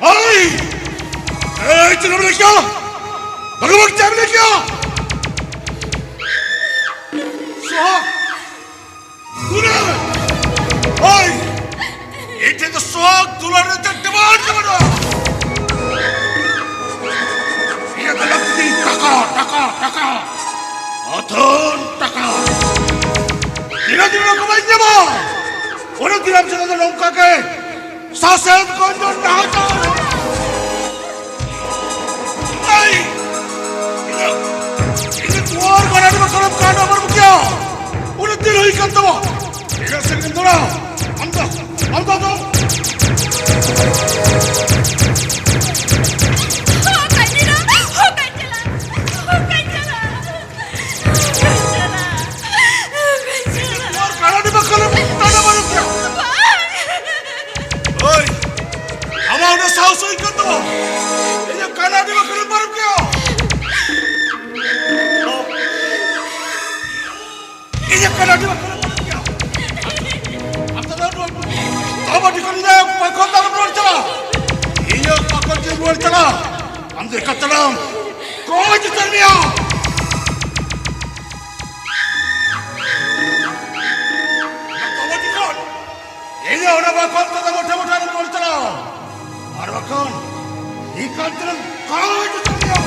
ᱮᱭ! ᱮᱭ, ᱪᱮᱫ ᱮᱢ ᱞᱟᱹᱭ ᱠᱮᱭᱟ? ᱵᱷᱟᱜᱽᱵᱷᱟᱜᱽ ᱪᱮᱫ ᱮᱢ ᱞᱟᱹᱭ ᱠᱮᱭᱟ? ᱥᱚᱦᱟ! ᱫᱩᱞᱟᱹᱲ! ᱦᱳᱭ! ᱤᱧ ᱴᱷᱮᱱ ᱫᱚ ᱥᱚᱠ ᱫᱩᱞᱟᱹᱲ ᱨᱮ ᱪᱮᱫ demand ᱜᱮ ᱵᱟᱹᱱᱩᱜᱼᱟ᱾ ᱤᱧᱟᱹᱜ ᱫᱚ ᱞᱟᱹᱠᱛᱤ ᱛᱤᱧ ᱴᱟᱠᱟ, ᱴᱟᱠᱟ, ᱴᱟᱠᱟ᱾ ᱟᱹᱛᱷᱟᱹᱱ ᱴᱟᱠᱟ᱾ ᱛᱤᱱᱟᱹᱜ ᱫᱤᱱ ᱱᱚᱝᱠᱟ ᱵᱟᱹᱧ ᱧᱟᱢᱟ, ᱩᱱᱟᱹᱜ ᱫᱤᱱ ᱟᱢ ᱪᱮᱛᱟᱱ ᱫᱚ ᱱᱚᱝᱠᱟ ᱜᱮ ᱥᱟᱥᱮᱛ ᱜᱚᱧᱡᱚᱱ ᱱᱟᱦᱟᱪᱟᱨ᱾ ᱮᱭ! ᱤᱧᱟᱹᱜ, ᱤᱧᱟᱹᱜ ᱫᱩᱣᱟᱹᱨ ᱜᱟᱰᱟ ᱨᱮ ᱵᱟᱠᱷᱟᱱ ᱠᱟᱸᱰᱟ ᱵᱟᱹᱱᱩᱜ ᱜᱮᱭᱟ᱾ ᱩᱱᱟᱹᱜ ᱫᱤᱱ ᱦᱩᱭ ᱠᱟᱱ ᱛᱟᱢᱟ᱾ ᱤᱧᱟᱹᱜ ᱥᱮᱫ ᱜᱮᱢ ᱫᱟᱹᱲᱟ᱾ ᱟᱢ ᱫᱚ, ᱟᱢ ᱫᱚ, ᱟᱢ ᱫᱚ᱾ ᱚᱠᱟᱧ ᱪᱟᱞᱟᱜ? ᱚᱠᱟᱧ ᱪᱟᱞᱟᱜ? ᱚᱠᱟᱧ ᱪᱟᱞᱟᱜ? ᱚᱠᱟᱧ ᱪᱟᱞᱟᱜ? ᱫᱩᱣᱟᱹᱨ ᱜᱟᱰᱟ ᱨᱮ ᱵᱟᱠᱷᱟᱱ ᱠᱟᱸᱰᱟ ᱵᱟᱹᱱᱩᱜ ᱜᱮᱭᱟ᱾ ᱵᱟᱝ᱾ ᱳᱭ, ᱟᱢᱟᱜ ᱚᱱᱟ ᱥᱟᱦᱚᱥ ᱦᱩᱭ ᱠᱟᱱ ᱛᱟᱢᱟ? ᱤᱧᱟᱹᱜ ᱠᱟᱱᱟ ᱟᱹᱰᱤ ᱵᱟᱠᱷᱟᱱ ᱯᱟᱨᱚᱢ ᱠᱮᱭᱟ᱾ ᱤᱧᱟᱹᱜ ᱠᱟᱱᱟ ᱟᱹᱰᱤ ᱵᱟᱠᱷᱟᱱ ᱯᱟᱨᱚᱢ ᱠᱮᱭᱟ᱾ ᱟᱢ ᱫᱚ ᱱᱚᱣᱟ ᱟᱢ ᱟᱹᱰᱤ ᱠᱷᱚᱱ ᱤᱧᱟᱹᱜ ᱯᱟᱠᱚᱲ ᱫᱟᱜ ᱨᱩᱣᱟᱹᱲ ᱪᱟᱞᱟᱜ᱾ ᱤᱧᱟᱹᱜ ᱯᱟᱠᱚᱲ ᱡᱤᱞ ᱨᱩᱣᱟᱹᱲ ᱪᱟᱞᱟᱜ᱾ ᱟᱢ ᱫᱚ ᱮᱠᱟᱞ ᱛᱟᱲᱟᱢ᱾ ᱠᱚᱭ ᱩᱛᱟᱹᱨ ᱢᱮᱭᱟ᱾ ᱤᱧ ᱚᱱᱟ ᱵᱟᱠᱷᱟᱱ ᱛᱮᱫᱚ ᱢᱚᱴᱷᱮ ᱢᱚᱴᱷᱮ ᱨᱮ ᱵᱚᱞ ᱪᱟᱞᱟᱣ᱾ ᱟᱨ ᱵᱟᱠᱷᱟᱱ ᱤᱧ ᱠᱟᱱ ᱛᱮᱫᱚ ᱠᱟᱡᱽ ᱩᱛᱟᱹᱨ ᱢᱮᱭᱟ᱾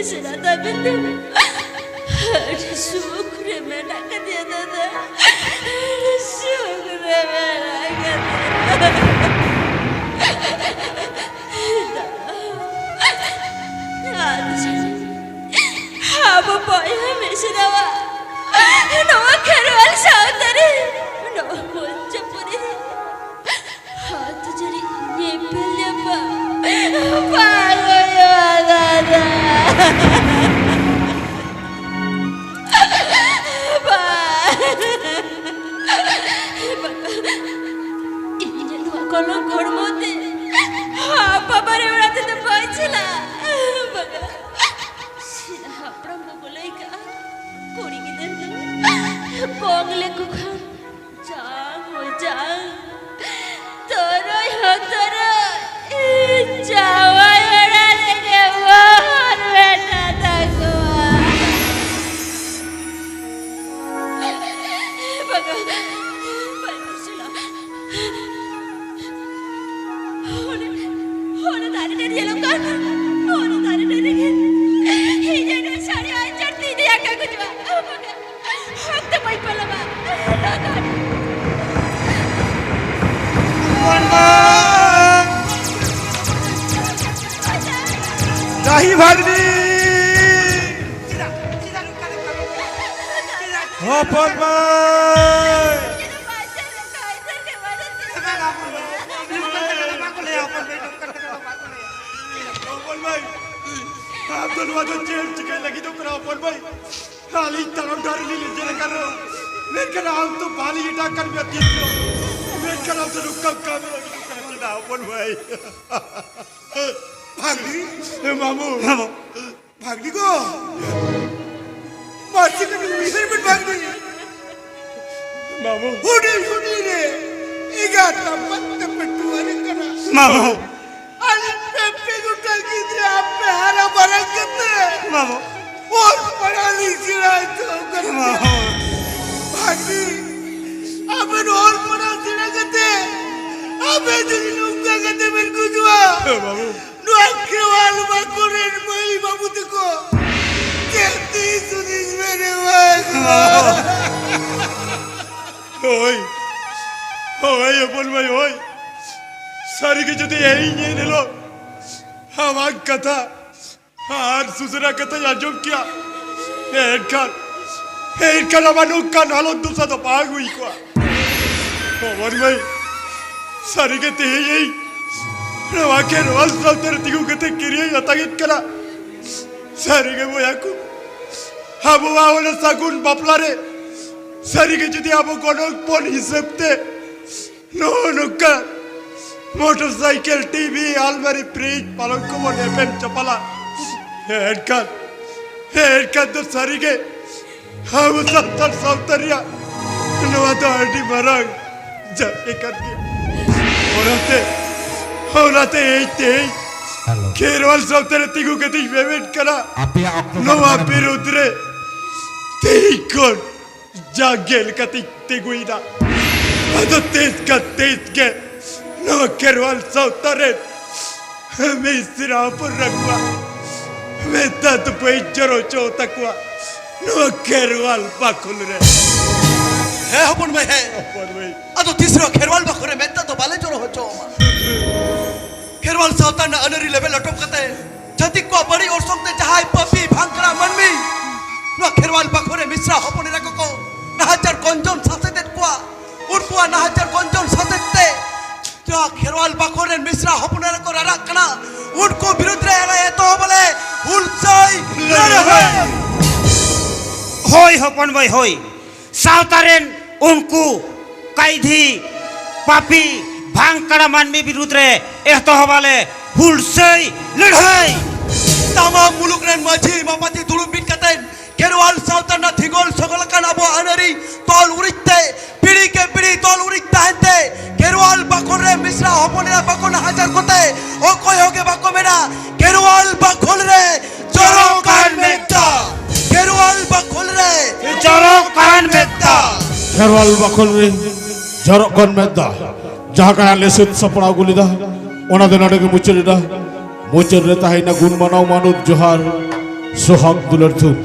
ᱥᱮᱬᱟ ᱛᱟᱵᱮᱱ ᱫᱚ ᱟᱹᱰᱤ ᱥᱩᱠ ᱨᱮ ᱢᱮᱱᱟᱜ ᱠᱟᱫᱮᱭᱟ ᱫᱟᱫᱟ, ᱟᱹᱰᱤ ᱥᱩᱠ ᱨᱮ ᱢᱮᱱᱟᱜ ᱠᱟᱫᱮᱭᱟ᱾ ᱟᱫᱚ ᱪᱮᱫ? ᱟᱵᱚ ᱵᱚᱭᱦᱟ ᱢᱤᱥᱨᱟᱣᱟᱜ ᱱᱚᱣᱟ ᱠᱷᱮᱨᱣᱟᱞ ᱥᱟᱶᱛᱟ ᱨᱮ, ᱱᱚᱣᱟ ᱢᱚᱧᱪᱚᱯᱩᱨᱤ ᱨᱮ ᱟᱫᱚ ᱡᱟᱹᱱᱤᱡ ᱧᱮᱯᱮᱞ ᱧᱟᱯᱟᱢ ᱵᱟᱝ ᱦᱩᱭᱩᱜᱼᱟ, ᱫᱟᱫᱟ᱾ ᱵᱟᱝ᱾ ᱵᱟᱝ᱾ ᱤᱧᱟᱹᱜ ᱱᱚᱣᱟ ᱠᱚᱞᱚᱢ ᱦᱚᱲᱢᱚ ᱛᱮ ᱟᱯ ᱵᱟᱵᱟ ᱨᱮ ᱚᱲᱟᱜ ᱛᱮᱫᱚ ᱵᱟᱭ ᱪᱟᱞᱟᱜᱼᱟ᱾ ᱵᱟᱝᱟ᱾ ᱥᱮᱫᱟᱭ ᱦᱟᱯᱲᱟᱢ ᱠᱚᱠᱚ ᱞᱟᱹᱭ ᱠᱟᱜᱼᱟ, ᱠᱩᱲᱤ ᱜᱤᱫᱟᱹᱨ ᱫᱚ ᱠᱚᱝ ᱞᱮᱠᱚ ᱠᱷᱟᱱ ᱡᱟᱝ ᱦᱚᱸ ᱡᱟᱝ, ᱛᱚᱨᱚᱡ ᱦᱚᱸ ᱛᱚᱨᱚᱡ, ᱡᱟᱶᱟᱭ ᱚᱲᱟᱜ ᱨᱮᱜᱮ ᱵᱚᱱ ᱵᱷᱮᱴᱟ ᱛᱟᱠᱚᱣᱟ᱾ ᱵᱟᱝᱟ, ᱵᱟᱹᱧ ᱠᱩᱥᱤᱭᱟᱜᱼᱟ᱾ ᱚᱱᱟ, ᱚᱱᱟ ᱫᱟᱨᱮ ᱨᱮ ᱧᱮᱞᱚᱜ ᱠᱟᱱ, ᱚᱱᱟ ᱫᱟᱨᱮ ᱨᱮ ᱨᱮᱜᱮ ᱤᱧ ᱱᱚᱣᱟ ᱥᱟᱹᱲᱤ ᱟᱸᱪᱟᱨ ᱛᱤ ᱨᱮᱭᱟᱜ ᱠᱟᱜᱚᱡᱽ ᱢᱟ᱾ ᱚᱠᱛᱚ ᱵᱟᱹᱧ ᱯᱟᱞᱟᱣᱟ᱾ ᱞᱚᱜᱚᱱ᱾ ᱰᱟᱹᱦᱤ ᱵᱷᱟᱜᱽᱱᱤ! ᱦᱚᱯᱚᱱ ᱢᱟᱹᱭ! ᱦᱚᱯᱚᱱ ᱢᱟᱹᱭ! ᱟᱢ ᱫᱚ ᱱᱚᱣᱟ ᱫᱚ ᱪᱮᱫ ᱮᱢ ᱪᱤᱠᱟᱹᱭ ᱞᱟᱹᱜᱤᱫᱚᱜ ᱠᱟᱱᱟ, ᱦᱚᱯᱚᱱ ᱢᱟᱹᱭ? ᱟᱹᱞᱤᱧ ᱛᱟᱲᱟᱢ ᱰᱟᱦᱟᱨ ᱨᱮᱞᱤᱧ ᱞᱮᱸᱡᱮᱨ ᱟᱠᱟᱱ ᱨᱮᱦᱚᱸ, ᱢᱮᱱᱠᱷᱟᱱ ᱟᱢ ᱫᱚ ᱵᱟᱹᱞᱤᱧ ᱮᱴᱟᱜ ᱟᱠᱟᱫ ᱢᱮᱭᱟ ᱛᱤᱥ ᱦᱚᱸ᱾ ᱢᱮᱱᱠᱷᱟᱱ ᱟᱢ ᱫᱚ ᱱᱚᱝᱠᱟᱢ ᱠᱟᱹᱢᱤ ᱞᱟᱹᱜᱤᱫᱚᱜ ᱠᱟᱱᱟ ᱪᱮᱫᱟᱜ, ᱦᱚᱯᱚᱱ ᱢᱟᱹᱭ? ᱵᱷᱟᱜᱽᱱᱤ! ᱮ ᱢᱟᱢᱩ! ᱢᱟᱢᱩ! ᱵᱷᱟᱜᱽᱱᱤ ᱜᱚ! ᱢᱟᱥᱮ ᱠᱟᱹᱴᱤᱡ ᱩᱭᱦᱟᱹᱨ ᱵᱮᱱ ᱵᱷᱟᱜᱽᱱᱤ! ᱢᱟᱢᱩ! ᱦᱩᱰᱤᱧ ᱦᱩᱰᱤᱧ ᱨᱮ ᱮᱸᱜᱟᱛ ᱟᱯᱟᱛ ᱛᱮᱯᱮ ᱴᱩᱣᱟᱹᱨ ᱠᱟᱱᱟ᱾ ᱢᱟᱢᱩ! ᱟᱞᱮ ᱯᱮ ᱯᱮ ᱜᱚᱴᱟᱝ ᱜᱤᱫᱽᱨᱟᱹ ᱟᱯᱮ ᱦᱟᱨᱟ ᱵᱟᱲᱟ ᱠᱟᱛᱮ ᱢᱟᱢᱩ! ᱚᱞ ᱯᱟᱲᱦᱟᱣ ᱞᱤᱧ ᱥᱮᱬᱟ ᱦᱚᱪᱚ ᱠᱟᱫ ᱯᱮᱭᱟ᱾ ᱢᱟᱢᱩ! ᱵᱷᱟᱜᱽᱱᱤ! ᱟᱵᱮᱱ ᱚᱞ ᱯᱟᱲᱦᱟᱣ ᱥᱮᱬᱟ ᱠᱟᱛᱮ ᱟᱵᱮᱱ ᱡᱩᱫᱤ ᱱᱚᱝᱠᱟ ᱠᱟᱛᱮ ᱵᱮᱱ ᱜᱩᱡᱩᱜᱼᱟ, ᱢᱟᱢᱩ! ᱠᱷᱮᱣᱟᱞ ᱵᱟᱠᱚ ᱨᱮᱱ ᱢᱟᱹᱭ ᱵᱟᱹᱵᱩ ᱛᱟᱠᱚ, ᱪᱮᱫ ᱫᱤᱥ ᱦᱩᱫᱤᱥ ᱵᱮᱱ ᱮᱢᱟ ᱠᱚᱣᱟ? ᱦᱳᱭ, ᱦᱳᱭ, ᱦᱚᱯᱚᱱ ᱢᱟᱹᱭ, ᱦᱳᱭ᱾ ᱥᱟᱹᱨᱤᱜᱮ ᱡᱩᱫᱤ ᱤᱧ ᱮᱱ ᱦᱤᱞᱳᱜ ᱟᱢᱟᱜ ᱠᱟᱛᱷᱟ ᱟᱨ ᱥᱩᱥᱟᱹᱨᱟ ᱠᱟᱛᱷᱟᱧ ᱟᱸᱡᱚᱢ ᱠᱮᱭᱟ, ᱮᱱᱠᱷᱟᱱ, ᱮᱱᱠᱷᱟᱱ ᱟᱢᱟᱜ ᱱᱚᱝᱠᱟᱱ ᱦᱟᱞᱚᱛ ᱫᱚᱥᱟ ᱫᱚ ᱵᱟᱝ ᱦᱩᱭ ᱠᱚᱜᱼᱟ᱾ ᱦᱚᱯᱚᱱ ᱢᱟᱹᱭ, ᱥᱟᱹᱨᱤᱜᱮ ᱛᱮᱦᱮᱧ ᱤᱧ ᱱᱚᱣᱟ ᱠᱷᱮᱨᱣᱟᱞ ᱥᱟᱶᱛᱟ ᱨᱮ ᱛᱤᱸᱜᱩ ᱠᱟᱛᱮ ᱠᱤᱨᱤᱭᱟᱹᱧ ᱟᱛᱟᱝ ᱮᱫ ᱠᱟᱱᱟ᱾ ᱥᱟᱹᱨᱤᱜᱮ ᱵᱚᱭᱦᱟ ᱠᱚ, ᱟᱵᱚᱣᱟᱜ ᱚᱱᱟ ᱥᱟᱹᱜᱩᱱ ᱵᱟᱯᱞᱟ ᱨᱮ ᱥᱟᱹᱨᱤᱜᱮ ᱡᱩᱫᱤ ᱟᱵᱚ ᱜᱚᱱᱚᱝ ᱯᱚᱱ ᱦᱤᱥᱟᱹᱵ ᱛᱮ ᱱᱚᱜᱼᱚ ᱱᱚᱝᱠᱟ ᱢᱚᱴᱚᱨ ᱥᱟᱭᱠᱮᱞ, ᱴᱤᱵᱷᱤ, ᱟᱞᱢᱟᱨᱤ, ᱯᱷᱨᱤᱡᱽ, ᱯᱟᱞᱚᱝ ᱠᱚᱵᱚᱱ ᱮᱯᱮᱢ ᱪᱟᱯᱟᱞᱟ, ᱮᱱᱠᱷᱟᱱ, ᱮᱱᱠᱷᱟᱱ ᱫᱚ ᱥᱟᱹᱨᱤᱜᱮ ᱟᱵᱚ ᱥᱟᱱᱛᱟᱲ ᱥᱟᱶᱛᱟ ᱨᱮᱭᱟᱜ ᱱᱚᱣᱟ ᱫᱚ ᱟᱹᱰᱤ ᱢᱟᱨᱟᱝ ᱡᱟᱸᱜᱮ ᱠᱟᱱ ᱜᱮᱭᱟ᱾ ᱚᱱᱟᱛᱮ, ᱚᱱᱟᱛᱮ ᱤᱧ ᱛᱮᱦᱮᱧ ᱦᱮᱞᱳ᱾ ᱠᱷᱮᱨᱣᱟᱞ ᱥᱟᱶᱛᱟ ᱨᱮ ᱛᱤᱸᱜᱩ ᱠᱟᱛᱮᱧ ᱢᱮᱢᱮᱱ ᱠᱟᱱᱟ, ᱟᱯᱮᱭᱟᱜ ᱚᱠᱛᱚ ᱱᱚᱣᱟ ᱪᱟᱵᱟ ᱞᱮᱱᱟ᱾ ᱵᱤᱨᱩᱫᱽ ᱨᱮ ᱛᱮᱦᱮᱧ ᱠᱷᱚᱱ ᱡᱟᱸᱜᱮ ᱞᱮᱠᱟᱛᱮᱧ ᱛᱤᱸᱜᱩᱭᱮᱱᱟ᱾ ᱟᱫᱚ ᱛᱤᱥ ᱠᱷᱟᱱ ᱛᱤᱥ ᱜᱮ ᱱᱚᱣᱟ ᱠᱷᱮᱨᱣᱟᱞ ᱥᱟᱶᱛᱟ ᱨᱮᱱ ᱢᱤᱥᱨᱟ ᱦᱚᱯᱚᱱ ᱨᱟᱹᱜᱩᱣᱟ ᱢᱮᱫ ᱫᱟᱜ ᱫᱚ ᱵᱟᱹᱧ ᱡᱚᱨᱚ ᱦᱚᱪᱚ ᱛᱟᱠᱚᱣᱟ ᱱᱚᱣᱟ ᱠᱷᱮᱨᱣᱟᱞ ᱵᱟᱠᱷᱳᱞ ᱨᱮ᱾ ᱦᱮᱸ ᱦᱚᱯᱚᱱ ᱢᱟᱹᱭ, ᱦᱮᱸ᱾ ᱦᱚᱯᱚᱱ ᱢᱟᱹᱭ᱾ ᱟᱫᱚ ᱛᱤᱥ ᱨᱮᱦᱚᱸ ᱠᱷᱮᱨᱣᱟᱞ ᱵᱟᱠᱷᱳᱞ ᱨᱮ ᱢᱮᱫ ᱫᱟᱜ ᱫᱚ ᱵᱟᱞᱮ ᱡᱚᱨᱚ ᱦᱚᱪᱚᱣᱟᱢᱟ᱾ ᱠᱷᱮᱨᱣᱟᱞ ᱥᱟᱶᱛᱟ ᱨᱮᱱᱟᱜ ᱟᱹᱱᱟᱹᱨᱤ ᱞᱮᱵᱮᱞ ᱞᱚᱴᱚᱢ ᱠᱟᱛᱮ ᱪᱷᱟᱹᱛᱤᱠ ᱠᱚᱣᱟᱜ ᱵᱟᱹᱲᱤᱡ ᱚᱨᱥᱚᱝ ᱛᱮ ᱡᱟᱦᱟᱸᱭ ᱯᱟᱹᱯᱤ ᱵᱷᱟᱝᱠᱲᱟ ᱢᱟᱹᱱᱢᱤ ᱱᱚᱣᱟ ᱠᱷᱮᱨᱣᱟᱞ ᱵᱟᱠᱷᱳᱞ ᱨᱮ ᱢᱤᱥᱨᱟ ᱦᱚᱯᱚᱱ ᱮᱨᱟ ᱠᱚᱠᱚ ᱱᱟᱦᱟᱪᱟᱨ ᱜᱚᱧᱡᱚᱱ ᱥᱟᱥᱮᱛᱮᱫ ᱠᱚᱣᱟ, ᱩᱱᱠᱩᱣᱟᱜ ᱱᱟᱦᱟᱪᱟᱨ ᱜᱚᱧᱡᱚᱱ ᱥᱟᱥᱮᱛ ᱛᱮ ᱡᱟᱦᱟᱸ ᱠᱷᱮᱨᱣᱟᱞ ᱵᱟᱠᱷᱳᱞ ᱨᱮᱱ ᱢᱤᱥᱨᱟ ᱦᱚᱯᱚᱱ ᱮᱨᱟ ᱠᱚ ᱨᱟᱨᱟᱜ ᱠᱟᱱᱟ, ᱩᱱᱠᱩ ᱵᱤᱨᱩᱫᱽ ᱨᱮ ᱟᱞᱮ ᱮᱛᱚᱦᱚᱵ ᱟᱞᱮ ᱦᱩᱞᱥᱟᱹᱭ ᱞᱟᱹᱲᱦᱟᱹᱭ᱾ ᱦᱳᱭ ᱦᱚᱯᱚᱱ ᱵᱷᱟᱹᱭ, ᱦᱳᱭ᱾ ᱥᱟᱶᱛᱟ ᱨᱮᱱ ᱩᱱᱠᱩ ᱠᱟᱭᱫᱷᱤ, ᱯᱟᱯᱤ, ᱵᱷᱟᱝᱠᱟᱲᱟ ᱢᱟᱹᱱᱢᱤ ᱵᱤᱨᱩᱫᱽ ᱨᱮ ᱮᱛᱚᱦᱚᱵ ᱟᱞᱮ ᱦᱩᱞᱥᱟᱹᱭ ᱞᱟᱹᱲᱦᱟᱹᱭ᱾ ᱛᱟᱢᱟᱢ ᱢᱩᱞᱩᱠ ᱨᱮᱱ ᱢᱟᱹᱡᱷᱤ ᱢᱟᱯᱟᱡᱤ ᱫᱩᱲᱩᱵ ᱢᱤᱫ ᱠᱟᱛᱮ ᱠᱷᱮᱨᱣᱟᱞ ᱥᱟᱶᱛᱟ ᱨᱮᱱᱟᱜ ᱛᱷᱤᱜᱚᱞ ᱥᱚᱜᱚᱞ ᱟᱠᱟᱱ ᱟᱵᱚᱣᱟᱜ ᱟᱹᱱ ᱟᱹᱨᱤ ᱛᱚᱞ ᱩᱨᱤᱡ ᱛᱮ, ᱯᱤᱲᱦᱤ ᱠᱮ ᱯᱤᱲᱦᱤ ᱛᱚᱞ ᱩᱨᱤᱡ ᱛᱟᱦᱮᱱ ᱛᱮ, ᱠᱷᱮᱨᱣᱟᱞ ᱵᱟᱠᱷᱳᱞ ᱨᱮ ᱢᱤᱥᱨᱟ ᱦᱚᱯᱚᱱ ᱮᱨᱟ ᱵᱟᱠᱚ ᱱᱟᱦᱟᱪᱟᱨ ᱠᱚᱛᱮ, ᱚᱠᱚᱭ ᱦᱚᱸ ᱜᱮ ᱵᱟᱠᱚ ᱢᱮᱱᱟ, ᱠᱷᱮᱨᱣᱟᱞ ᱵᱟᱠᱷᱳᱞ ᱨᱮ ᱡᱚᱨᱚᱜ ᱠᱟᱱ ᱢᱮᱫ ᱫᱟᱜ᱾ ᱠᱷᱮᱨᱣᱟᱞ ᱵᱟᱠᱷᱳᱞ ᱨᱮ ᱡᱚᱨᱚᱜ ᱠᱟᱱ ᱢᱮᱫ ᱫᱟᱜ᱾ ᱠᱷᱮᱨᱣᱟᱞ ᱵᱟᱠᱷᱳᱞ ᱨᱮ ᱡᱚᱨᱚᱜ ᱠᱟᱱ ᱢᱮᱫ ᱫᱟᱜ᱾ ᱡᱟᱦᱟᱸ ᱠᱟᱱᱟ ᱞᱮ ᱥᱟᱹᱛ ᱥᱟᱯᱲᱟᱣ ᱟᱹᱜᱩ ᱞᱮᱫᱟ, ᱚᱱᱟ ᱫᱚ ᱱᱚᱰᱮ ᱜᱮ ᱢᱩᱪᱟᱹᱫ ᱮᱱᱟ᱾ ᱢᱩᱪᱟᱹᱫ ᱨᱮ ᱛᱟᱦᱮᱸᱭᱮᱱᱟ ᱜᱩᱱ ᱢᱟᱱᱟᱣ ᱢᱟᱱᱚᱛ ᱡᱚᱦᱟᱨ, ᱥᱚᱦᱟᱜ ᱫᱩᱞᱟᱹᱲ ᱛᱷᱩᱢ᱾